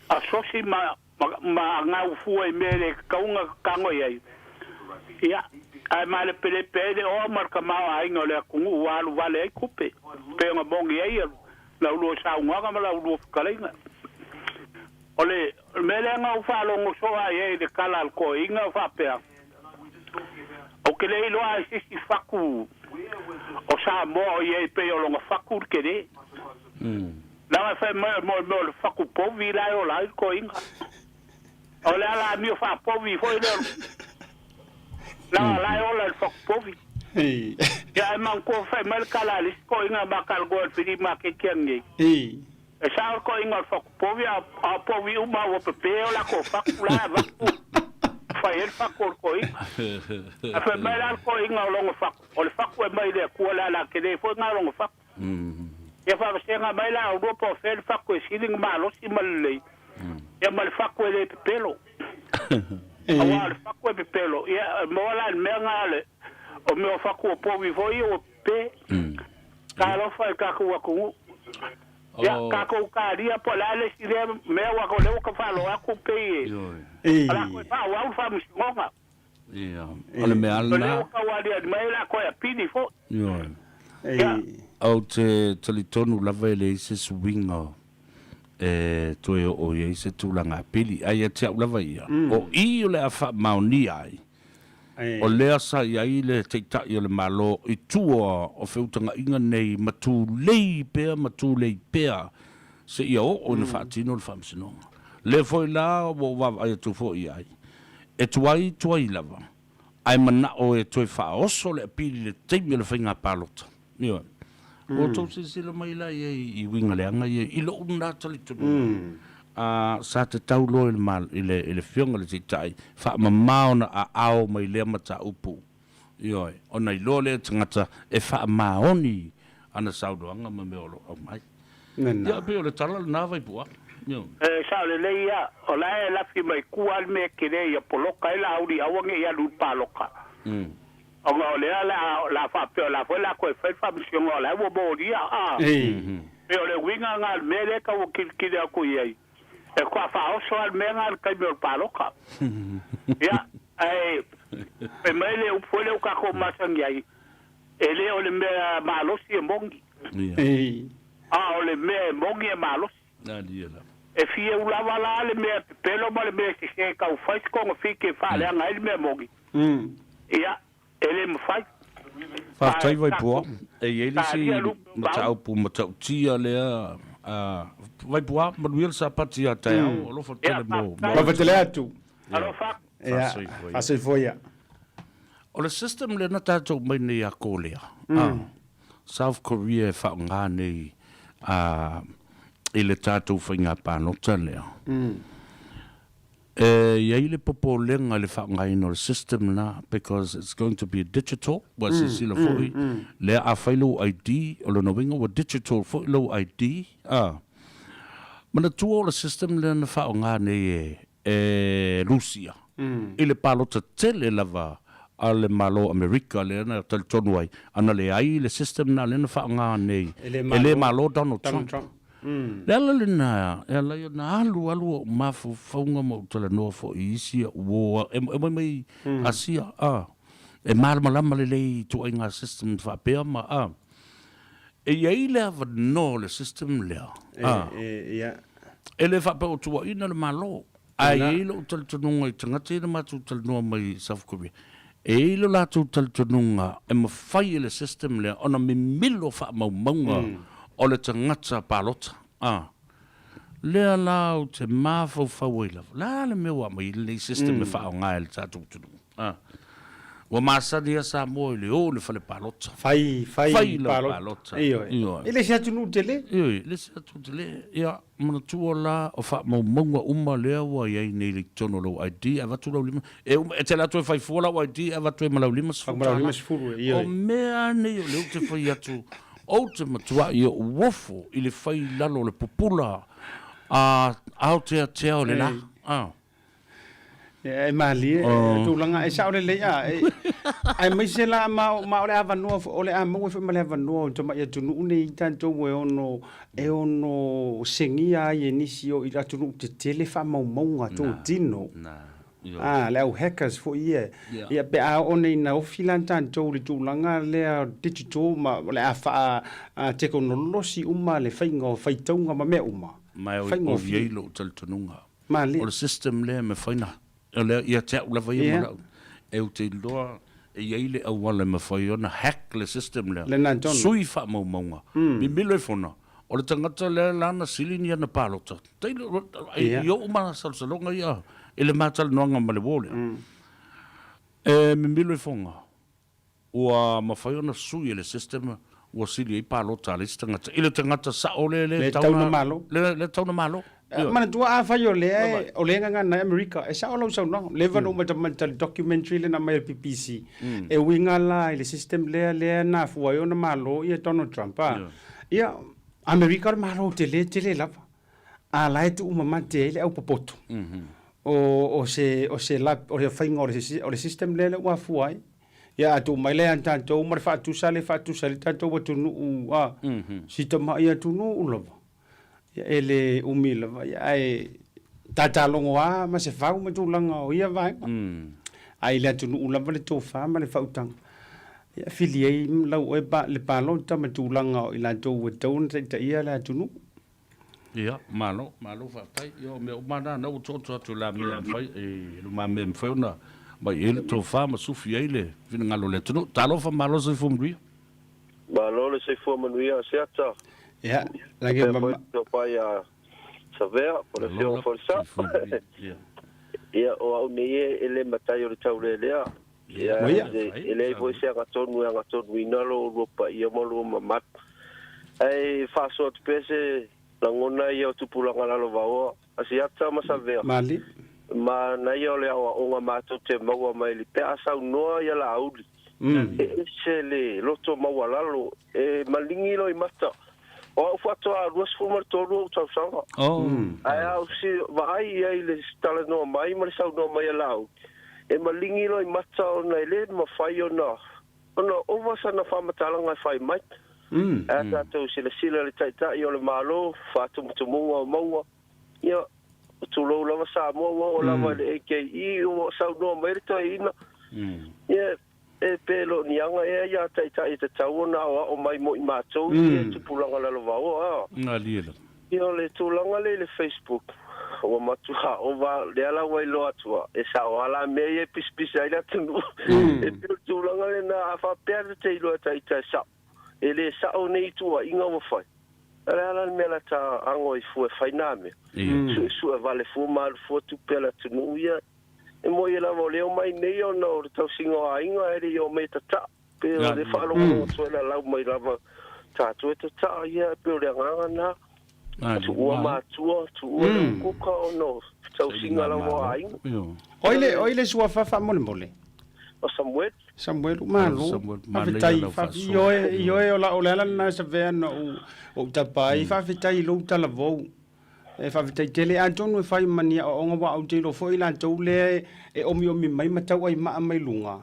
asosi ma ma gaufua i mea e le tatau ona tago i ai. Ia, ae malepelepe ai le oa ma le tamaoaiga o le atunuu ua alu vale ai tupe, pei ona moni ai la ulua saunoaga ma la ulua fetalaiga. O le mea lea na ou faalogo soo lava i ai i le tala a le toeaina o faapea, Ou te le iloa i se isi fatu o Samoa o i ai pei o lona fatu le tele. Leaga e fai mai o le mea o le fatu povi la e ola ai le toeaina. O le ala amio faapovi foi lea o le leaga la e ola i le fatu povi. Ia ae manatua fai mai le tala a le isi toeaina ma talanoa i le fili maketi ananei. E sao le toeaina o le fatu povi a o povi uma ua pepe o latou fatu la e avatu fai ai le fatu o le toeaina. Ae fai mai la le toeaina o lona fatu, o le fatu e mai i le Atua le ala tele foi lena o lona fatu. Ia faavasega mai la oulua po o fea le fatu e sili ona malosi ma lelei, ia ma le fatu e le pepelo. Aua o le fatu e pepelo, ia e maua la i le mea lena o mea o fatu o povi foi ia ua pepe. Talofa i tatou atunuu. Ia, tatou talia po o le a le isi lea mea aua o lea ua ta faaloa atu pei e o le a toe faaauau le faamasinoga. Ia, o le mea lava lena. O lea ua tau aliali mai o le a toe apili foi. Ioe. Ia. Ou te talitonu lava e leai se suiga e toe oo i ai se tulaga apili. Ae ia te au lava ia, o i o le a faamaonia ai, o lea sa i ai le Taitai o le Malo i tua o feutagaiga nei ma tulei pea ma tulei pea seia oo ina faatino le faamasinoga. Lea foi la ua ou vaavaai atu foi i ai, e tuai tuai lava, ae manao e toe faaoso le apili i le taimi o le faiga palota. Ioe. Ua outou silasila mai la i ai i uiga leaga ia i lou lena talitonuga. Sa tatau loa i le, i le, i le Afioga i le Taitai faamama ona aao mai lea mataupu. Ioe. Ona iloa lea e tagata e faamaoni ana saunoaga ma mea o lo o aumai. Ia, e pei o le tala lena Vaipua. Ioe. E sao lelei ia, o la e lafi mai tua le mea tele ia poloka ai la auli aua ne i alu i le paloka. Ona o lea o le a faapea o le a foi o le a toe fai le faamasinoga o la e ua molia a. Pei o le uiga lena o le mea lea e tau kilikili atu i ai, e faatoa faaoso lava le mea lena i le taimi o le palota. Ia, ae fai mai le upu foi lea ua tatou masani ai, e le o le mea malosi e moni, a o le mea e moni e malosi. E fiu lava la le mea pepelo ma le mea sese e tau fai se togafiti e faaleaga ai le mea moni, ia, e le mafai. Faafetai Vaipua, e i ai le isi mataupu matautia lea, Vaipua, manuia le Sapati ia taeao, alofa tele mo. Alofa tele atu. Alofa. Ia, faasoifua ia. O le system lea na tatou mai nei ia Korea, South Korea e faaaoga nei i le tatou faiga palota lea. E i ai le popolega i le faaaogaina o le system lena because it's going to be digital, ua silasila foi lea a fai lou ID, o lona uiga ua digital foi lou ID. Manatua o le system lea na faaaoga nei e e Rusia i le palota tele lava a le Malo o Amerika lea na talitonu ai ana leai le system lena lea na faaaoga nei e le malo Donald Trump. Le ala lena e ala ai ona alu alu ou mafaufauga ma ou talanoa foi i isi au uo e omai mai Asia a e malamalama lelei i ituaiga system faapea ma a e i ai le avanoa o le system lea a E le faapea ua tuuaiina le Malo, ae i ai lou talitonuga i tagata ia na matou talanoa mai i South Korea, e i ai lo latou talitonuga e mafai e le system lea ona mimilo faamaumauga o le tagata palota. A lea la ou te mafaufau ai lava, o le a le mea ua aumai ai lenei system e faaaoga e le tatou atunuu? A. Ua masani a Samoa i le o i le fale palota. Fai, fai, fai lau palota. Ioe. Ioe. E le se atunuu tele. Ioe, e le se atunuu tele. Ia, manatua la, o faamaumauga uma lea ua i ai nei i totonu o lou ID, e avatu lau lima, e uma, e te alu atu e fai fua lau ID, e avatu ai ma lau 50 Ma lau 50, ioe. O mea nei o lea ou te fai atu, ou te matuai ou ofo i le fai i lalo o le pupula a aoteatea o le la. A. E malie Oh. tulaga e sao lelei a e aemaise la ma ma o le avanoa o le a maua foi ma le avanoa o tama'i atunuu nei tatou e ono e ono segia ai e nisi o i atunuu tetele faamaumauga totino. A le au hackers foi ia. Ia pe a oo nei ina ofi la tatou i le tulaga lea digital ma o le a faa tekonolosi uma le faiga o faitauga ma mea uma. Ma e Faigofie. i ai lou talitonuga. Malie. O le system lea e mafai ona, o lea, ia te au lava ia ma Ia. lau, e ou te iloa e i ai le auala e mafai ona hack le system lea, Lena tonu. sui faamaumauga, mimilo ifo na, o le tagata lea lana sili ni ana palota. Tailo, Ia. i ou masalosaloga ia i le matalanoaga ma le uo lea, e mimilo ifoga, Ua mafai ona sui e le system ua sili ai palota a le isi tagata i le tagata sao le le tau na malo. Le tau na malo. Manatua afai o lea o lea gagana ai Amerika, e sao lau saunoaga. Leva ona ou matamata i le documentary lea na aumai e le BBC e uiga la i le system lea lea na afua ai ona malo ia Donald Trump a. Ia, Amerika o le malo tele tele lava. A la e tuumamate ai le aupopoto. O o se o se o le faiga o le o le system lea ua afua ai. Ia a tuu mai lea ia tatou ma le faatusa le faatusa i le tatou atunuu a si tamai atunuu lava. Ia e le umi lava ia ae tatalogo lava ma se fau ma tulaga o ia vaega. Ae i le atunuu lava le tofa ma le faautaga. Ia fili ai lau oe le palota ma tulaga o i latou ua tatau ona taitaia le atunuu. Ia, malo, malo faafetai. Ia, o mea uma na, na ua taoto atu i la mea e mafai, i lumamea e mafai ona aumai i ai le tofa ma sufi ai le finagalo o le atunuu. Talofa, malo le soifua manuia. Malo le soifua manuia Asiata. Ia, lagi Faapea foi le tofa ia Savea po o le Afioga Folesa. Ia, o au nei e le matai o le taulelea. Ia, e leai foi se agatonu e agatonuina lo oulua paia ma lua mamalu. Ae faasoa atu pea se lagona ia o tupulaga lalovaoa, Asiata ma Savea. Mali. Manaia o le aoaoga matou te maua mai le pe a saunoa ia Laauli. E ese le loto maualalo, e maligi loimata. O au faatoa 23 ou tausaga. Ae a ou vaai i ai i le talanoa mai ma le saunoa mai a Laauli, e maligi loimata ona e le mafai ona ona ova sana faamatalaga e fai mai. Ae a tatou silasila i le Taitai o le Malo, faatumutumuga o mauga, ia, tulou lava Samoa, ua oo lava i le AKE, ua saunoa mai le toeaina. Ia, E pe lo ni aga ea ia Taitai e tatau ona aoao mai mo i matou i ia tupulaga lalovaoa a. Galie lava. Ia o le tulaga lea i le Facebook ua matua ova lea la ua iloa atu a e sao a la mea ia e pisapisa ai le atunuu. E pei o le tulaga lena a faapea ta te iloa e Taitai sao e le sao nei ituaiga ua fai. O le a la le mea la ta ago ai fua e fai na mea. Suesue vale fua ma alu fua tupe a le atunuu ia. E moi lava o le omai nei ona o le tausiga o aiga e le i omai e tataa. Pe o le faalogologo atu ai lalau mai lava tatou e tataa ia pe o le agaga na. Tuua matua, tuua le ukuka ona o tausiga lava o aiga. Oi le oi le suafa faamolemole. O Samuel. Samuel, malo. Faafetai, faafetai ioe, ioe o la o le ala lena sa avea na ou ou tapa ai. Faafetai i lou talavou. E faafetai tele. Atonu e fai ma ni aoaoga aua ou te iloa foi i latou lea e omiomi mai ma tauaimaa mai luga,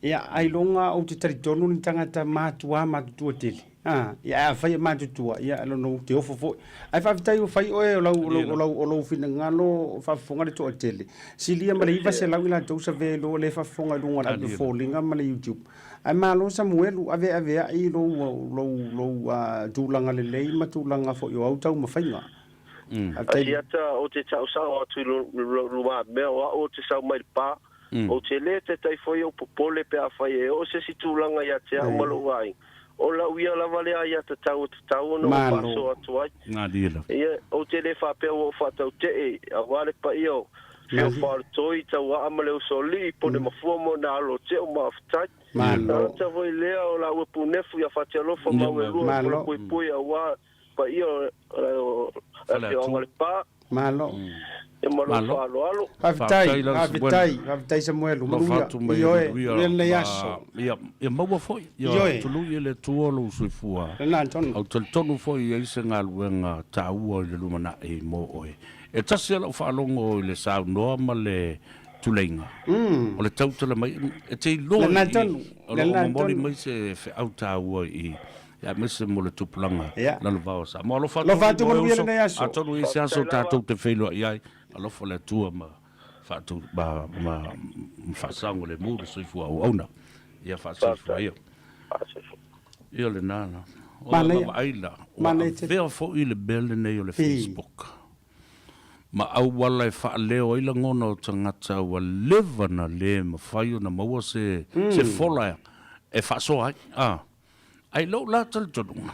ia ailoga ou te talitonu ni tagata matuā matutua tele. A, ia ae afai e matutua, ia lona ou te ofo foi. Ae faafetai ua fai oe o lau, o lau, o lau, o lou finagalo faafofoga le toatele. Silia ma le 900 i latou sa ve loa le faafofoga i luga o le Ave Foliga ma le YouTube. Ae malo Samuelu, aveaveai lou, lou, lou tulaga lelei ma tulaga foi o au taumafaiga. Faafetai. Asiata, ou te tausao atu i lumamea o au ou te sau mai le pa. Ou te le taitai foi ou popole pe afai e oo se isi tulaga ia te au ma lou aiga. O lau ia lava lea aiatatau e tatau ona ou faasoa atu ai. Ia, ou te le faapea ua ou faatautee, aua le paia o Feofaoletoi, Tauaa ma le Usoalii, Pone Mafua ma ona alo o Teo, mafetai. Tagata foi lea o laua Punefu ia Fatialofa ma Auelua o Polapoipoi aua paia o le afioaga o Lepa. Malo. Ia ma lou faaaloalo. Faafetai, faafetai, faafetai Samuelu. Manuia. Ioe, manuia lenei aso. Ia, ia maua foi. Ia tului e le Atua lou soifua. Lena tonu. Ou talitonu foi e i ai se galuega taua i le lumanai mo oe. E tasi lava lau faalogo i le saunoa ma le. tuleiga, o le tautala mai, e te iloa Lena i, tonu, o lo o lena momoli tonu. mai se feau taua i, aemaise mo le tupulaga Ia. lalovao o Samoa. Alofa atu Alofa alii atu ma oe manuia uso, lenei aso. atonu i se aso Faafetai lava. tatou te feiloai ai, alofa le Atua ma faatu, ma, ma, ma faasaogalemu le soifua auauna. Ia faasoifua ia. Ia lena la. O le Manaia. vaavaai la, ua Manaia tele. avea foi le mea lenei o le I. Facebook ma auala e faaleo ai lagona o tagata ua leva na le mafai ona maua se, se fola e faasoa ai. A. Ae i lou la talitonuga,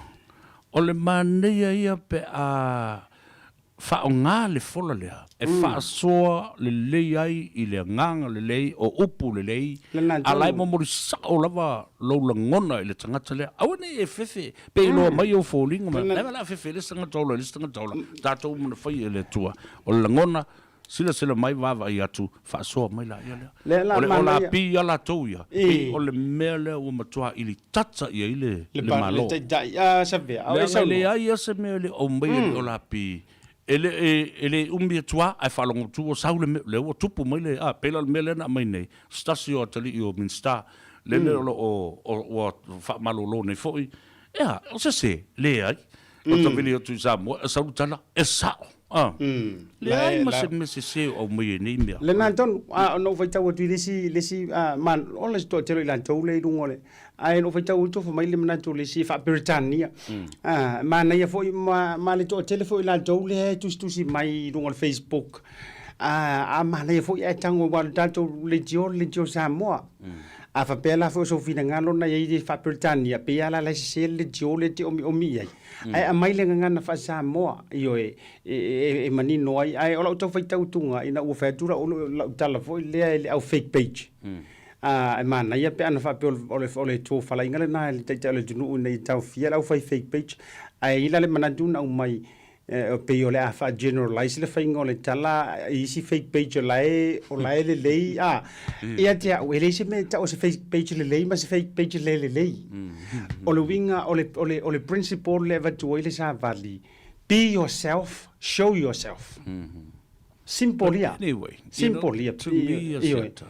o le manaia ia pe a Faaaoga le fola lea e faasoa lelei ai i le agaga lelei o upu lelei, a la e momoli sao lava lou lagona i le tagata lea. Aua ne i e fefe pe iloa mai ou foliga ma, leaga o le a fefe i le isi tagata ola i le isi tagata ola. Tatou uma na faia e le Atua. O le lagona, silasila mai, vaavaai atu, faasoa mai laia lea. O le olapi a latou ia, pei o le mea lea ua matua ilitata i ai le Malo. Leaga e leai lava se mea e le o aumaia i le olapi, e le umi atu lava ae faalogo atu ua sau le mea, lea ua tupu mai le, a, pei la o le mea lea na aumai nei, se tasi o atalii o Minisita, lele o lo o ua faamalolo nei foi, Ea, o se se, leai. O tavili atu i Samoa, e sau le tala, e sao. A. Leai ma se mea sese o aumai ai nei mea. Lena tonu, a ona ou faitau atu i le isi, le isi, a, ma, o le toatele o i latou lea i luga o le, ae na ou faitau atu fai mai le manatu o le isi e faa-Peretania. A, manaia foi ma, ma le toatele foi o i latou lea e tusitusi mai i luga o le Facebook. A, a manaia foi ae tago aua o le tatou leitio, le leitio Samoa. A faapea la foi o sou finagalo na i ai le faa-Peretania, pei lava la la e sese le leitio lea e te omiomi i ai. Ae aumai le gagana faa-Samoa, ioe, e, e, e manino ai. Ae o lau tau faitau tuga, ina ua fai atu lau, lau tala foi lea i le au fake page. A, e manaia pe ana faapea o le, o le tofalaiga lena e le Taitai o le atunuu ina ia taofia le au fai fake page. Ae i ai la le manatu na aumai, E pei o le a faa-generalize le faiga o le tala i isi fake page o la e, o la e lelei, a. Ia te au, e leai se mea e tau o se fake page lelei ma se fake page le lelei. O le uiga, o le, o le, o le principle lea e avatu ai le savali, be yourself, show yourself. Simple ia. Anyway, you Simple know, ia. to me, Ioe. Asiata,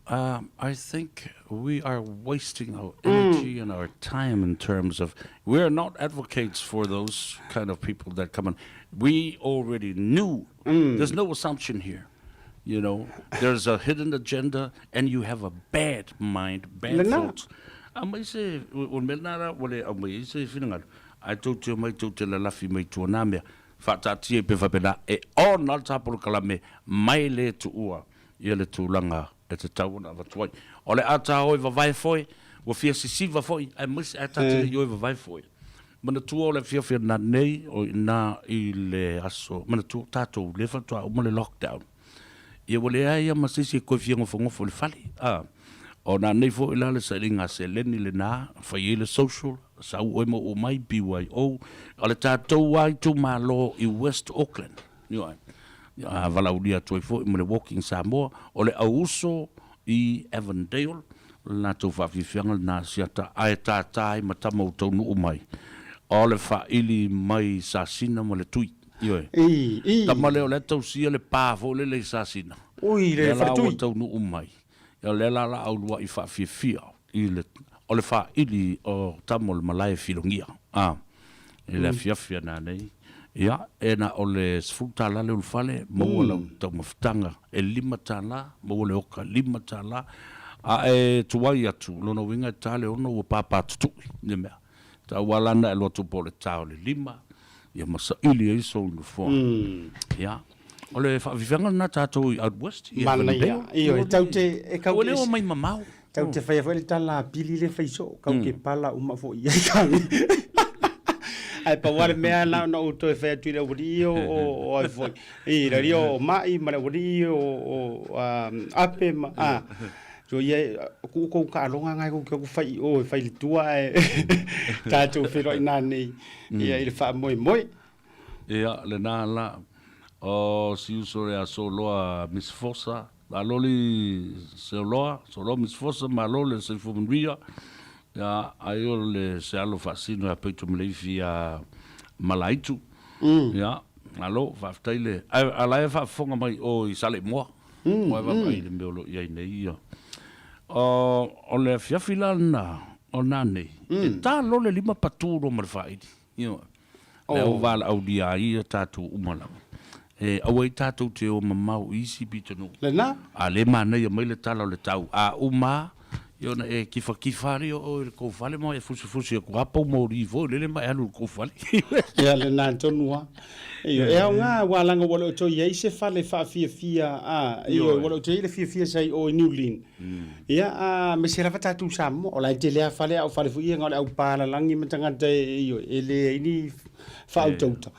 I think we are wasting our energy and our time in terms of we are not advocates for those kind of people that come in. We already knew there's no assumption here. You know, there's a hidden agenda and you have a bad mind, bad Lena. thoughts. Aumai se, o le mea lena la, ua le aumai ai se finagalo, ae tou te omai tou te lalafi mai tua nā mea, faataatia ai pea faapena, e ona le ta polokalame mai le tuua ia le tulaga e tatau ona avatu ai. O le a ta o e vavae foe, ua fia sisiva foi, aemaise ae ta te le i o e vavae foe. Manatua o le afiafi ananei o i ina i le aso, manatua tatou lea faatoa uma le lockdown. Ia ua leai lava ma se isi e toe fia nofonofo i le fale. A, o nanei foi la le sailiga a seleni lena, fai ai le social, sau oe ma oo mai, BYO, o le tatou lava itumalo i West Auckland. Ioe. A valaaulia atu ai foi ma le Walking Samoa, o le auuso i Avondale, o le latou faafiafiaga lena Asiata, ae tātā ai ma tama ua taunuu mai, o le faaili mai Sasina ma le Tui. Ioe. I, i. Tama lea o lea tausia le pa foi lele i Sasina. Ui, le Lea la ua faletui. taunuu mai. Ia o lea la la au lua'i faafiafia i le, o le faaili o tama o le malae filogia, a, i le afiafi ana nei. Ia, e na o le $10 le ulufale, maua lau taumafataga e $5, maua le oka $5, a e tuai atu, lona uiga e ta le 6 ua pāpā tutu'i le mea. Tau lava la na e alu atu po o le ta o le 5, ia ma saili ai sou nofoa. Ia, o le faafiafiaga lena tatou i out west, i Manaia. Avondale. Ioe, tau te, e kau Ua le o mai mamao. Tau te whaia foi le tala a pili le whai so, kau ke pala uma fo i ai kami. Ai pa wale mea na na o toe whai atu i le wali o o o ai foi. I le rio o mai ma le wali o o um, ape ma a. So ia ku kou ka alonga ngai ku ku whai o e whai le tua e tātou whenua i nā nei. Ia i le wha moe moe. Ia, lena la, o si uso le aso loa Miss Fosa, malo li Seoloa, Soloa Miss Fosa, malo le soifua manuia, ia, ai o le se alo faasino ia Peito Maleifi ia Malaitu, ia, malo, faafetai le, ai, a la e faafofoga mai o i Saleimoa. Ua e vaavaai i le mea o lo o i ai nei ia. O le afiafi la lena o nanei, e ta loa le lima patu loa ma le faili. Ioe. Le au valaaulia ai ia tatou uma lava. E aua ai tatou te o mamao i isi pitonuu. Lena. A le manaia mai le tala o le tau, a uma lava, ia ona e kifakifa lea o oe i le tou fale ma e fusifusi atu lava pau moli foi lele ma e alu i le tou fale. Ia lena tonu lava. Ioe, e aoga aua leaga ua le o toe i ai se fale faafiafia, a, ioe, ua le o toe i ai le fiafia sa i o i Niu Lin. Ia, a, aemaise lava tatou Samoa, o la e tele lava fale, a o fale foi ia na o le aupalalagi ma tagata e, ioe, e leai ni faautauta.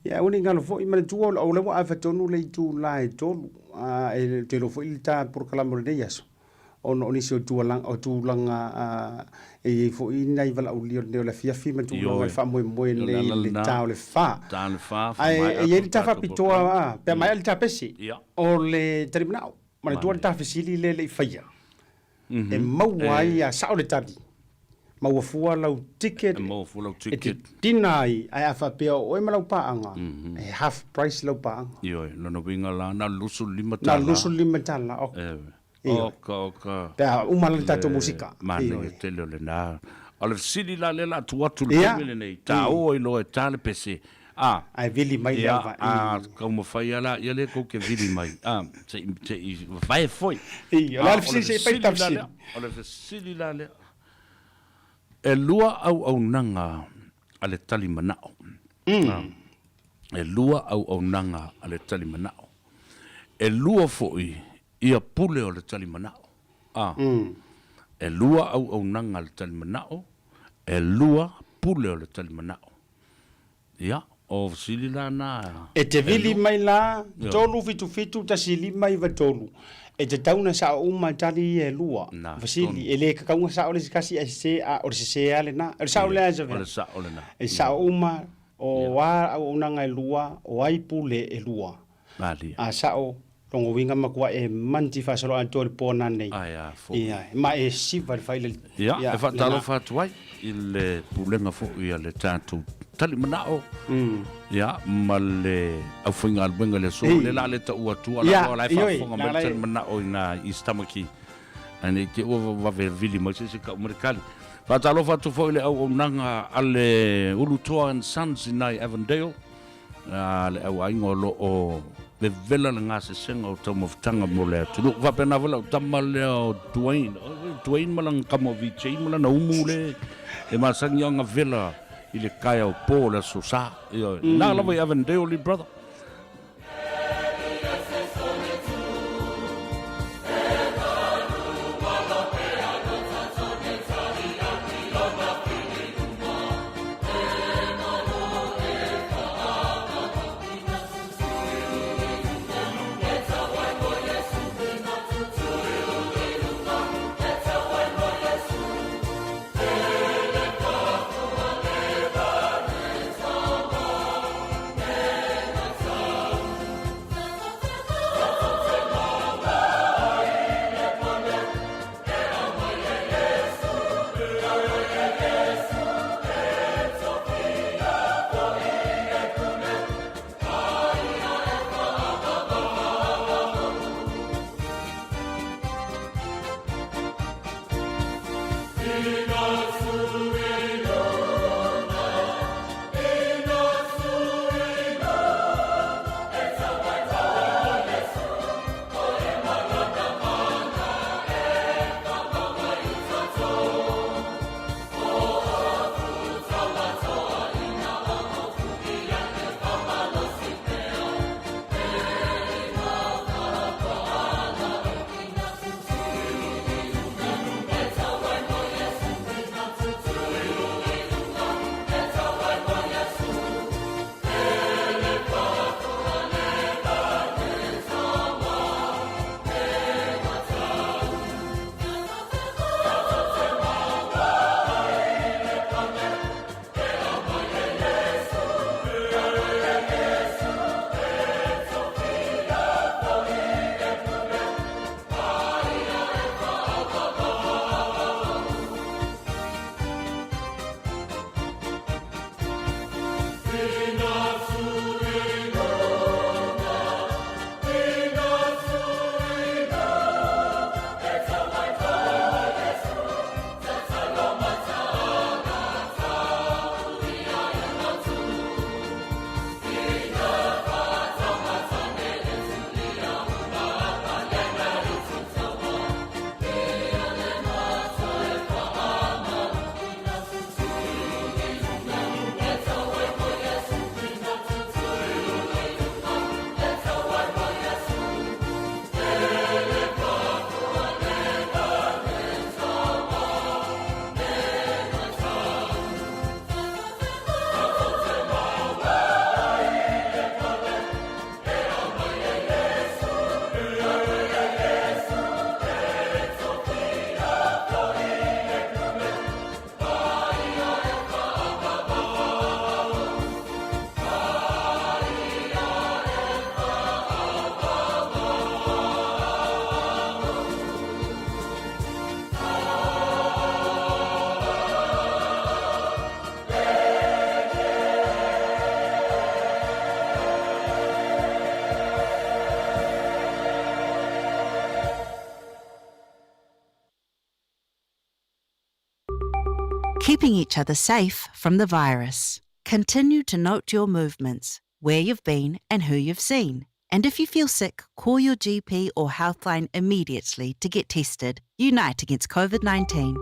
Ia, aua ne i galo foi, manatua o lea ua ava tonu le itula e 3, a, e ou te iloa foi le ta polokalame o lenei aso, ona o nisi o tualaga, o tulaga e i ai foi nai valaaulia o lenei o le afiafi ma tulaga o le faamoemoe nei i le ta o le 4. Ae e i ai le ta faapitoa pe a maea le ta pese o le talimanao. Manatua le ta fesili lea e le i faia, e maua ai a sao le tali, maua fua lau ticket e te tina ai, ae a faapea o oe ma lau paaga, e half price lau paaga. Ioe, lona uiga la, na o le $25. Na o le $25, ok. Oka, oka. Pe a uma la le tatou musika. Manaia tele o lena. O le fesili la lea o le a tuu atu i le taimi lenei, taua i loa e ta le pese, a. Ae vili mai le auvaai. Ia, a taumafai lava la, ia lea tou te vili mai, a, se i, se i vae foi. O le a le fesili se i fai ta fesili. O le fesili la lea, e lua auaunaga a le talimanao. E lua auaunaga a le talimanao. E lua foi ia pule o le talimanao. A. E lua auaunaga a le talimanao, e lua pule o le talimanao. Ia, o fesili la na. E te vili mai la, 3 7 7 1 5 9 3. E tatau ona sao uma tali ia e lua. Fesili, e le tatau ona sao le isi tasi ae sese, a o le sese lava lena. O le sao lea Isabel? O le sao lena. E sao uma, o a auaunaga e lua, o ai pule e lua. Malie. A sao, lona uiga matua e manti faasolo atoa i le po nanei. Ae a foi. Ia, ma e siva le faila. Ia, e faatalofa atu ai i le pulega foi a le tatou talimanao, ia, ma le aufaigaluega i le aso, lea o le a le taua atua, la o la e faafofoga mai le talimanao i ina i East Tamaki, ae ne i te i ua vave vili mai se isi tau mai le tali. Faatalofa atu foi i le auaunaga a le Ulutoa and Sons i ina i Avondale, A le au aiga o lo o vevela le gasesega o taumafataga mo le atunuu. Faapena foi lau tama lea o Dwayne, Dwayne ma lana tama o VJ ma lana umu le e masani ona vela i le taeao po o le Aso Sa. Ioe. Na lava i Avondale, li brother. Keeping each other safe from the virus. Continue to note your movements, where you've been, and who you've seen. And if you feel sick, call your GP or Healthline immediately to get tested. Unite against COVID 19.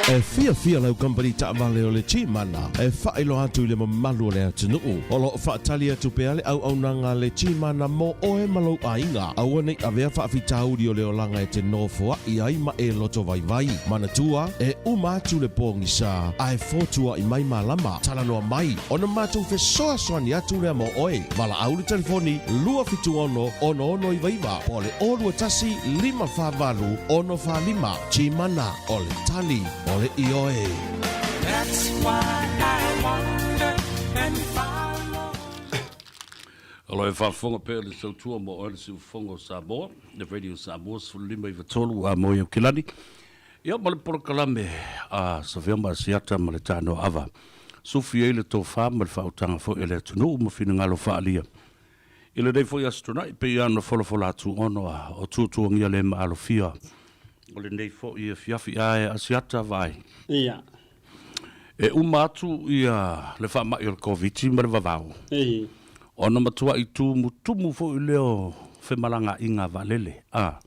E fiafia lau kamupani taavale o le G-Mana e faailoa atu i le mamalu o le atunuu. O lo o faatali atu pea le auaunaga a le G-Mana mo oe ma lou aiga. Aua ne i avea faafitauli o le olaga e te nofoai ai ma e loto vaivai. Manatua, e uma atu le pogisa, ae fotuai mai malama. Talanoa mai, ona matou fesoasoani atu lea mo oe. Valaau le telefoni 276 6699 po o le 021 548 645. G-Mana, o le tali o le ioe. That's why I wonder and follow. O lo e faafofoga pea le sautua mo oe le siufofoga o Samoa, le Radio Samoa 15 i 3 a moe o Kilani. Ia ma le polokalame a Savea ma Asiata ma le Tanoa Ava. Sufi ai le tofa ma le faautaga foi a le atunuu ma finagalo faaalia. I lenei foi Aso Toonai, pei lava ona folafola atu ona o tuatuagia le maalofia o lenei foi afiafi ae Asiata vaai. Ia. E uma atu ia le faamai o le Koviti ma le vavao. Ii. Ona matuai tumutumu foi lea o femalagaaiga a vaalele. A.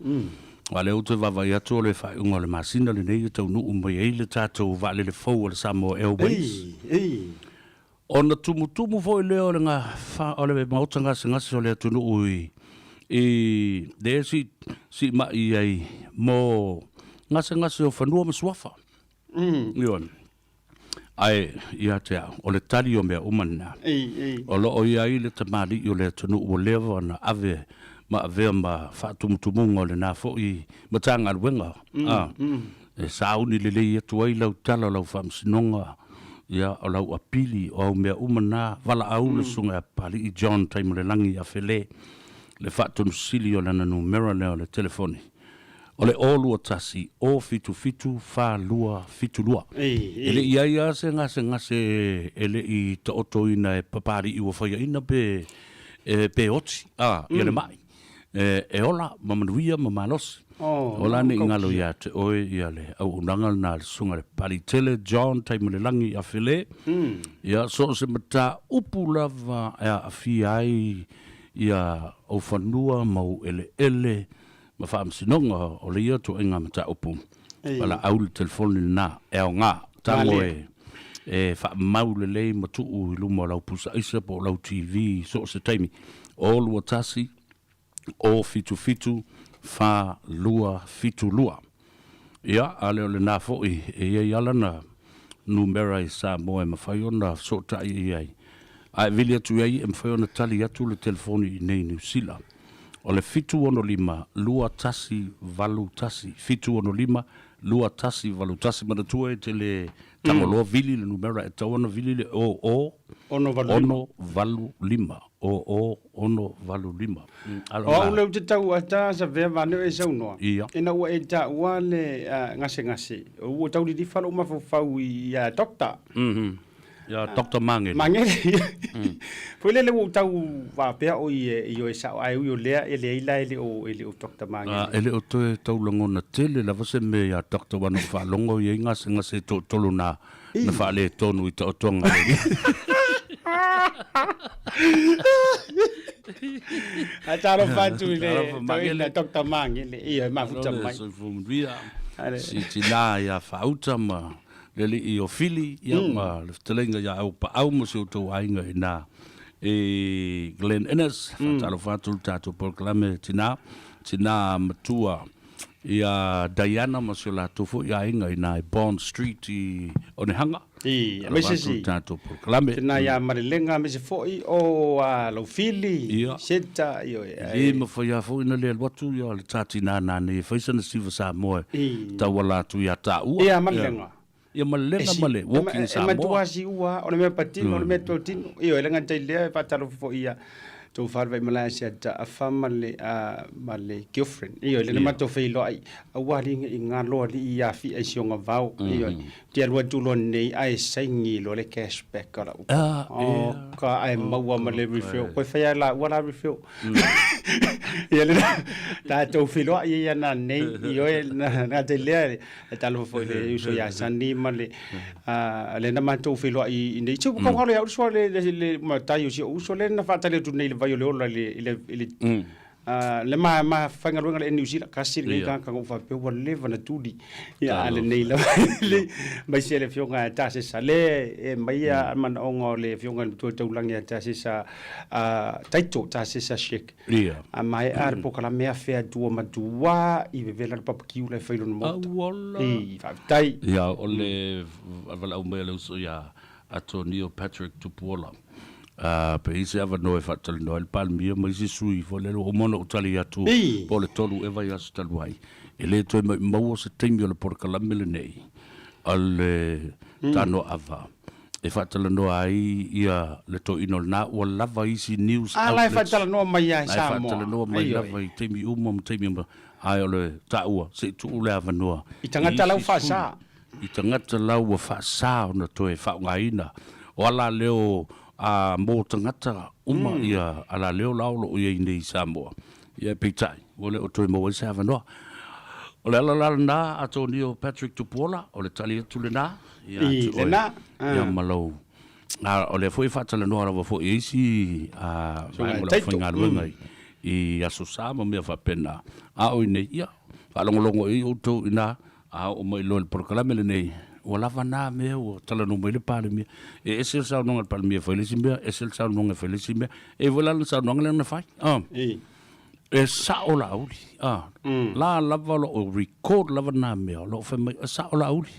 Aua o lea ou te vaavaai atu o le faaiuga o le masina lenei e taunuu mai ai le tatou vaalele fou a le Samoa Airways. Ii. Ona tumutumu foi lea o le o le maota gasegase o le atunuu i i lea e siimai ai mo gasegase o fanua ma suafa. Ioe. Ae ia te au, o le tali o mea uma lena. O lo o i ai le tamalii o le atunuu ua leva ona ave ma avea ma faatumutumuga o lena foi Matagaluega, a, e sauni lelei atu ai lau tala o lau faamasinoga, ia, o lau apili, o au mea uma na, valaau le Susuga ia Papalii John Taimalelagi Afele, le Faatonusili o lana numera lea o le telefoni. O le 0 21 0 77 4 2 7 2. E le i i ai lava se gasegase e le i taotoina e Papalii ua faiaina pe pe oti a ia le mai. E ola ma manuia ma malosi. Ola ne i galo ia te oe ia le auaunaga lena a le Susuga i le Papalii Tele John Taimalelagi Afele. Ia so o se mataupu lava e aafia ai ia ou fanua ma ou eleele ma faamasinoga o le ia ituaiga mataupu. Valaau le telefoni lena e aoga, tago e faamau lelei ma tuu i luma o lau pusa aisa po o lau TV i so o se taimi. 0 2 1 0 7 7 4 2 7 2. Ia, a le o lena foi e i ai lava lana numera i Samoa e mafai ona fesootai i ai. A e vili atu i ai e mafai ona tali atu le telefoni i inei i Niu Sila. O le 765 2181, 765 2181. Manatua e te le tagoloa vili le numera, e tatau ona vili le 00 685, 00 685. O au lea ou te tau ata sa vea vane o e saunoa. Ina ua e taua le gasegase, ua tau lilifa lou mafaufau i a Doctor. Ia Doctor Magele. Magele. Foi lele ua ou tau faapea o i i o e sao ae ui o lea e leai la e le o e le o Doctor Magele. E le o toe tau lagona tele lava se mea ia Doctor aua na ou faalogo i ai gasegase toatolu na na faaletonu i taotoga e A talofa atu i le Doctor Magele, ia e mafuta mai. Soifua manuia. Si tina ia Faauta ma le alii o Fili, ia ma le fetalaiga ia Aupaau ma si outou aiga i ina i Glen Innes. Faatalofa atu le tatou polokalame tina, tina matua ia Diana ma si o latou foi aiga i ina i Bond Street i Onehunga. I, aemaise si tatou polokalame. Tina ia Malelega aemaise foi o Laufili, Seta, ioe. E le mafai lava foi ona le alu atu ia le ta tina nanei e fai sana siva Samoa e tauala atu ia taua. Ia Malelega. Ia Malelega ma le Walking Samoa. E matua siua, o le mea patino, o le mea totino. Ioe, le gata i lea e faatalofa foi ia tou fale vaimalae sia taafa ma le ma le girlfriend. Ioe, le na matou feiloai, aua alii i galo alii ia afi'a i si ona vao. Ioe, te alu atu loa nei ae saini loa le cash back o lau. Oh, ka ae maua ma le refill. Koe whai la ua la refill. Ia le tatou feiloai ia na nei ioe na te lea e talofa foi le uso ia Sani ma le le na matou feiloai i nei. Se ua kau ia uso le le matai o si uso le na whaatali atu nei le vai o le ola le le le ma ma faigaluega le New Zealand kasi lenei tagata na ou faapea ua leva na tuli ia a lenei lava le mai se le afioga ia Tasesa le e mai ia manaoga o le afioga i le Matua Taulagi ia Tasesa Taito Tasesa Sheik a maea le polokalame afe atu matua i vevela le papakiu la e fai lona maota i faafetai. Ia o le valaau mai a le uso ia Antonio Patrick Tupuola. Ā, pe i ai se avanoa e faatalanoa ai le Palemia ma isi sui foi lele ua uma ona ou tali atu po o le 3 ea vaiaso talu ai, e le toe maumau se taimi o le polokalame lenei a le Tanoa Ava. E faatalanoa ai ia le toeaina o lena ua lava isi news outlets. A la e faatalanoa mai lava i Samoa. La e faatalanoa mai lava i taimi uma ma taimi uma, ae o le taua se i tuu le avanoa i tagata la ua faasa. I tagata la ua faasa ona toe faaaogaina. O alaleo a mo tagata uma ia alaleo la o lo o i ai nei i Samoa. Ia peitai, ua le o toe maua ai se avanoa. O le ala la lena a Tonio Patrick Tupuola, o le tali atu lena ia I atu oe. lena, Ia ma lou, a, o lea foi e faatalanoa lava foi i isi a, Suiga vaega o le taito. aufaigaluega i, i Aso Sa ma mea faapena. A o i nei, ia, faalogologo i ai outou i ina, A oo mai loa i le polokalame lenei, ua lava na mea ua talanoa mai le Palemia. E ese le saunoaga a le Palemia e fai le isi mea, ese le saunoaga e fai le isi mea. E i ai foi la lana saunoaga lea na fai. Ah. E sao Laauli. Ah. La lava o lo o record lava na mea, o lo o fai mai, e sao Laauli.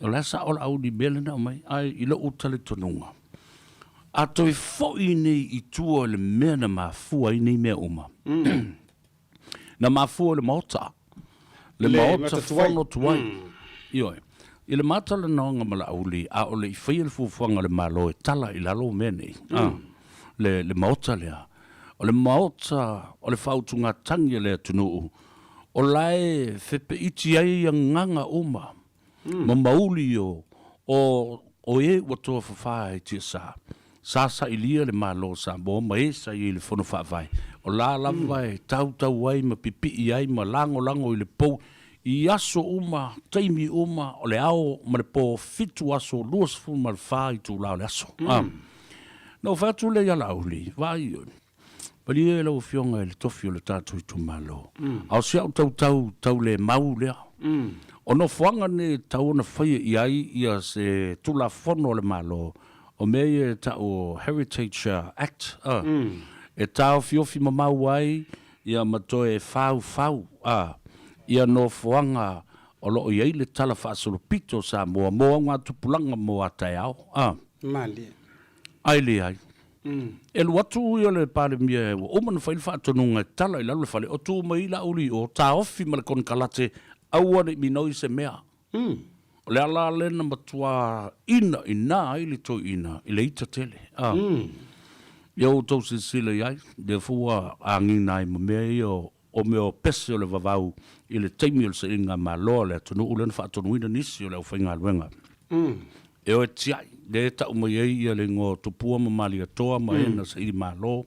O la e sao Laauli i mea lea na aumai. Ae i lou talitonuga, a toe foi nei i tua i le mea na mafua ai nei mea uma, Na mafua i le Maota. Le Maota Fono Tuai. Ioe. I le matalanoaga ma Laauli, a o le i faia le fuafuaga a le Malo e tala i lalo mea nei, a, le, le Maota lea, o le Maota o le faautugatagi a le atunuu, o la e fepeiti ai agaga uma ma mauli o, o, o e ua toafafa i tiasa. Sa sailia le Malo o Samoa ma e sa i ai i le Fono Faavae, o la lava e tautau ai ma pipii ai ma lagolago i le pou i aso uma, taimi uma, o le ao ma le po, fitu aso, 24 itula o le aso. A. Na ou fai atu lea ia Laauli, vaai oe, Malie lau Afioga i le tofi o le tatou itumalo, a o si au tautau taulemau lea, o nofoaga nei e tatau ona faia i ai ia se Tulafono a le Malo, o mea ia e tau o Heritage Act, a, e taofiofi mamau ai ia ma toe faufau, a, ia nofoaga o lo o i ai le Tala Faasolopito o Samoa mo augatupulaga mo a taeao, a. Malie. Ae leai. E alu atu ia le Palemia ua uma ona fai le faatonuga e tala i lalo le fale, o tu mai Laauli i o, taofi ma le konekarate, aua ne i minoi se mea. O le ala lea na matua ina ina ai le toeaina i le ita tele. A. Ia outou silasila i ai, lea foi ua agiga ai ma mea ia o mea o pese o le vavau i le taimi o le sailiga malo a le atunuu lea na faatonuina nisi o le aufaigaluega e o e tiai, lea e tau mai ai ia le igoa o Tupua ma Malietoa ma e na saili malo,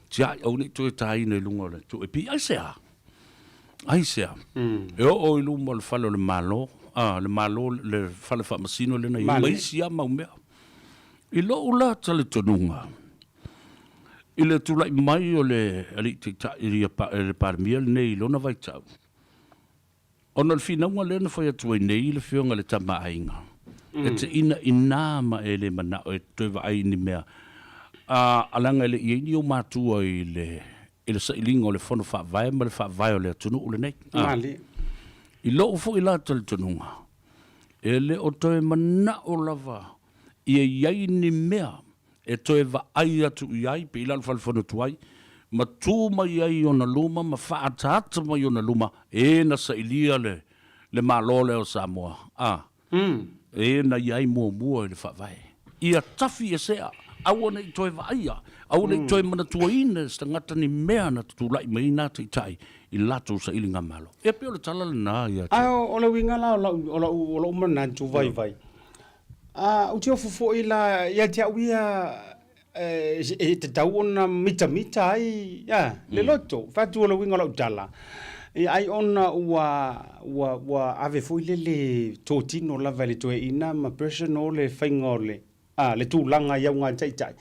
tiai aua ne i toe taina i luga o le 2AP. Aisea? Aisea? E oo i luma o le fale o le Malo, a, le Malo, le fale faamasino lea na i ai, ma isi lava mau mea. I lou la talitonuga, I le tulai mai o le Alii Taitai, le Palemia lenei i lona vaitau, ona o le finauga lea na fai atu ai nei le Afioga i le Tama a Aiga, e te inaina ma e le manao e toe vaai i ni mea, a leaga e le i i ai ni ou matua i le i le sailiga o le Fono Faavae ma le Faavae o le atunuu lenei. Malie. I lou foi la talitonuga, e le o toe manao lava ia i ai ni mea e toe vaai atu i ai pe i lalo fale fono tuai, ma tu mai ai i ona luma ma faaataata mai i ona luma e na sailia le le Malo lea o Samoa, a, e na i ai muamua i le Faavae. Ia tafi esea, aua ne i toe vaaia, aua ne i toe manatuaina e se tagata ni mea na tutulai mai ai na taitai i le latou sailiga malo. Ia pei o le tala lena ia te. A o le uiga la o lau, o lau, o lou manatu vaivai, A ou te ofo foi la ia te au ia e tatau ona mitamita ai a le loto. Fai atu o le uiga o lau tala, ai ona ua ua ua ave foi lele totino lava i le toeaina ma personal le faiga o le a le tulaga i auga taitai.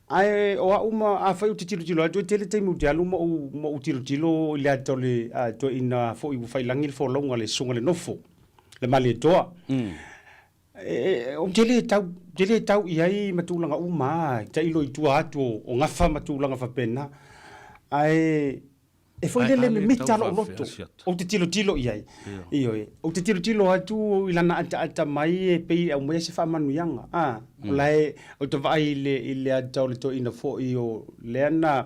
Ae o au ma afai ou te tilotilo atu e tele taimi ou te alu ma ou ma ou tilotilo i le ata o le toeaina foi ua faiilagi le folauga a le susuga i le nofo le Malietoa. Ou te le tau, te le tau i ai ma tulaga uma a, tailo i tua atu o gafa ma tulaga faapena. Ae e foi lele mimita lou loto, ou te tilotilo i ai. Ioe, ou te tilotilo atu i lana ataata mai e pei e aumaia se faamanuiaga. A, o la e, ou te vaai i le, i le ata o le toeaina foi o lea na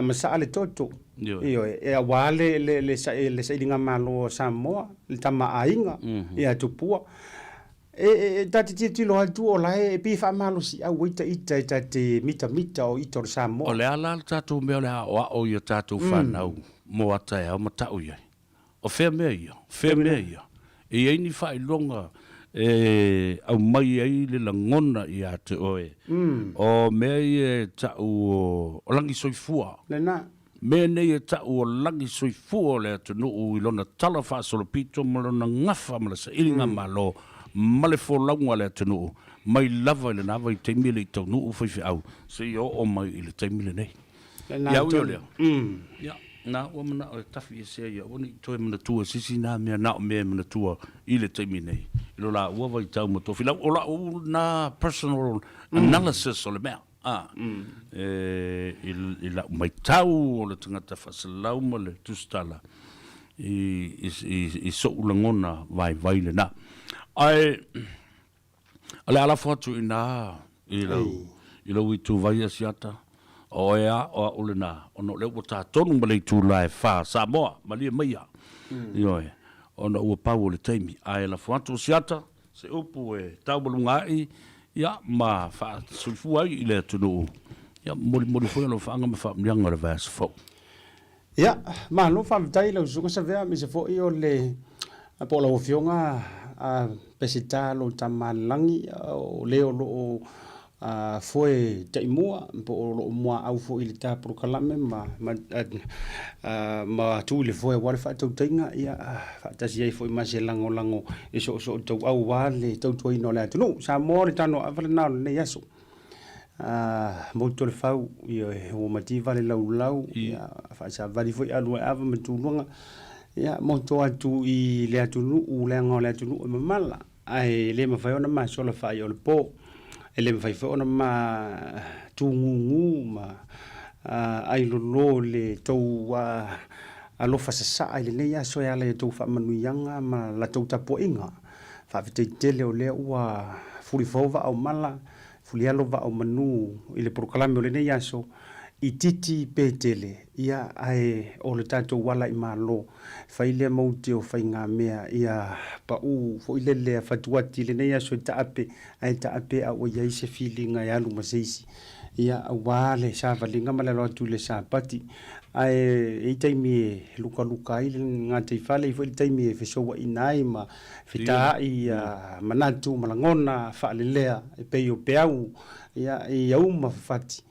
masaa le toto. Ioe, e aua le, le, le, le sailigamalo a Samoa, le Tama a Aiga, ia Tupua. E, e, e ta te tilotilo atu o la e pei e faamalosiau ai ta ita e ta te mitamita o ita o le Samoa. O le a la le tatou mea o le aoao i a tatou fanau mo a taeao ma tau i ai? O fea mea ia? O fea mea ia? E i ai ni faailoga e aumai ai le lagona ia te oe o mea ia e tau o lagi soifua? Lena. Mea nei e tau o lagi soifua o le atunuu i lona tala faasolopito ma lona gafa ma le sailiga malo ma le folauga a le atunuu mai lava i lena vaitaimi e le i taunuu faifeau seia oo mai i le taimi lenei. Ia ui o lea, ia, na ua manao e tafi esea ia aua ne i toe manatua se isi na mea na o mea e manatua i le taimi nei i lo laua vaitau ma Tofilau. O lau na personal analysis o le mea. A, e, i, i lau maitau o le tagata faaselau ma le tusitala i, i, i, i so'u lagona vaivai lena. Ae, o le a lafo atu i ina i lau, i lou ituvai Asiata, o oe a, o a'u lena, ona o lea ua ta tonu ma le itula e fa, Samoa, malie maia, ioe, ona ua pau o le taimi. Ae lafo atu Asiata, Se upu e taualuga ai, ia, ma faasoifua ai i le atunuu, ia, molimoli foi alofaaga ma faamanuiaga o le vaiaso fou. Ia, malo faafetai i lau Susuga Savea aemaise foi o le po o lau Afioga a Peseta Lotamalelagi o le o lo o foe taimua po o lo o muaau foi i le ta polokalame ma ma ma tu i le foe aua le faatautaiga, ia faatasi ai foi ma se lagolago e soosoo tauau aua le tautuaina o le atunuu. Samoa o le tano ava lena o lenei aso. Motu o le fau, ia ua mativa le laulau, ia faasavali foi alu ai ava ma tuluga, ia moto atu i le atunuu leaga o le atunuu e mamala. Ae le mafai ona ma sola faai'a o le po, e le mafai foi ona ma tūgūgū ma ailolo le tou alofa sasaa i lenei aso e ala i a outou faamanuiaga ma la tou tapuaiga. Faafetai tele o lea ua fulifau vaa o mala, fulialo vaa o manu i le polokalame o lenei aso, itiiti pe tele, ia, ae o le tatou ala i Malo, fai lea maute o faigamea, ia paʻu foi lele a fatuati i lenei aso e taape, ae taape a ua i ai se filiga e alu ma se isi, ia, aua le savaliga ma le alo atu i le Sapati. Ae i ai taimi e lukaluka ai le gataifale, i ai foi le taimi e fesouaina ai ma fetaai manatu ma lagona faalelea e pei o peau, ia, i auma fafati.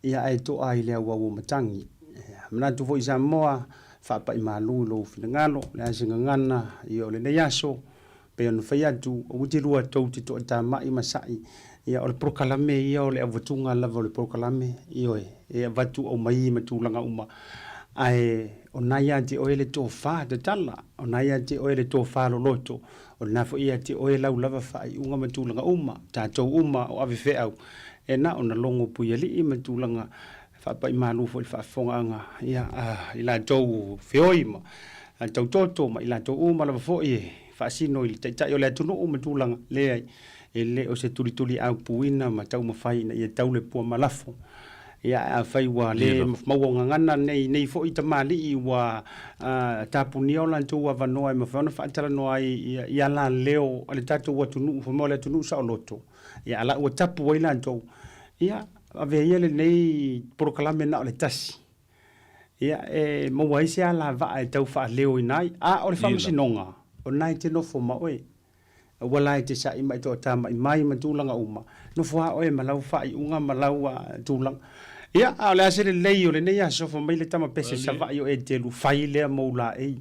Ia ae toa i le auau o matagi. Ia, manatu foi Samoa, faapai malu i lou finagalo, le a se gagana ia o lenei aso, pei ona fai atu, aua te lua tou te toatamai ma sa'i, ia o le polokalame ia o le avatuga lava o le polokalame, ioe, e avatu aumai ma tulaga uma, ae o na ia te oe le tofa tatala, o na ia te oe le tofa loloto, o lena foi ia te oe lau lava faaiuga ma tulaga uma, tatou uma o ave feau, E na ona logo puialii ma tulaga faapai malu foi i le faafofogaaga ia i latou feoi ma tautoto ma i latou uma lava foi e faasino i le Taitai o le atunuu ma tulaga leai e le o se tulituliaupuina ma taumafai ina ia tau le pua ma lafo. Ia ae afai ua le maua gagana nei nei foi tamalii ua tapunia o latou avanoa e mafai ona faatalanoa ai i alaleo a le tatou atunuu fai mai o le atunuu saoloto. Ia, a la ua tapu ai latou, ia, avea ia lenei polokalame na o le tasi, ia, e maua ai se alavaa e tau faaleoina ai. A o le faamasinoga, o lena e te nofo ma oe. Aua la e te sa'i ma e toatamai mai ma tulaga uma, nofo lava oe ma lau faaiuga ma lau tulaga. Ia, a o le a se lelei o lenei aso, fai mai le tama pese Savaii o Etelu, fai lea mou laei.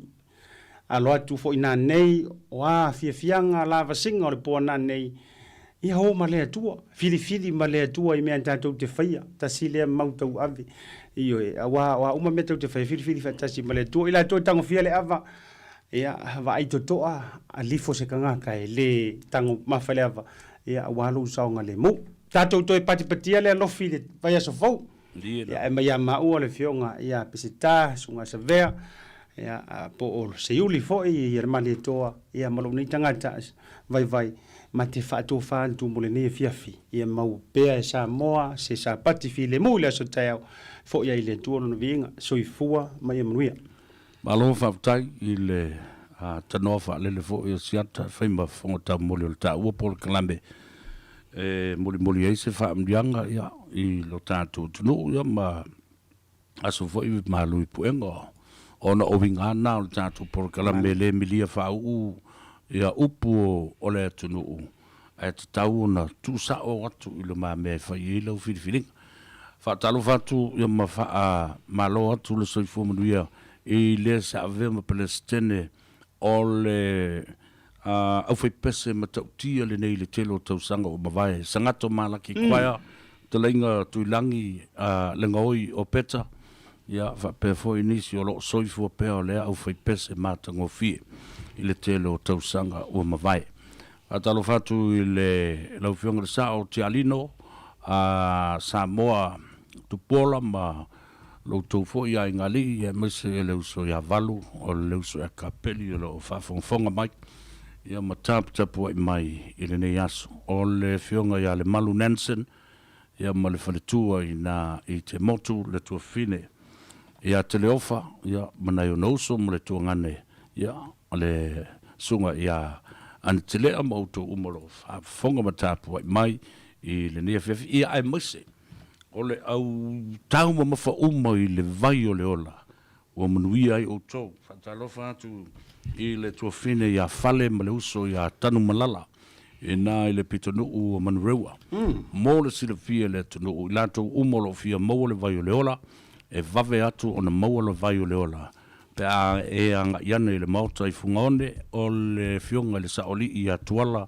Alo atu foi nanei, o a fiafiaga lavasiga o le poa nanei, ia o ma le Atua, filifili ma le Atua i mea tatou te faia, tasi lea mau tauave, ioe, aua o a uma mea tou te faia, filifili faatasi ma le Atua. I latou e tagofia le ava, ia, vaai totoa, alifo se tagata e le tago mafa i le ava, ia, aua lou saogalemu. Tatou toe patipatia le alofi i le vaiaso fou. Ia, ae mai ia maua le Afioga ia Peseta, Susuga Savea, ia, po o Seiuli foi ia le Malietoa, ia ma lou nei tagata vaivai, ma te faatofa atu mo lenei afiafi. Ia mau pea e Samoa se Sapati filemu i le aso taeao, foi ai le Atua Lona viiga. Soifua ma ia manuia. Malo faafetai i le. tanoa faalele foi o Siata e fai ma fofoga taumoli o le taua polokalame e molimoli ai se faamanuiaga ia i lo tatou atunuu ia ma aso foi malu i puega ona o uiga na o le tatou polokalame e le milia faauu ia upu o le atunuu ae tatau ona tuusao atu i lumamea e fai ai lau filifiliga. Faatalofa atu ia ma faamalo atu le soifua manuia i le sa avea ma Pelesitene o le aufaipese matautia lenei i le tele o tausaga ua mavae. Sagato Malaki Choir, Talaiga Tuilagi Legaoi o Peta, ia faapea foi nisi o lo o soifua pea o lea aufaipese matagofie i le tele o tausaga ua mavae. Faatalofa atu i le lau Afioga i le Sao Tialino a Samoa Tupuola ma lo outou foi aiga alii aemaise le uso ia Valu o le uso ia Kapeli o lo o faafogafoga mai ia ma taputapuai mai i lenei aso. O le Afioga ia Lemalu Nansen ia ma le faletua i na i te motu le tuafafine ia Teleofa ia ma nai ona uso ma le tuagane ia le susuga ia Anitilea ma outou uma o lo o faafofoga ma tapuai mai i lenei afiafi, ia aemaise o le au taumamafa uma i le vai o le ola ua manuia ai outou. Faatalofa atu i le tuafine ia Fale ma le uso ia Tanumalala i na i le pitonuu o Manurewa. Mo le silafia e le atunuu, i latou uma o lo o fia maua le vai o le ola, e vave atu ona maua le vai o le ola Pe a e agai ane i le Maota i Fugaone, o le Afioga i le Saoalii ia Tuala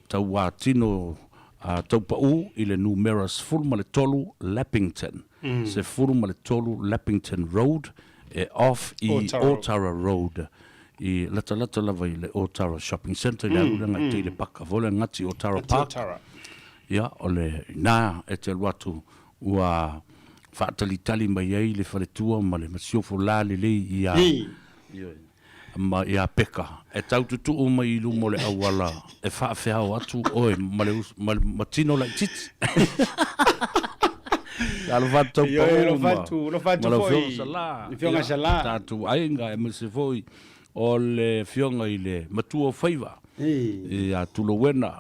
Tauatino Taupau i le numera 13 Leppington, 13 Leppington Road, e off i Otara Road, i latalata lava i le Otara Shopping Centre, i le alu lea agai tai i le paka foi lea gati Otara Park. Ia, o le ina e te alu atu Ua faatalitali mai ai le faletua ma le masiofo la lelei ia ma ia Peka e tau tutuu mai i luma o le auala e faafeao atu oe ma le ma, ma tino laititi. Alofa atu tau pau ma, ma lau Afioga Sala. Afioga Sala. Tatou aiga aemaise foi o le Afioga i le Matua o Faiva ia Tulowena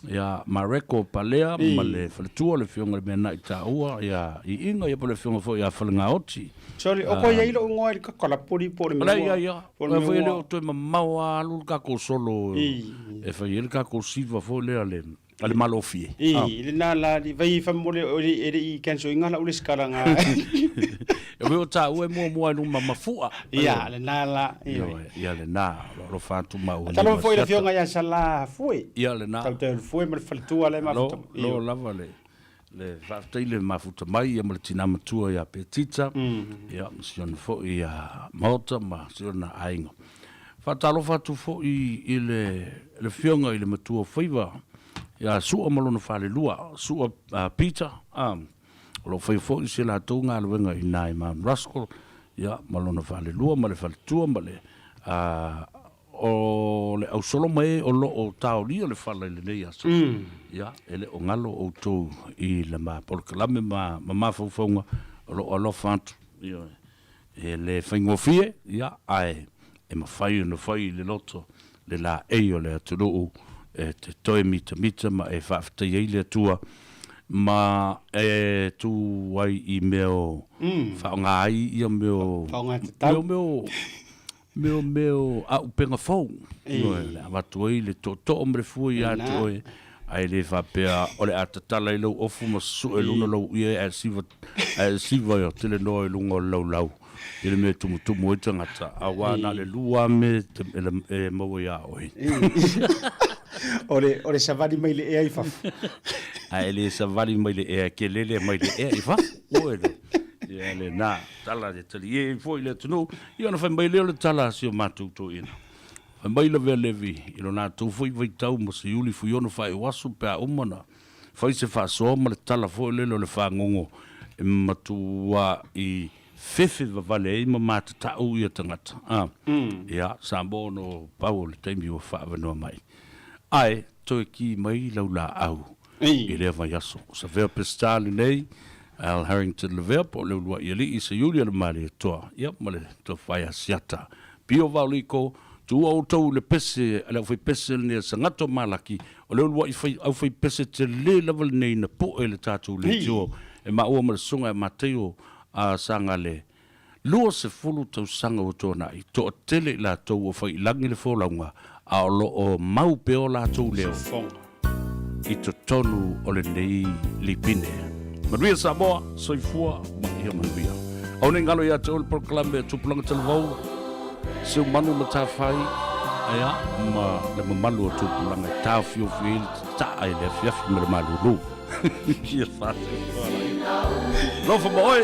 ia Mareko Palea ma le faletua le Afioga i le Meana'i Taua ia Iiga ia po o le Afioga foi ia Falegaoti. Sorry, o ko iai lou igoa i le kakalapoli po o le mea ua. Ia ia. Po o le mea ua. E le o toe mamao lava alu le tatou solo e fai ai le tatou siva foi lea a le a le Malofie. I lena la li vai faamolemole e le i cancel ina lau lesitala nga. E mea o taua e muamua i luma ma fua. Ia, lena la. Ia, lena. O lo o alofa atu maua nei ma Talofa foi i le Afioga ia Sala Fue. Ia, lena. Tautai o le Fue ma le faletua lea e mafuta. Lo, lo lava le, le faafetai le mafuta mai ia ma le tina matua ia Petita. Ia, ma si ona foi ia Maota ma si ona aiga. Faatalofa atu foi i le, le Afioga i le matua o faiva ia Sua ma lona falelua, Sua Peter. O lo o faia foi si a latou galuega i ina i Mount Ruskell, ia, ma lona falelua ma le faletua ma le, a, o le ausoloma e o lo o taolia le fala i lenei aso. Ia, e le o galo outou i le ma polokalame ma, ma mafaufauga o lo o alofa atu. Ioe. E le faigofie, ia, ae e mafai ona fai i le loto le laei o le atunuu e te toe mitamita ma e faafetai ai le Atua ma e tu ai i mea o faaaoga ai ia mea o mea o mea o mea o auupega fou, ioe, le avatu ai le tootoo ma le fua ia te oe, ae le faapea o le a tatala ai lau ofu ma susue i luga lou ie ae siva ae siva ia telenoa i luga o le laulau i le mea e tumutumu ai tagata, aua na o le lua lava mea e maua ia oe. O le, o le savali mai le ea i fafo. Ae le savali mai le ea, ke lele mai le ea i fafo. Ua le, ia lena tala e talie ai foi le atunuu. Ia ona fai mai lea o le tala a si o matou toeaina. Fai mai Lavea Levi i lo latou foi vaitau ma Siuli Fuiono Faaiuaso pe a uma ona fai se faasoa ma le tala foi lele o le fagogo e matua i fefe vavale ai ma matatau ia tagata. A, ia, Samoa no pau o le taimi ua faaavanoa mai. Ae toe ki mai lau laau i lea vaiaso. O Savea Peseta lenei, Al Harrington Lavea po o le Uluai Alii Seiuli o le Malietoa, ia ma le Tofae Asiata. Pio Vaoliko, Tuua outou i le pese a le aufaipese lenei a Sagatto Malaki, o le uluai fai, aufaipese tele lava lenei na po'e i le tatou leitio e maua ma le Susuga ia Mateio a Sagale. 20 tausaga ua tuanai, toatele i latou ua fai i lagi le folauga, a o lo o mau pea o latou leo i totonu o lenei lipine. Manuia Samoa, soifua ma ia manuia. Aua ne i galo ia te oe le polokalame a Tupulaga Talavou, Seumanu Matafai, ia, ma le mamalu o Tupulaga e taofiofi ai le tataa i le afiafi ma le malulu. Ia faatoatoa laia. Alofa ma oe.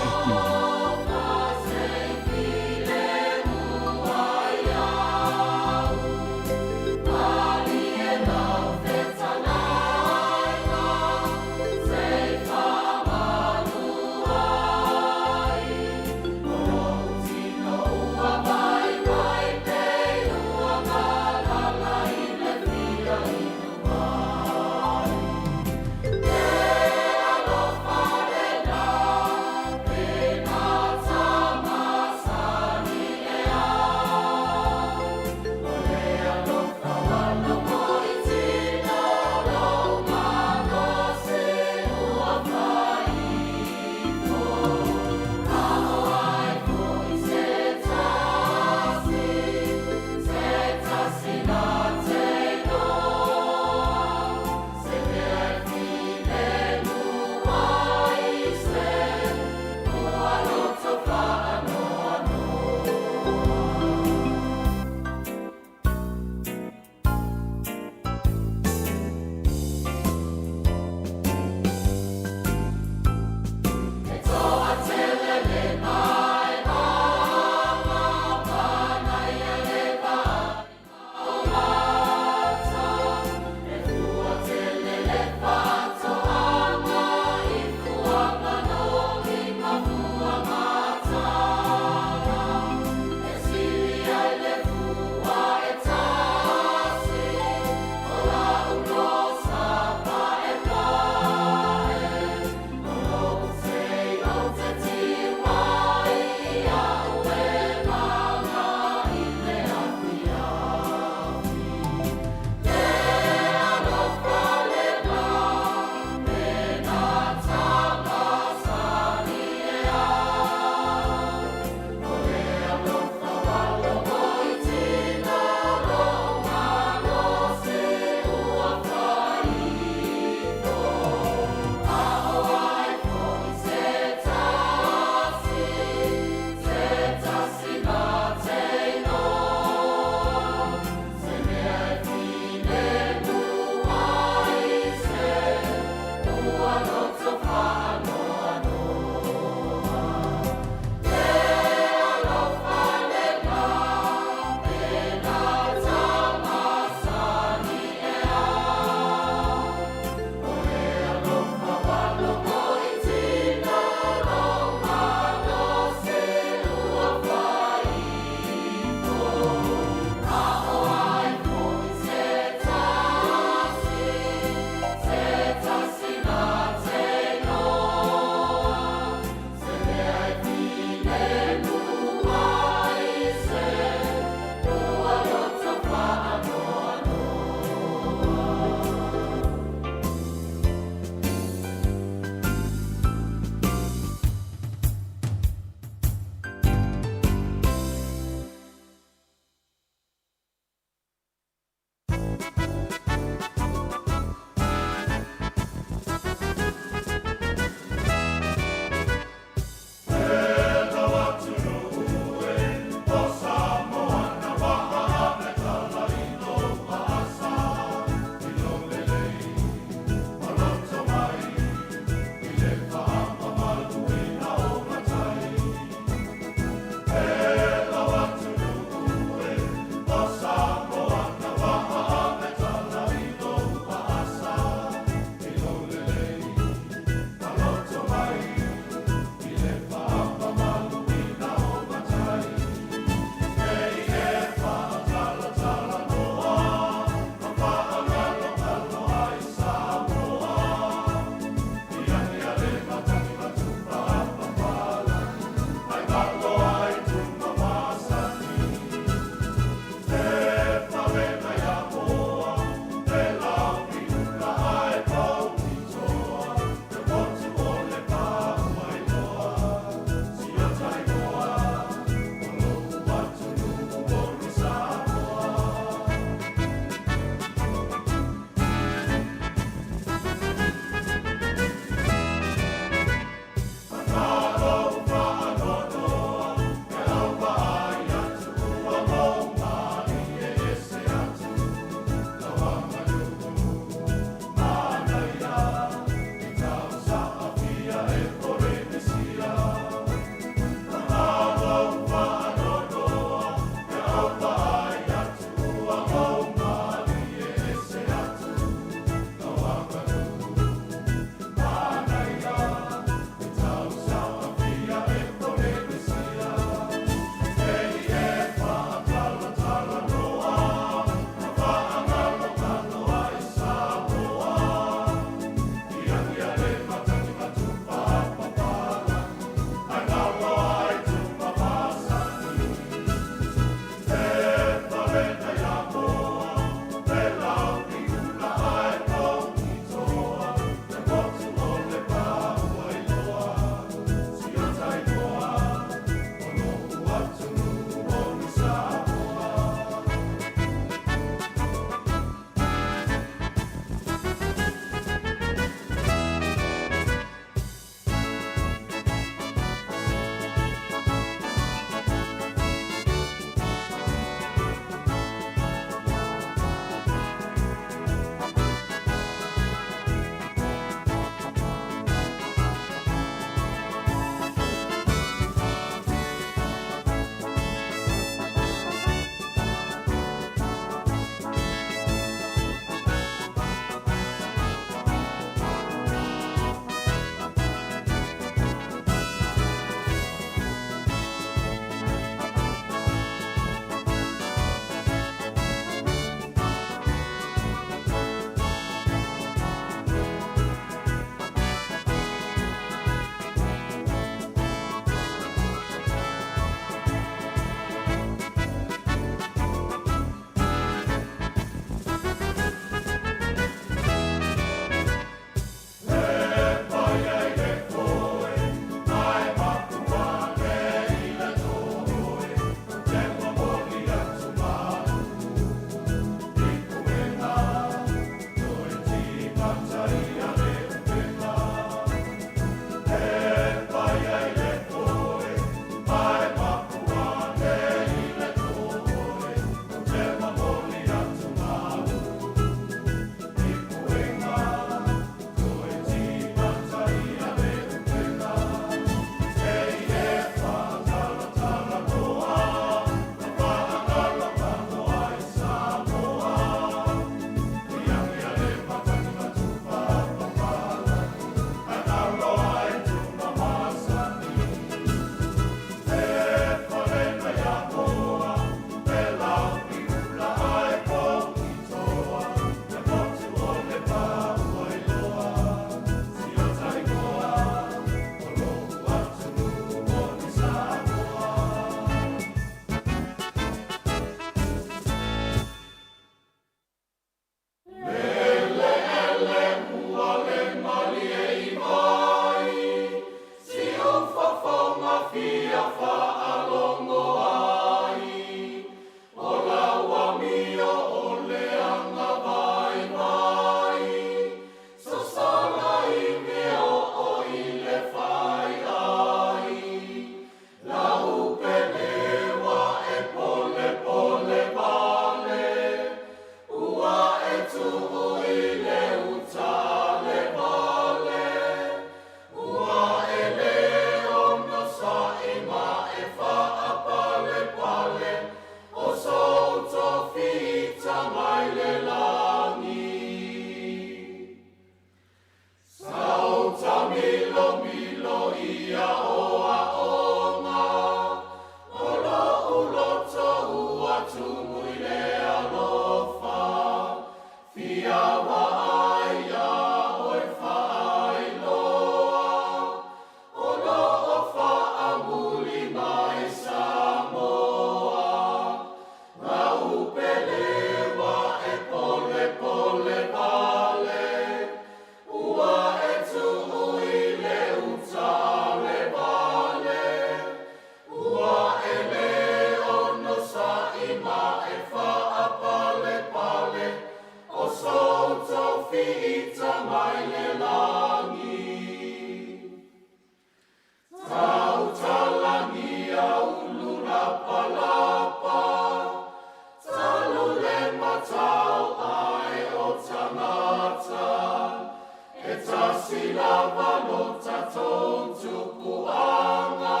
tasi lava lo tatou tupuaga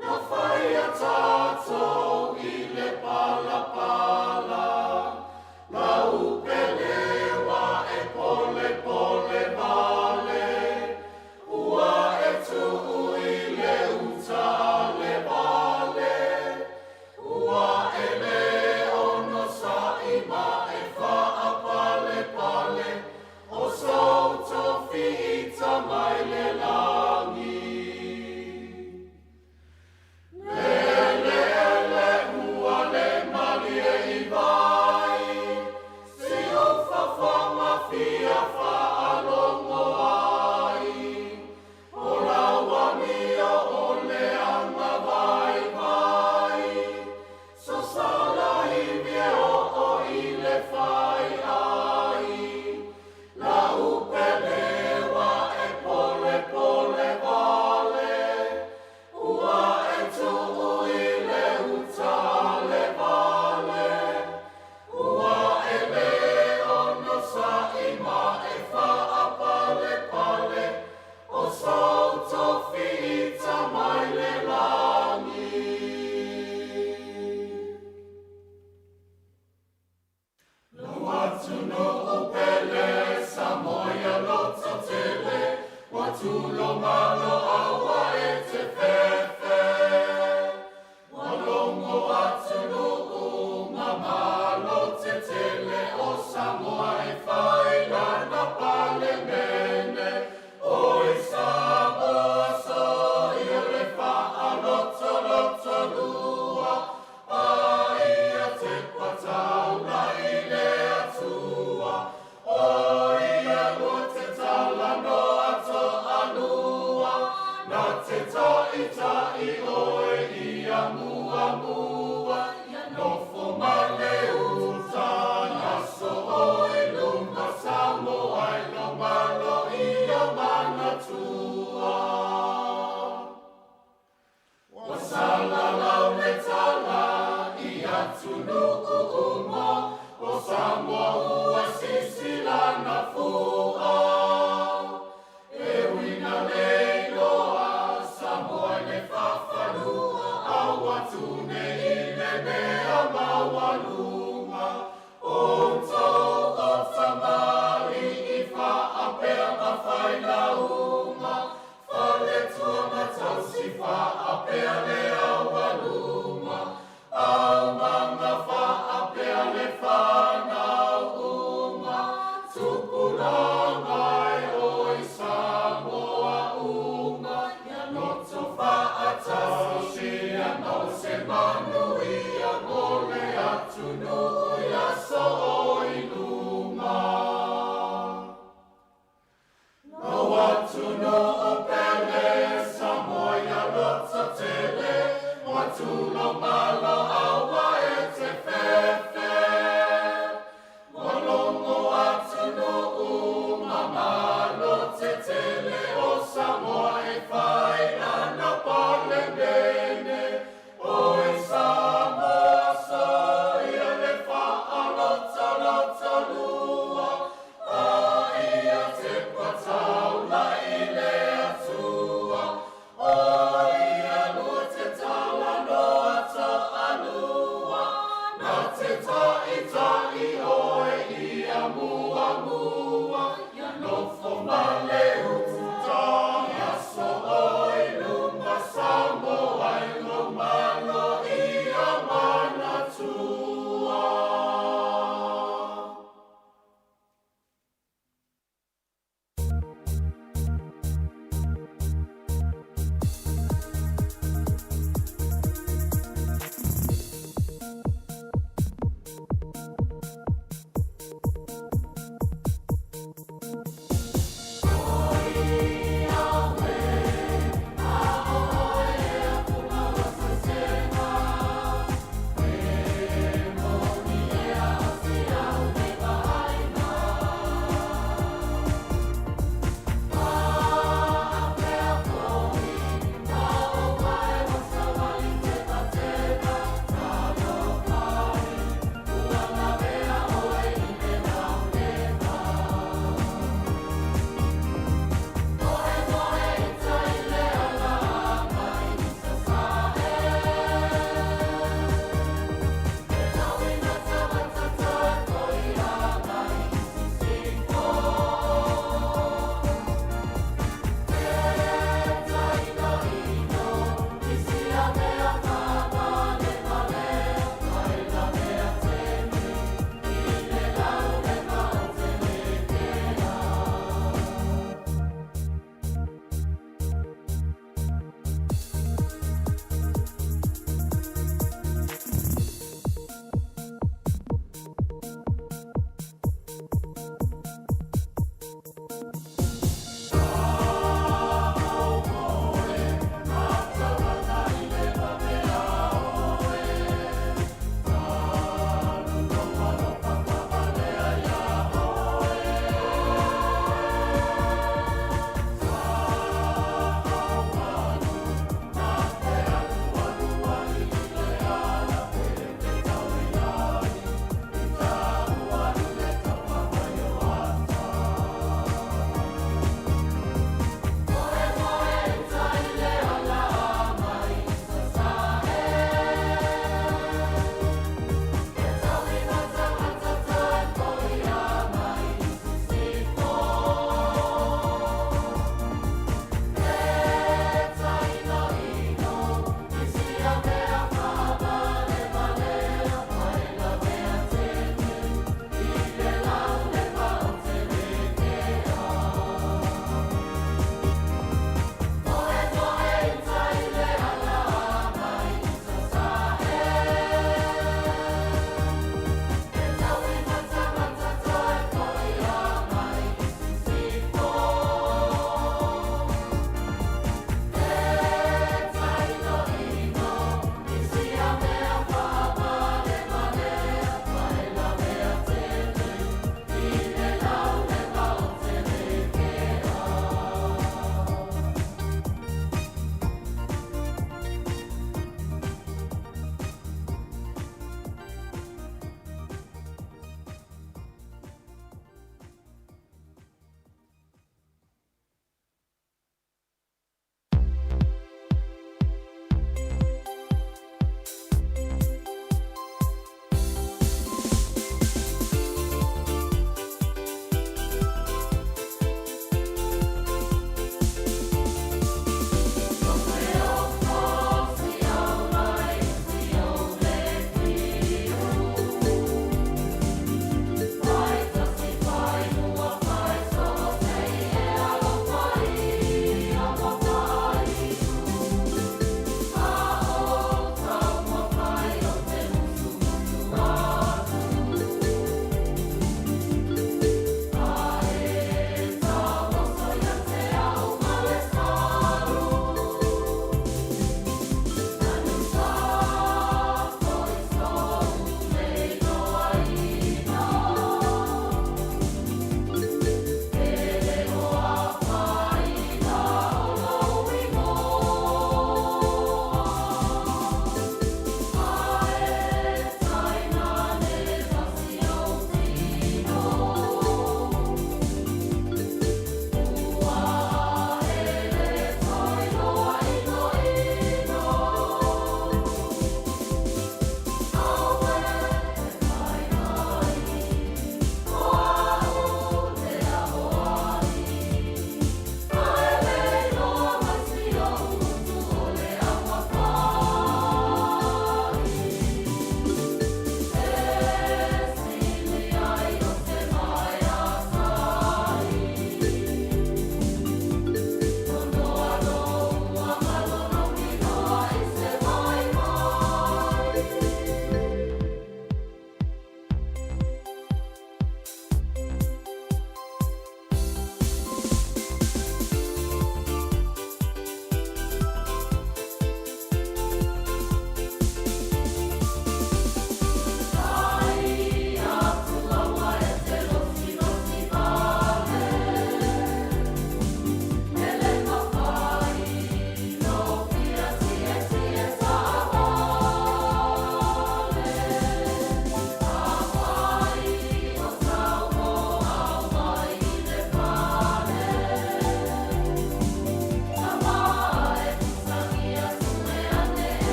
na faia tatou i le palapala lau peleua e polepole vale ua e tuu i le uta a le vale ua e lē onosaʻi ma e faapalepale o sou tofi ita mai le lagi. Lele ua le malie i vai, siufafaga fia faalogo ai, o lau amio o le agavaivai, sosala ivi e oo i le faiai, lau peleua e polepole vale, ua e tuu i le uta a le vale, ua e lē onosaʻi ma e faapalepale, o sou tofi ita mai le lagi. Lou atunuu pele Samoa ia lototele, ua tulomalo aua e te fefe. Ua logo atunuu mamalo tetele o Samoa e fai lana Palemene. Oi Samoa soia le faalotolotolua, a ia te pataula i le Atua. O ia lua te talanoa toalua, na te taʻitaʻi oe ia muamua, ia nofo ma le uta, na so oe luma Samoa e lomalo ia manatua. Ua salalau le tala i atunuu uma, o Samoa ua sisi lana fua. E uina le iloa Samoa i le faafanua, au atu nei i le mea maualuga. O outou o tamalii faapea ma failauga, faletua ma tausi faapea le aualuma, aumaga faapea le fanau uma, tupulaga e oi Samoa uma, ia loto faatasi ia maua se manuia mo le atunuu i aso o i luma. Lou atunuu pele Samoa ia lototele, ua tulomalo aua e te fefe. Ua logo atunuu mamalo tetele o Samoa e fai lana Palemene. Oi Samoa soia le faalotolotolua, a ia te pataula i le Atua. O ia lua te talanoa toalua,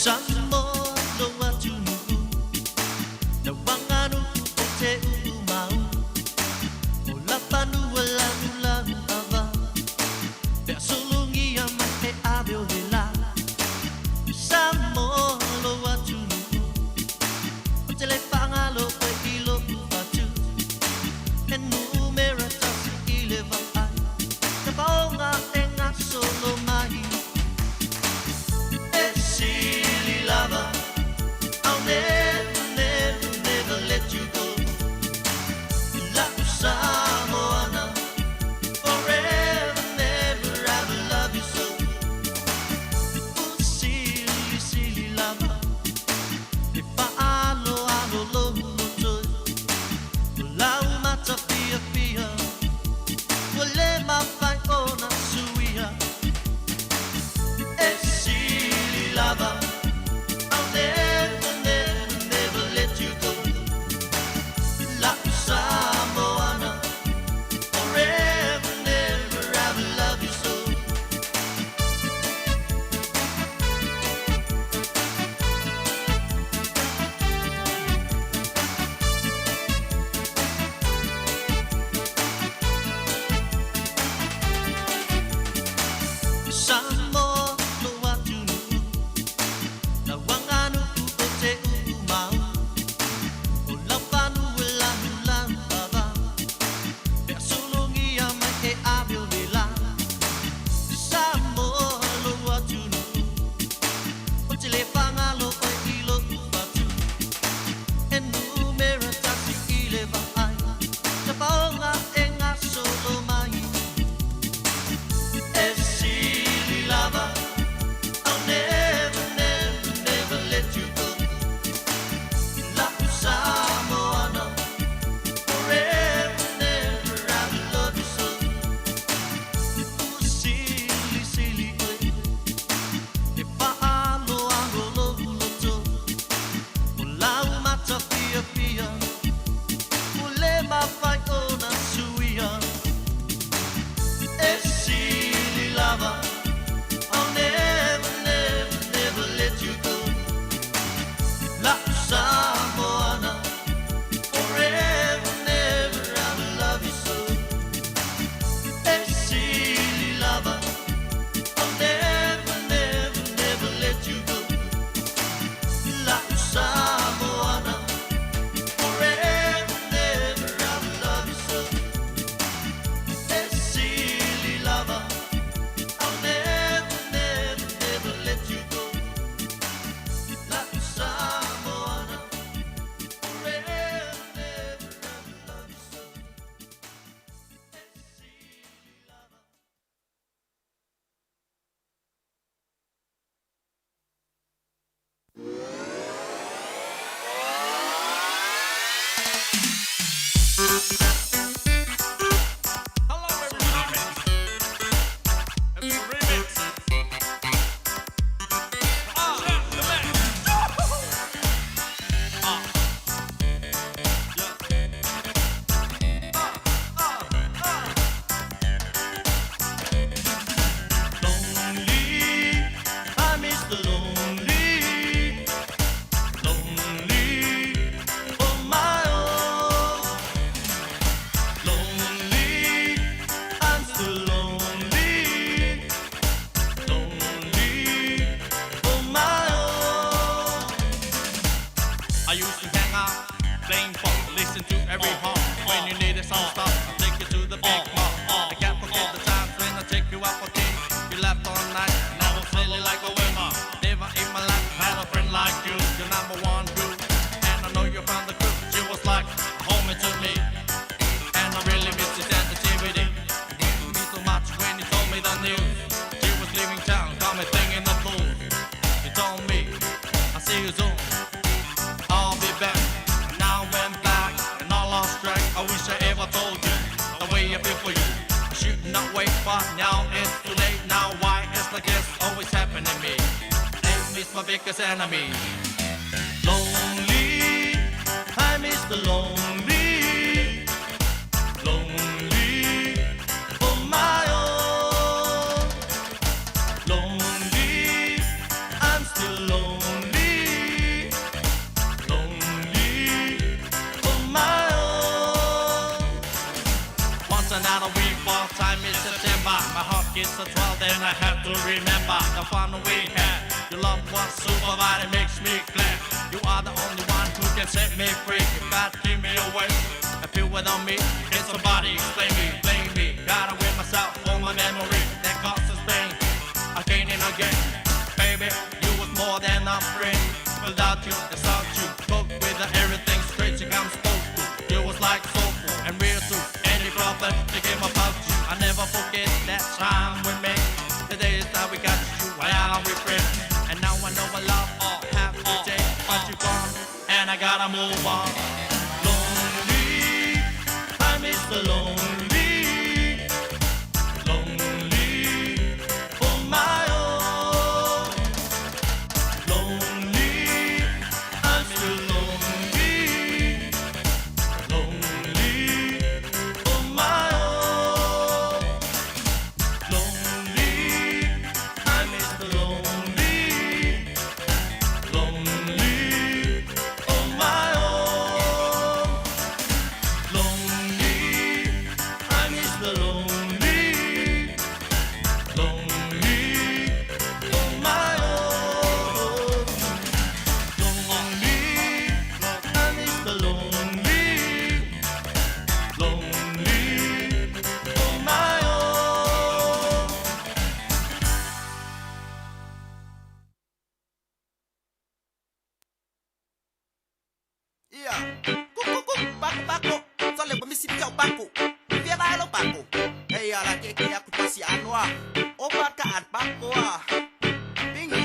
Samoa lou atunuu, lau aganuu ou te uumau, o lau fanua lanulanu ava, feasulungia mai e ave o le la. Samoa lou atunuu, ou te le faagalo oe i lou fatu, e numera tasi i le vaai, tapaoga e gasolo mai. E sili lava, I'll never, never, never let you go. La'u Samoana, forever, never, I will love you so. Ua silisili lava, e faaaloalo lou loto, o lau matafiafia, ua le mafai ona suia. E sili lava, I'll never, never, never let you go. La'u Samoana, forever, never, I will love you so. Samoa lou atunuu, lau aganuu ou te uumau, o lau fanua lanulanu ava, feasulungia mai e ave o le la. Samoa lou atunuu, ou te le faagalo oe i lou fatu, e numera tasi i le vaai, tapaoga e gasolo mai. E sili lava, I'll never, never, never let you go. La'u Samoana, forever, never, I will love you so. Ua silisili oe, e faaaloalo lou loto, o lau matafiafia, ua le mafai ona suia. E sili lava, I'll never, never, never let you go. La'u Samoana, forever, never, I will love you so. E sili lava, I'll never, never, never let you go. La'u Samoana, forever, never, I will love you so. E sili lava, I'll never, never, never let you go. La'u Samoana, forever, never, I will love you so. E sili lava. It's a remix. The man. Yeah. Lonely, I'm Mr. Lonely, lonely on my own. Lonely, I'm still lonely, lonely on my own. I used to hang out, playing ball, listen to every horn. When you needed some stuff, I take you to the big mall. I can't forget the times when I take you out for tea. You laughed all night, and I was feeling like a winner. Never in my life had a friend like you. You're number one boo, and I know you found the crew. She was like a homie to me, and I really miss your sensitivity. It gave me so much when you told me the news. She was leaving town, got me thinking the blues. You told me, I see you soon. I'll be back. And I went back and I lost track. I wish I ever told you the way I feel for you. I should not wait, but now it's too late. Now why it's like this always happening to me? Name is my biggest enemy. Lonely, I'm Mr. Lonely, lonely on my own. Lonely, I'm still lonely. It's a 12, then I have to remember the fun we had. Your love was super, but it makes me glad. You are the only one who can set me free. You got to keep me away. I feel without me. Can somebody explain me? Blame me. Gotta win myself for my memory that causes pain. Again and again. Baby, you was more than a friend. Without you, it's not you. Cook with everything straight you come supposed to. You was like soulful and real too. Any problem, they came about you. I never forget that time we met. The days that we got you, why we friends. And now I know I love all have to take, but you gone, and I gotta move on. Lonely, I miss the lonely, lonely for my own. Lonely, I'm still lonely, lonely for my own. Lonely, I miss the lonely, lonely on my own. Lonely, I miss the lonely, lonely on my own. Lonely, I miss the lonely, lonely on my own. Ia. Kuku kuku bako bako. Sole ba misi piau bako. Fia ba lo bako. Hey ala ke ke aku pasi anoa. O ba ka at bako a. Bingi.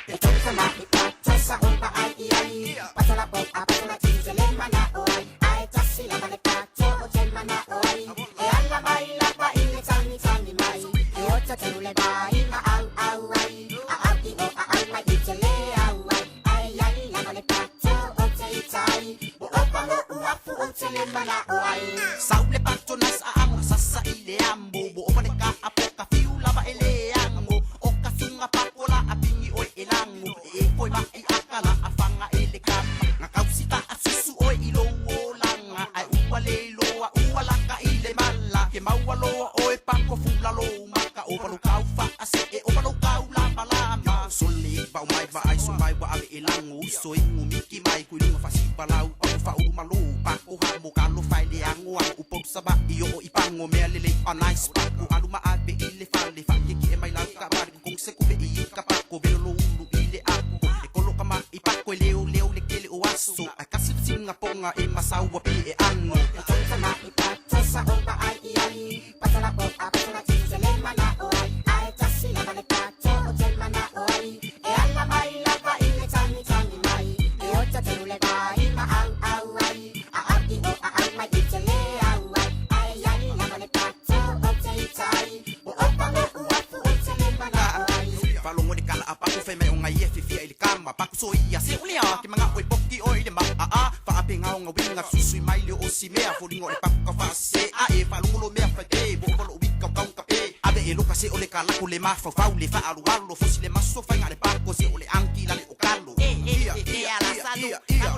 Te tsa ma i pa tsa sa o pa ai i ai. Pa tsa la po a pa tsa la ti tse le mana o ai. Ai tsa si la ba le pa tse o tse mana o ai. E ala mai la pa i le tsangi tsangi mai. E o tsa tse le ba i ma au au ai. A au i o a au mai i tse le au ai. Ai ai la ba le pa tse o tse i tai. O o pa mo u a fu o tse le mana o ai. Sau le pato nas a amo sasa i le ambo. Bo o le ka a poka fiu lava e le ango. O ka sunga pakola a pingi oi e lango. E foi ma i akala a fanga e le kama. Nga kausita a susu oi i lo o langa. Ai ua le loa ua laka i le mala. Ke maua loa oi pako fula lo maka. O palo kau fa a se e o palo kau lama lama. Sole vau mai va ai so mai wa ave e lango. So ingu miki mai kui lunga fasi palau. O fa uru malo pako hamo kalo fai le ango a upo saba i o i pango mea lele a nice pako aluma ave i le fale fa ke ki e mai lau ka mari kong se kupe i ka pako velo lo ulu i le ako e kolo ka ma i pako e leo leo le kele o aso a kasi singa ponga e masaua pe e ango. Te tsa ma i pa tsa sa o pa ai i ai. Pa tsa la po a pa tsa la ti tse le mana o ai. Ai tsa si la ba le pa tse o tse mana o ai. E ala mai la pa i le tsangi tsangi mai. E o tsa tse le ba i ma au au ai. A au i o a au mai i tse le au ai. Ai ai la ba le pa tse o tse i tai. O o pa mo u a fu o tse le mana o ai. Falongo le kala a paku fai mai o ngai e fifia i le kama. Paku so ia se ulea ke manga oi poki oi le ma a a. Fa ape ngao nga winga susui mai le o si mea. Folingo le paku ka fa se a e falongo lo mea fai pe. Bo o lo wika kau ka pe. Ave e loka se o le kalako le mafau fau le fa alu alo. Fosi le maso fai nga le pako se o le anki la le o kalo. Ia, ia, ia, ia, ia.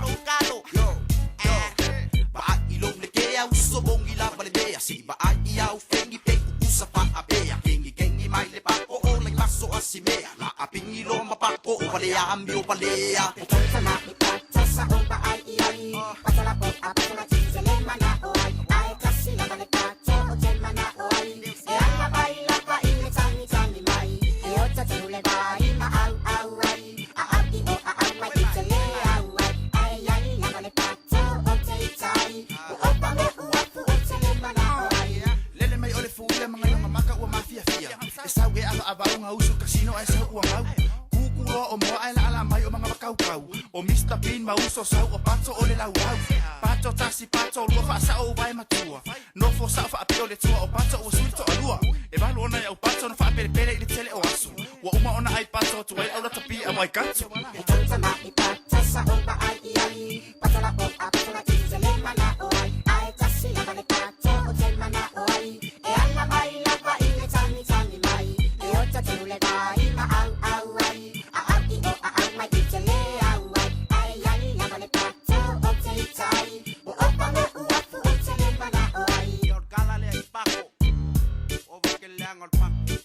Yo, yo. Ba a i lo le ke au so bongi la ba le mea. Si ba a i au fengi pe kukusa fa a pea. Kengi kengi mai le pako o le maso a si mea. La a pingi lo ma pako o vale a ambi o valea. Te tsa ma i pa tsa sa o pa ai i ai. Pa tsa la po a pa tsa la ti tse le mana o ai. Ai tsa si la ba le pa tse o tse mana o ai. E ala mai la pa i le tsangi tsangi mai. E o tsa tse le ba i ma au au ai. A au i o a au mai i tse le au ai. Ai ai la ba le pa tse o tse i tai. O o pa mo u a fu o tse le mana o ai. Lele mai o le fuia manga yonga maka ua mafia fia. E sau e ava ava unga usu kasino e sau ua mau. Kuku loa o moa e la ala mai o manga makau kau. O Mr. Bean mauso sau o pato o le lau au. Pato tasi pato lua fa sa o vai matua. Nofo sa fa apio le tua o pato o sui to alua. E valu ona e au pato na fa pele pele i le tele o asu. Ua uma ona ai pato tu ai au la tapi a mai katu. Te tsa ma i pa tsa sa o pa ai i ai. Pa tsa la po a pa tsa la ti tse le mana o ai. Ai tsa si la ba le pa tse o tse mana o ai. E ala mai la pa i le tsangi tsangi mai. E o tsa tse le ba i ma au au ai. A au i o a au mai i tse le au ai. Ai ai la ba le pa tse o tse i tai. O o pa mo u a fu o tse le mana o ai. Yo kala le ai pako. O va ke le ango le pako.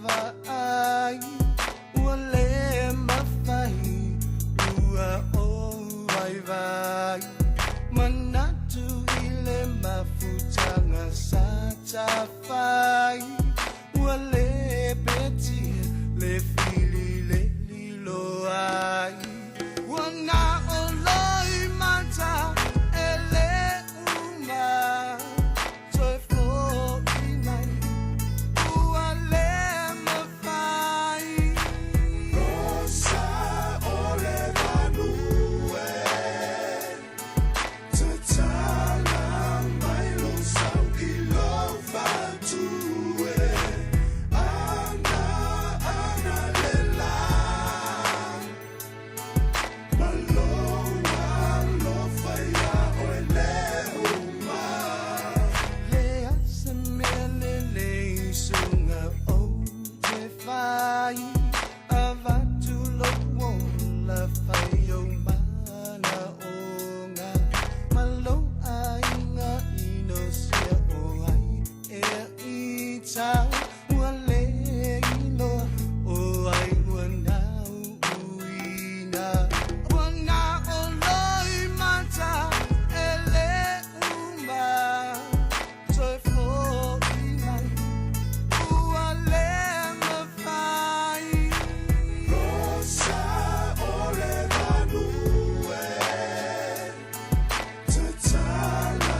vaai Ua le mafai Ua ou vaivai Manatu i le mafutaga sa tafai Ua le petia le fili le lilo ai Ua na o loimata e le uma Toe fo'i mai Ua le mafai Rosa o le manu e Tatala mai lou sau i lou fatu e Ana, ana le la Ma lou alofa iā oe le uma Leai se mea lelei suga ou te fai Avatu lou ola fai ou manaoga Ma lou aiga inosia o ai ea ita Ua le iloa o ai ua nauina Ua na o loimata e le uma Toe fo'i mai Ua le mafai Rosa o le manu e Tatala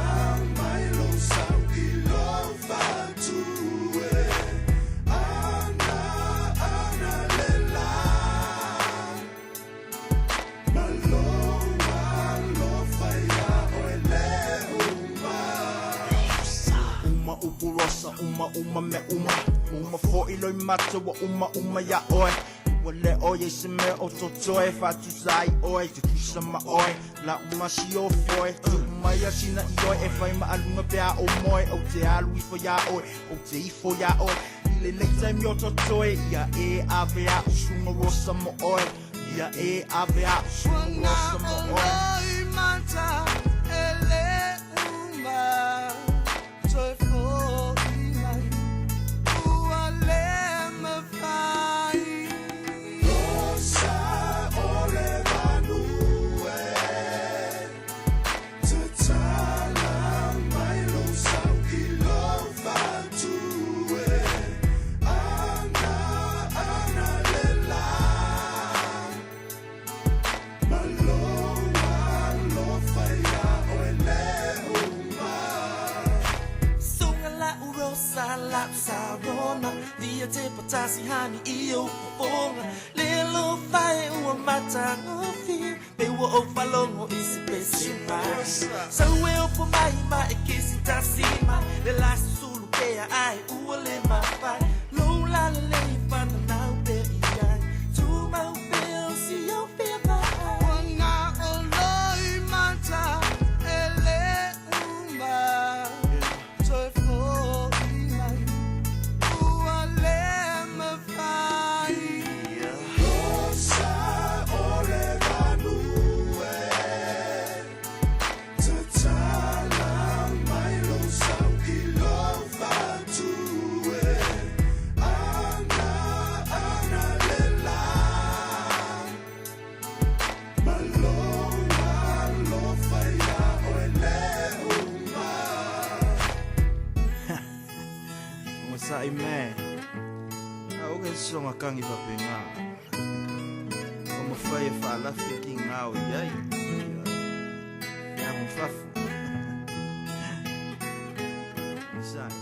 mai lou sau i lou fatu e Ana, ana le la Ma lou alofa iā oe le uma Uma upu rosa, uma uma mea uma Uma fo'i loimata ua uma uma iā oe Ua le o i ai se mea o totoe E faatusa ai oe, tutusa ma oe La'u masiofo e Tuu mai a sina ioe E fai ma'aluga pe a ou moe Ou te alu ifo iā oe Ou te ifo iā oe I lenei taimi o totoe Ia e ave a'u suga rosa mo oe Ia e ave a'u suga rosa mo oe Loimata e le uma Toe fo'i mai Ua le mafai Rosa o le manu e Tatala mai lou sau i lou fatu e Ana, ana le la Ma lou alofa iā oe le uma Suga la'u rosa la'u sarona Via te patasi hani i ou fofoga Le alofa e ua matagofie Pe ua ou faalogo i se pese mai Sau e ofo mai ma e kisi tasi mai Le la susulu pea ai ua le mafai Lou lalelei fananau pea i ai Tumau pea o si ou fia vaai Ua na o loimata e le uma Toe fo'i mai Ua le mafai Rosa o le manu e Tatala mai lou sau i lou fatu e Ana, ana le la Ma lou alofa iā oe le uma Ogosa'i me A'oke se soga kagi fapena O mafai e fa'alafi kigā o i ai Feago fafo Ogosa'i me.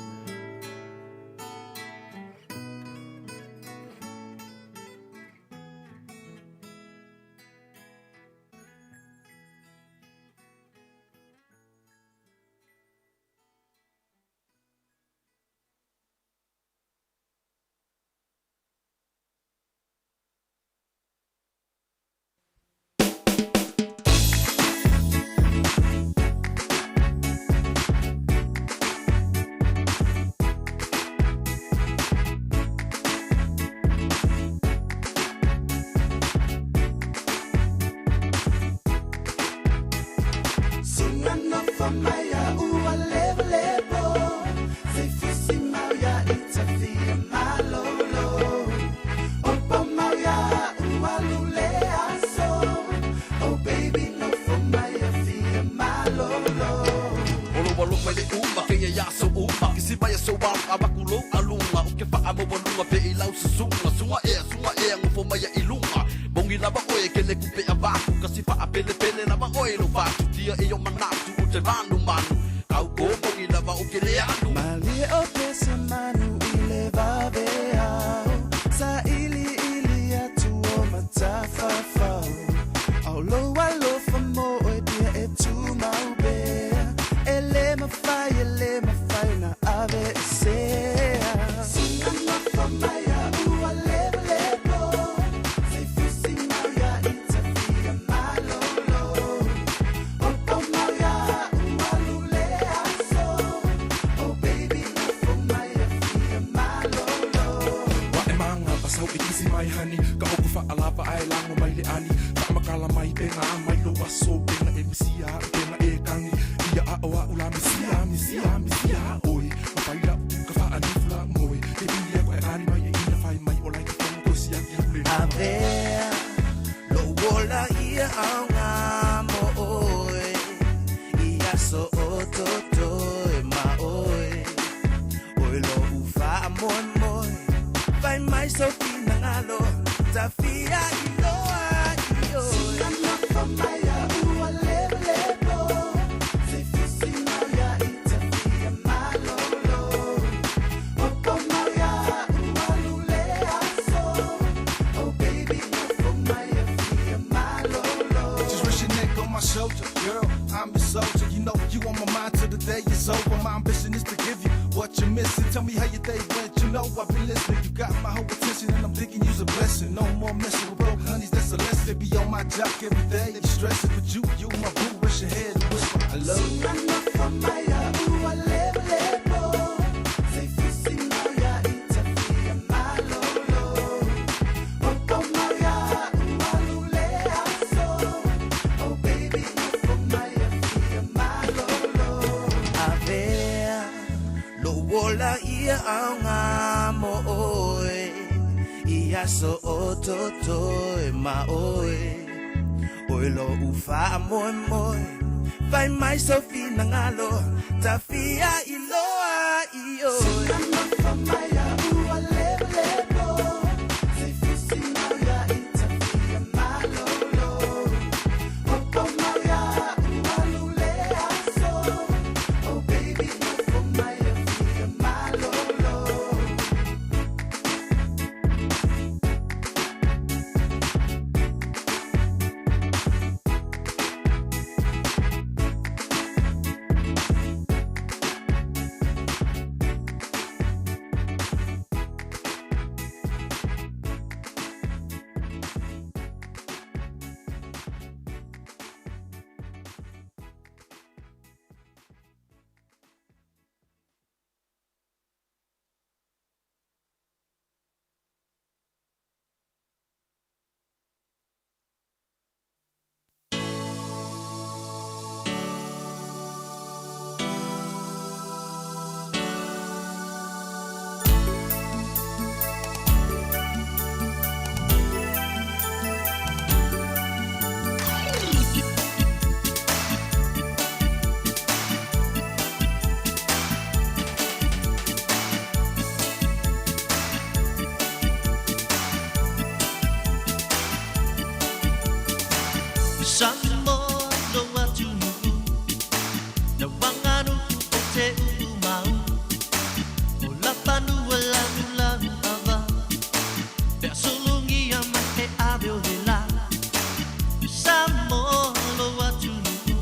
Avaku lou aluga o ke faamaualuga pe i lau susuga suga ea suga ea gofo mai ai luga mogi lava oe ke le kupe avaku kasi faapelepele lava oe lou faatutia e o manatu o te manumanu kaukō mogi lava o ke le alu. Malie o pese manu i le vaveao Sa ili ili atu o matafafao Au lou alofa mo oe pia e tumau pea E le mafai e le mafai ona aveesea Sina nofo mai a ua lebolebo Se fusi mau ia i tafia malolo Opo mau ia ua lule aso Oh baby nofo mai e fia malolo. Wa e manga pasau e kisi mai hani Ka oku whaalava ai lango mai le ani Whaamakala mai penga mai lo aso Penga e misia penga e kangi Ia a o a ula misia misia misia oi Mapai la ka whaanifu la moe E pili e koe kani mai e ina whai mai O lai ka whango kosi a ki hule. Avea lou ola ia aoga mo oe I aso o totoe ma oe Oe lou faamoemoe Fai mai sou finagalo Tafia iloa i oe Sina nofo mai a ua lebolebo Se fusi mau ia i tafia malolo Opo mau ia ua lule aso Oh baby nofo mai e fia malolo. Just rest your neck on my shoulder, girl. I'm your soldier. You know you on my mind till the day is over. My ambition is to give you what you're missing. Tell me how your day went. You know I've been listening. You got my whole attention, and I'm thinking you's a blessing. No more messing with broke honeys. That's a lesson. They be on my jock every day. They stressing, but you my boo. Rest your head and whisper, I love you. Sina nofo mai a ua lebolebo Se fusi mau ia i tafia malolo Opo mau ia ua lule aso Oh baby nofo mai e fia malolo Avea lou ola ia aoga mo oe I aso o totoe ma oe Oe lou faamoemoe Fai mai sou finagalo Tafia iloa i oe Sina nofo mai a ua lebolebo Se fusi mau ia i tafia malolo Opo mau ia ua lule aso Oh baby nofo mai e fia malolo. Samoa lou atunuu lau aganuu ou te uumau o lapanua lagulagu ava peasulugia mai e ave o le lā. Samoa lou atunuu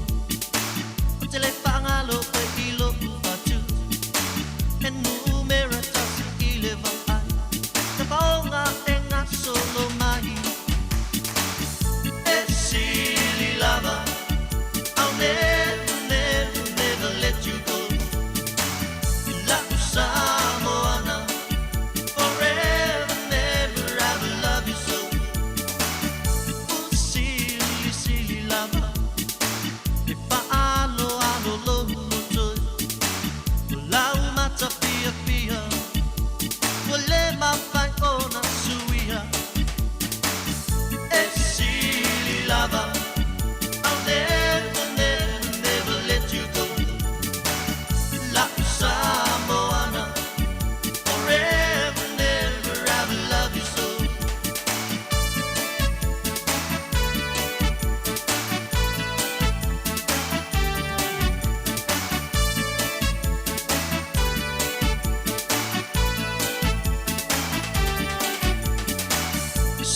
o te le faagalo oe i lou fatu e numera tasi i le vaai tafaoga e gasolo mai e sili.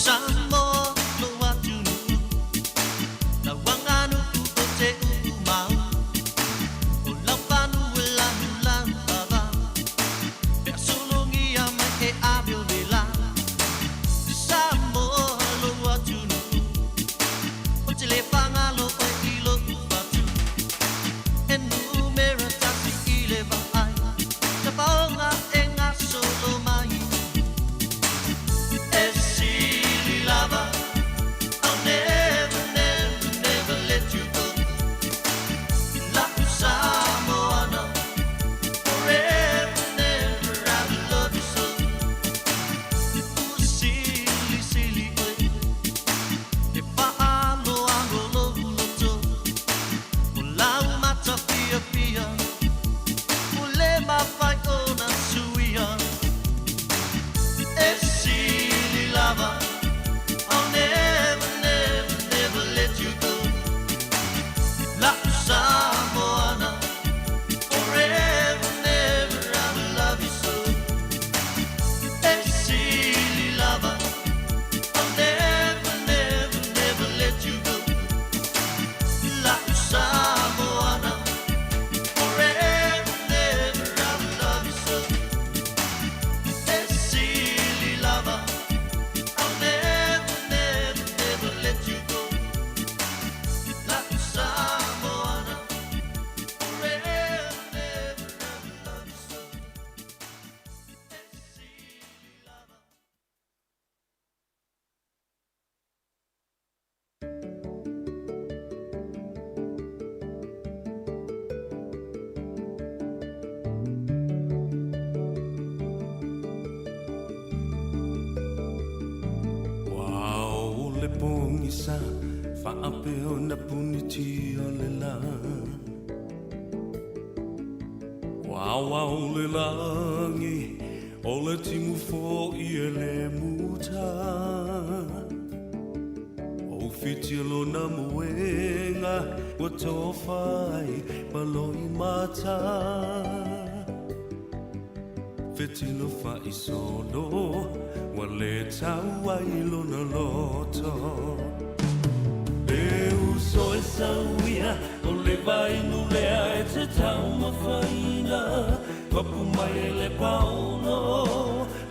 Samoa lou atunuu, lau aganuu ou te uumau, o lau fanua e lanulanu lava, pe a sologia mai e ave o le la. Samoa lou atunuu, ou te le fagalo oe i lou fatu, e numera tasi i le vaai, tafaoga e gasolo mai. E sili lava, I'll never, never, never let you go. La'u Samoana, forever, never, I will love you so. Ua silisili oe, e fa'aaloalo lou loto, o lau matafiafia, ua lē mafai ona suia. E sili lava, I'll never, never, never let you go. La'u Samoana, forever, never, I will love you so. E sili lava, I'll never, never, never let you go. La'u Samoana, forever, never, I will love you so. E sili lava, I'll never, never, never let you go. La'u Samoana, forever, never, I will love you so. E sili lava. Ua o le pogisa faapea ona puniti o le lā. Ua aoao le lagi o le timu fo'i e le muta. O fiti lona moega ua tofa ai ma loimata. Fetilo fa'isolo ua lē tau ai lona loto. E uso e sauia o le vainu lea e te taumafaina. Papu mai e le paono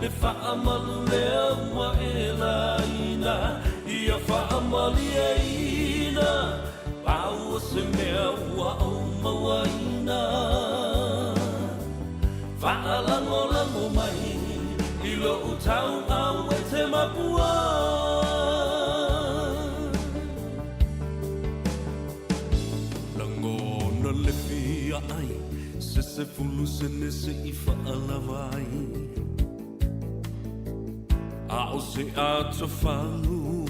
le faamalu lea ua e laina. Ia faamalieina pau o se mea ua ou mauaina. Faalagolago mai i lou tauau e te mapua. Lagona le fia ai se 10 sene se i faalava ai. A o se atofagu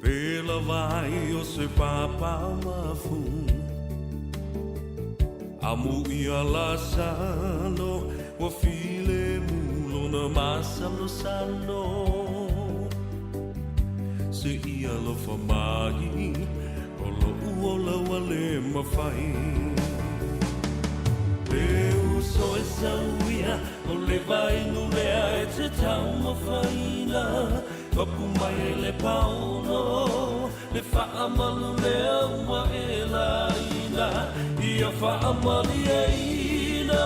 pe lava ai o se papa mafu. Amu ia lasalo ua filemu lona masalosalo. Se ia alofa mai o lo'u ola ua lē mafai. E uso e sauia o le vainu lea e te taumafaina. Papu mai e le paono le faamalu lea ua e laina. Ia faamalieina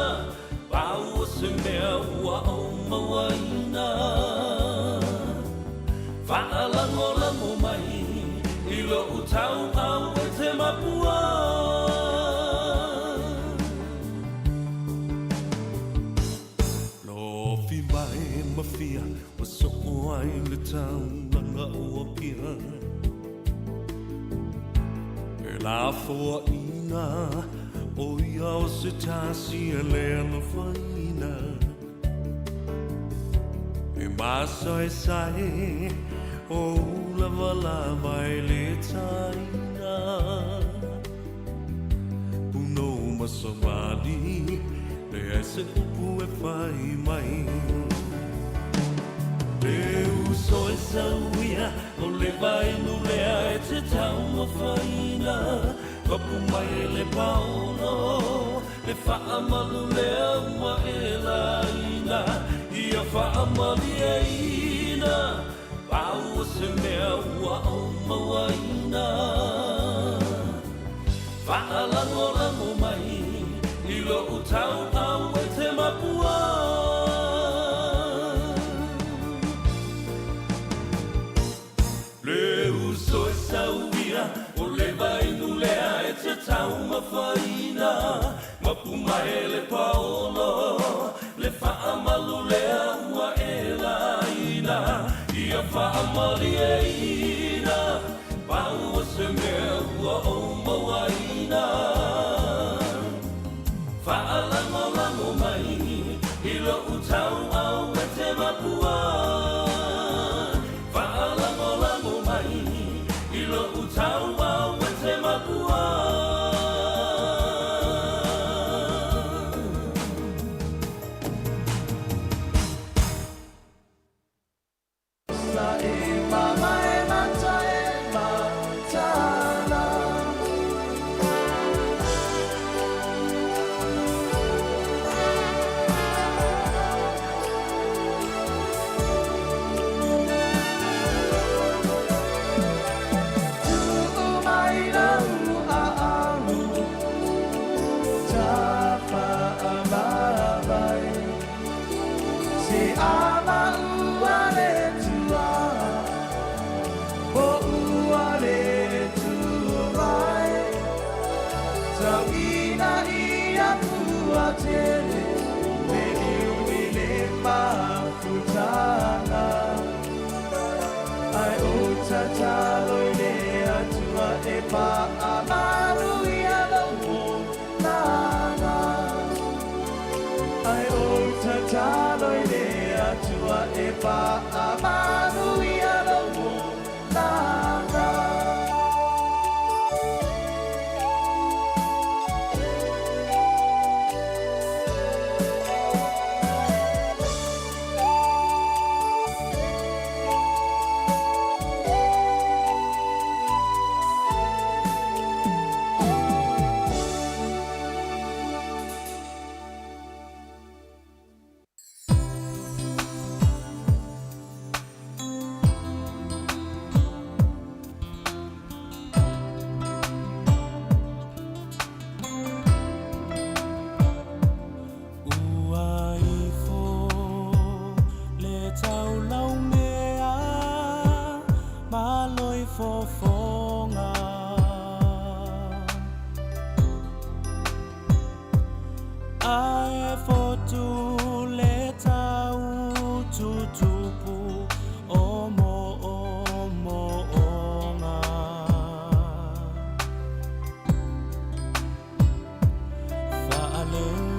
pau o se mea ua ou mauaina. Faalagolago mai i lou tauau e te mapua. Lofi mai mafia ua soo ai le taulaga o Apia. E lafoaʻiga o ia o se tasi e lē alofaina. E masaesae o ulavalava e lē taina. Punou ma savali leai se upu e fai mai. E uso e sauia o le vainu lea e te taumafaina. Papu mai e le paono le faamalu lea ua e laina. Ia faamalieina pau o se mea ua ou mauaina. Faalagolago mai i lou tauau e te mapua. Le uso e sauia o le vainu lea e te taumafaina. Mapu mai le paolo le faamalu lea ua e laina. Ia faamalieina pau o se mea ua ou mauaina. Faalagolago mai i lou tauau e te mapua. Faalagolago mai i lou tauau e te mapua. Sa e mama e mata e matala. Tu'u mai lau a'alu tafa'amavae se ama ua le tua o ua le tuai tauina ia pua tele le liu i le mafutaga ai o tatalo i le Atua e faamalu ia lou olaga ai o tatalo i le Atua e faamalu ia lou olaga. Ua ifo le taulaumea malo i fofoga. Ae fotu le tau tutupu o moomooga.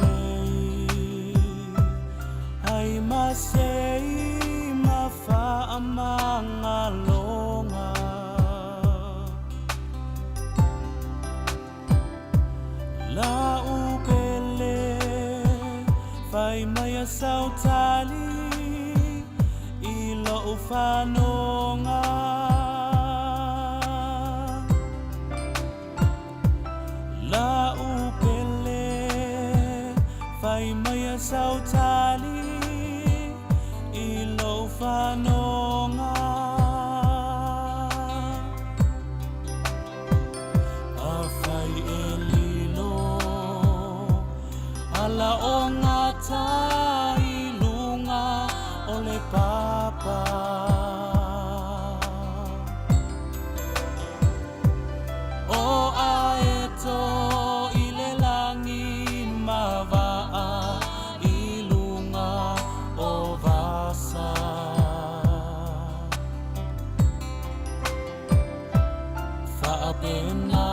Faalelei ai masei ma faamagaloga. Lau pele fai mai a sautali i lou fanoga. Lau pele fai mai a sautali i lou fanoga. Afai e lilo ala o gata i luga o le papa. O aeto i le lagi ma vaa i luga o vasa. Faapena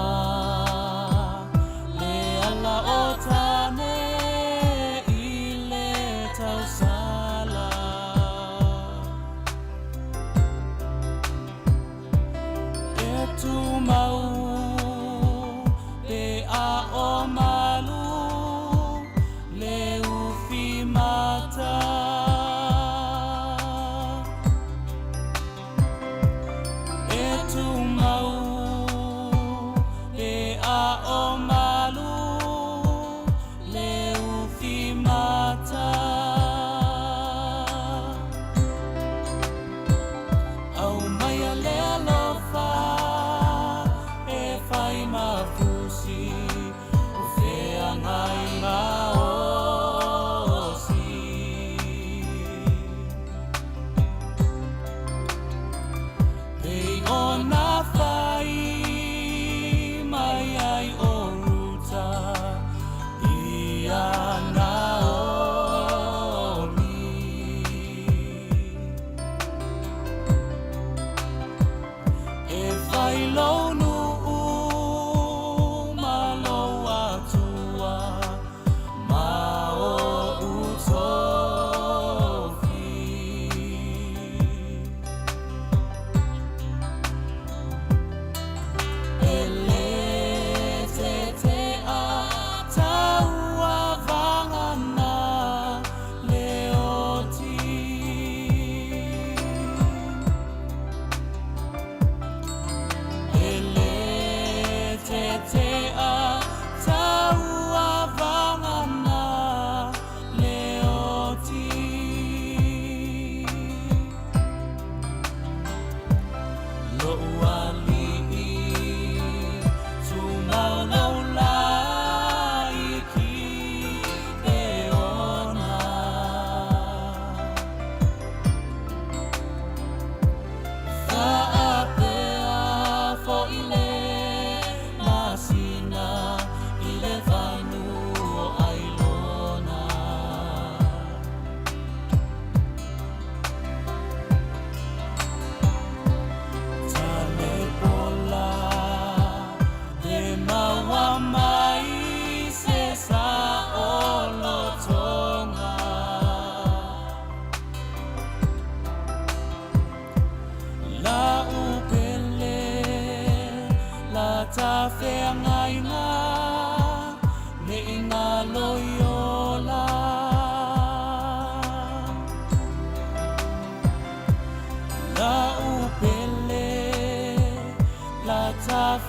le ala o tane i le tausala.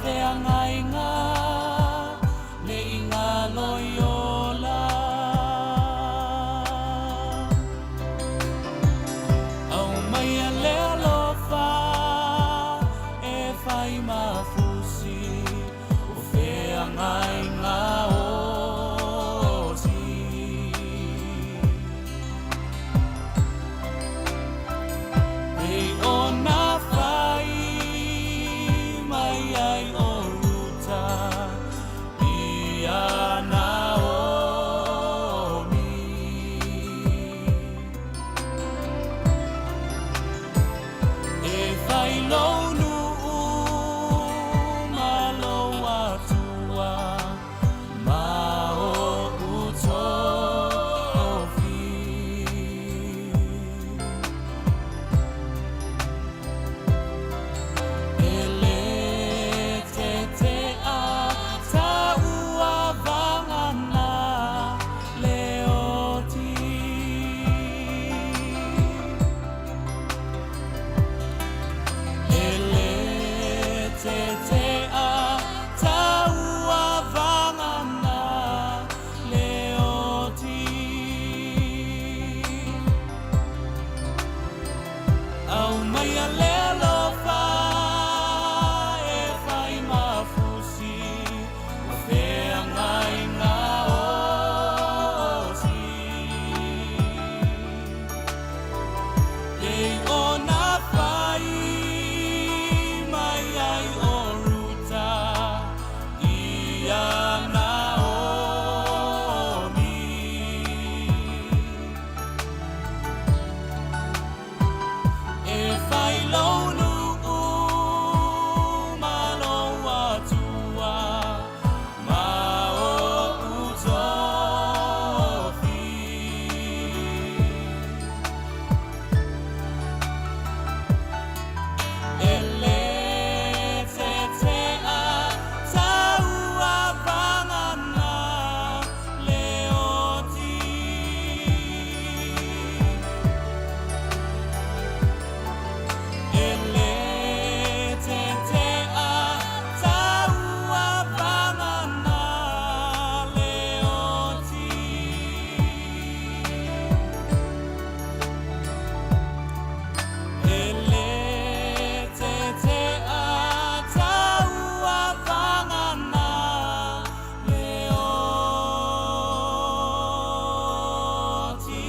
Feagaiga le igalo i ola. Aumaia le alofa e fai mafusi o feagaiga osi. Pei ona fai mai ai o Ruta ia Naomi. E fai lou nuu ma lou atua ma o'u tofi. E lē tete'a tauavagana le oti. E lē tete'a tauavagana le oti. Aumaia le alofa e fai mafusi o feagaiga osi. Pei ona fai mai ai o Ruta ia Naomi. E fai lou nuu ma lou atua ma o'u tofi. E lē tete'a tauavagana le oti. E lē tete'a tauavagana le oti. E lē tete'a tauavagana le oti.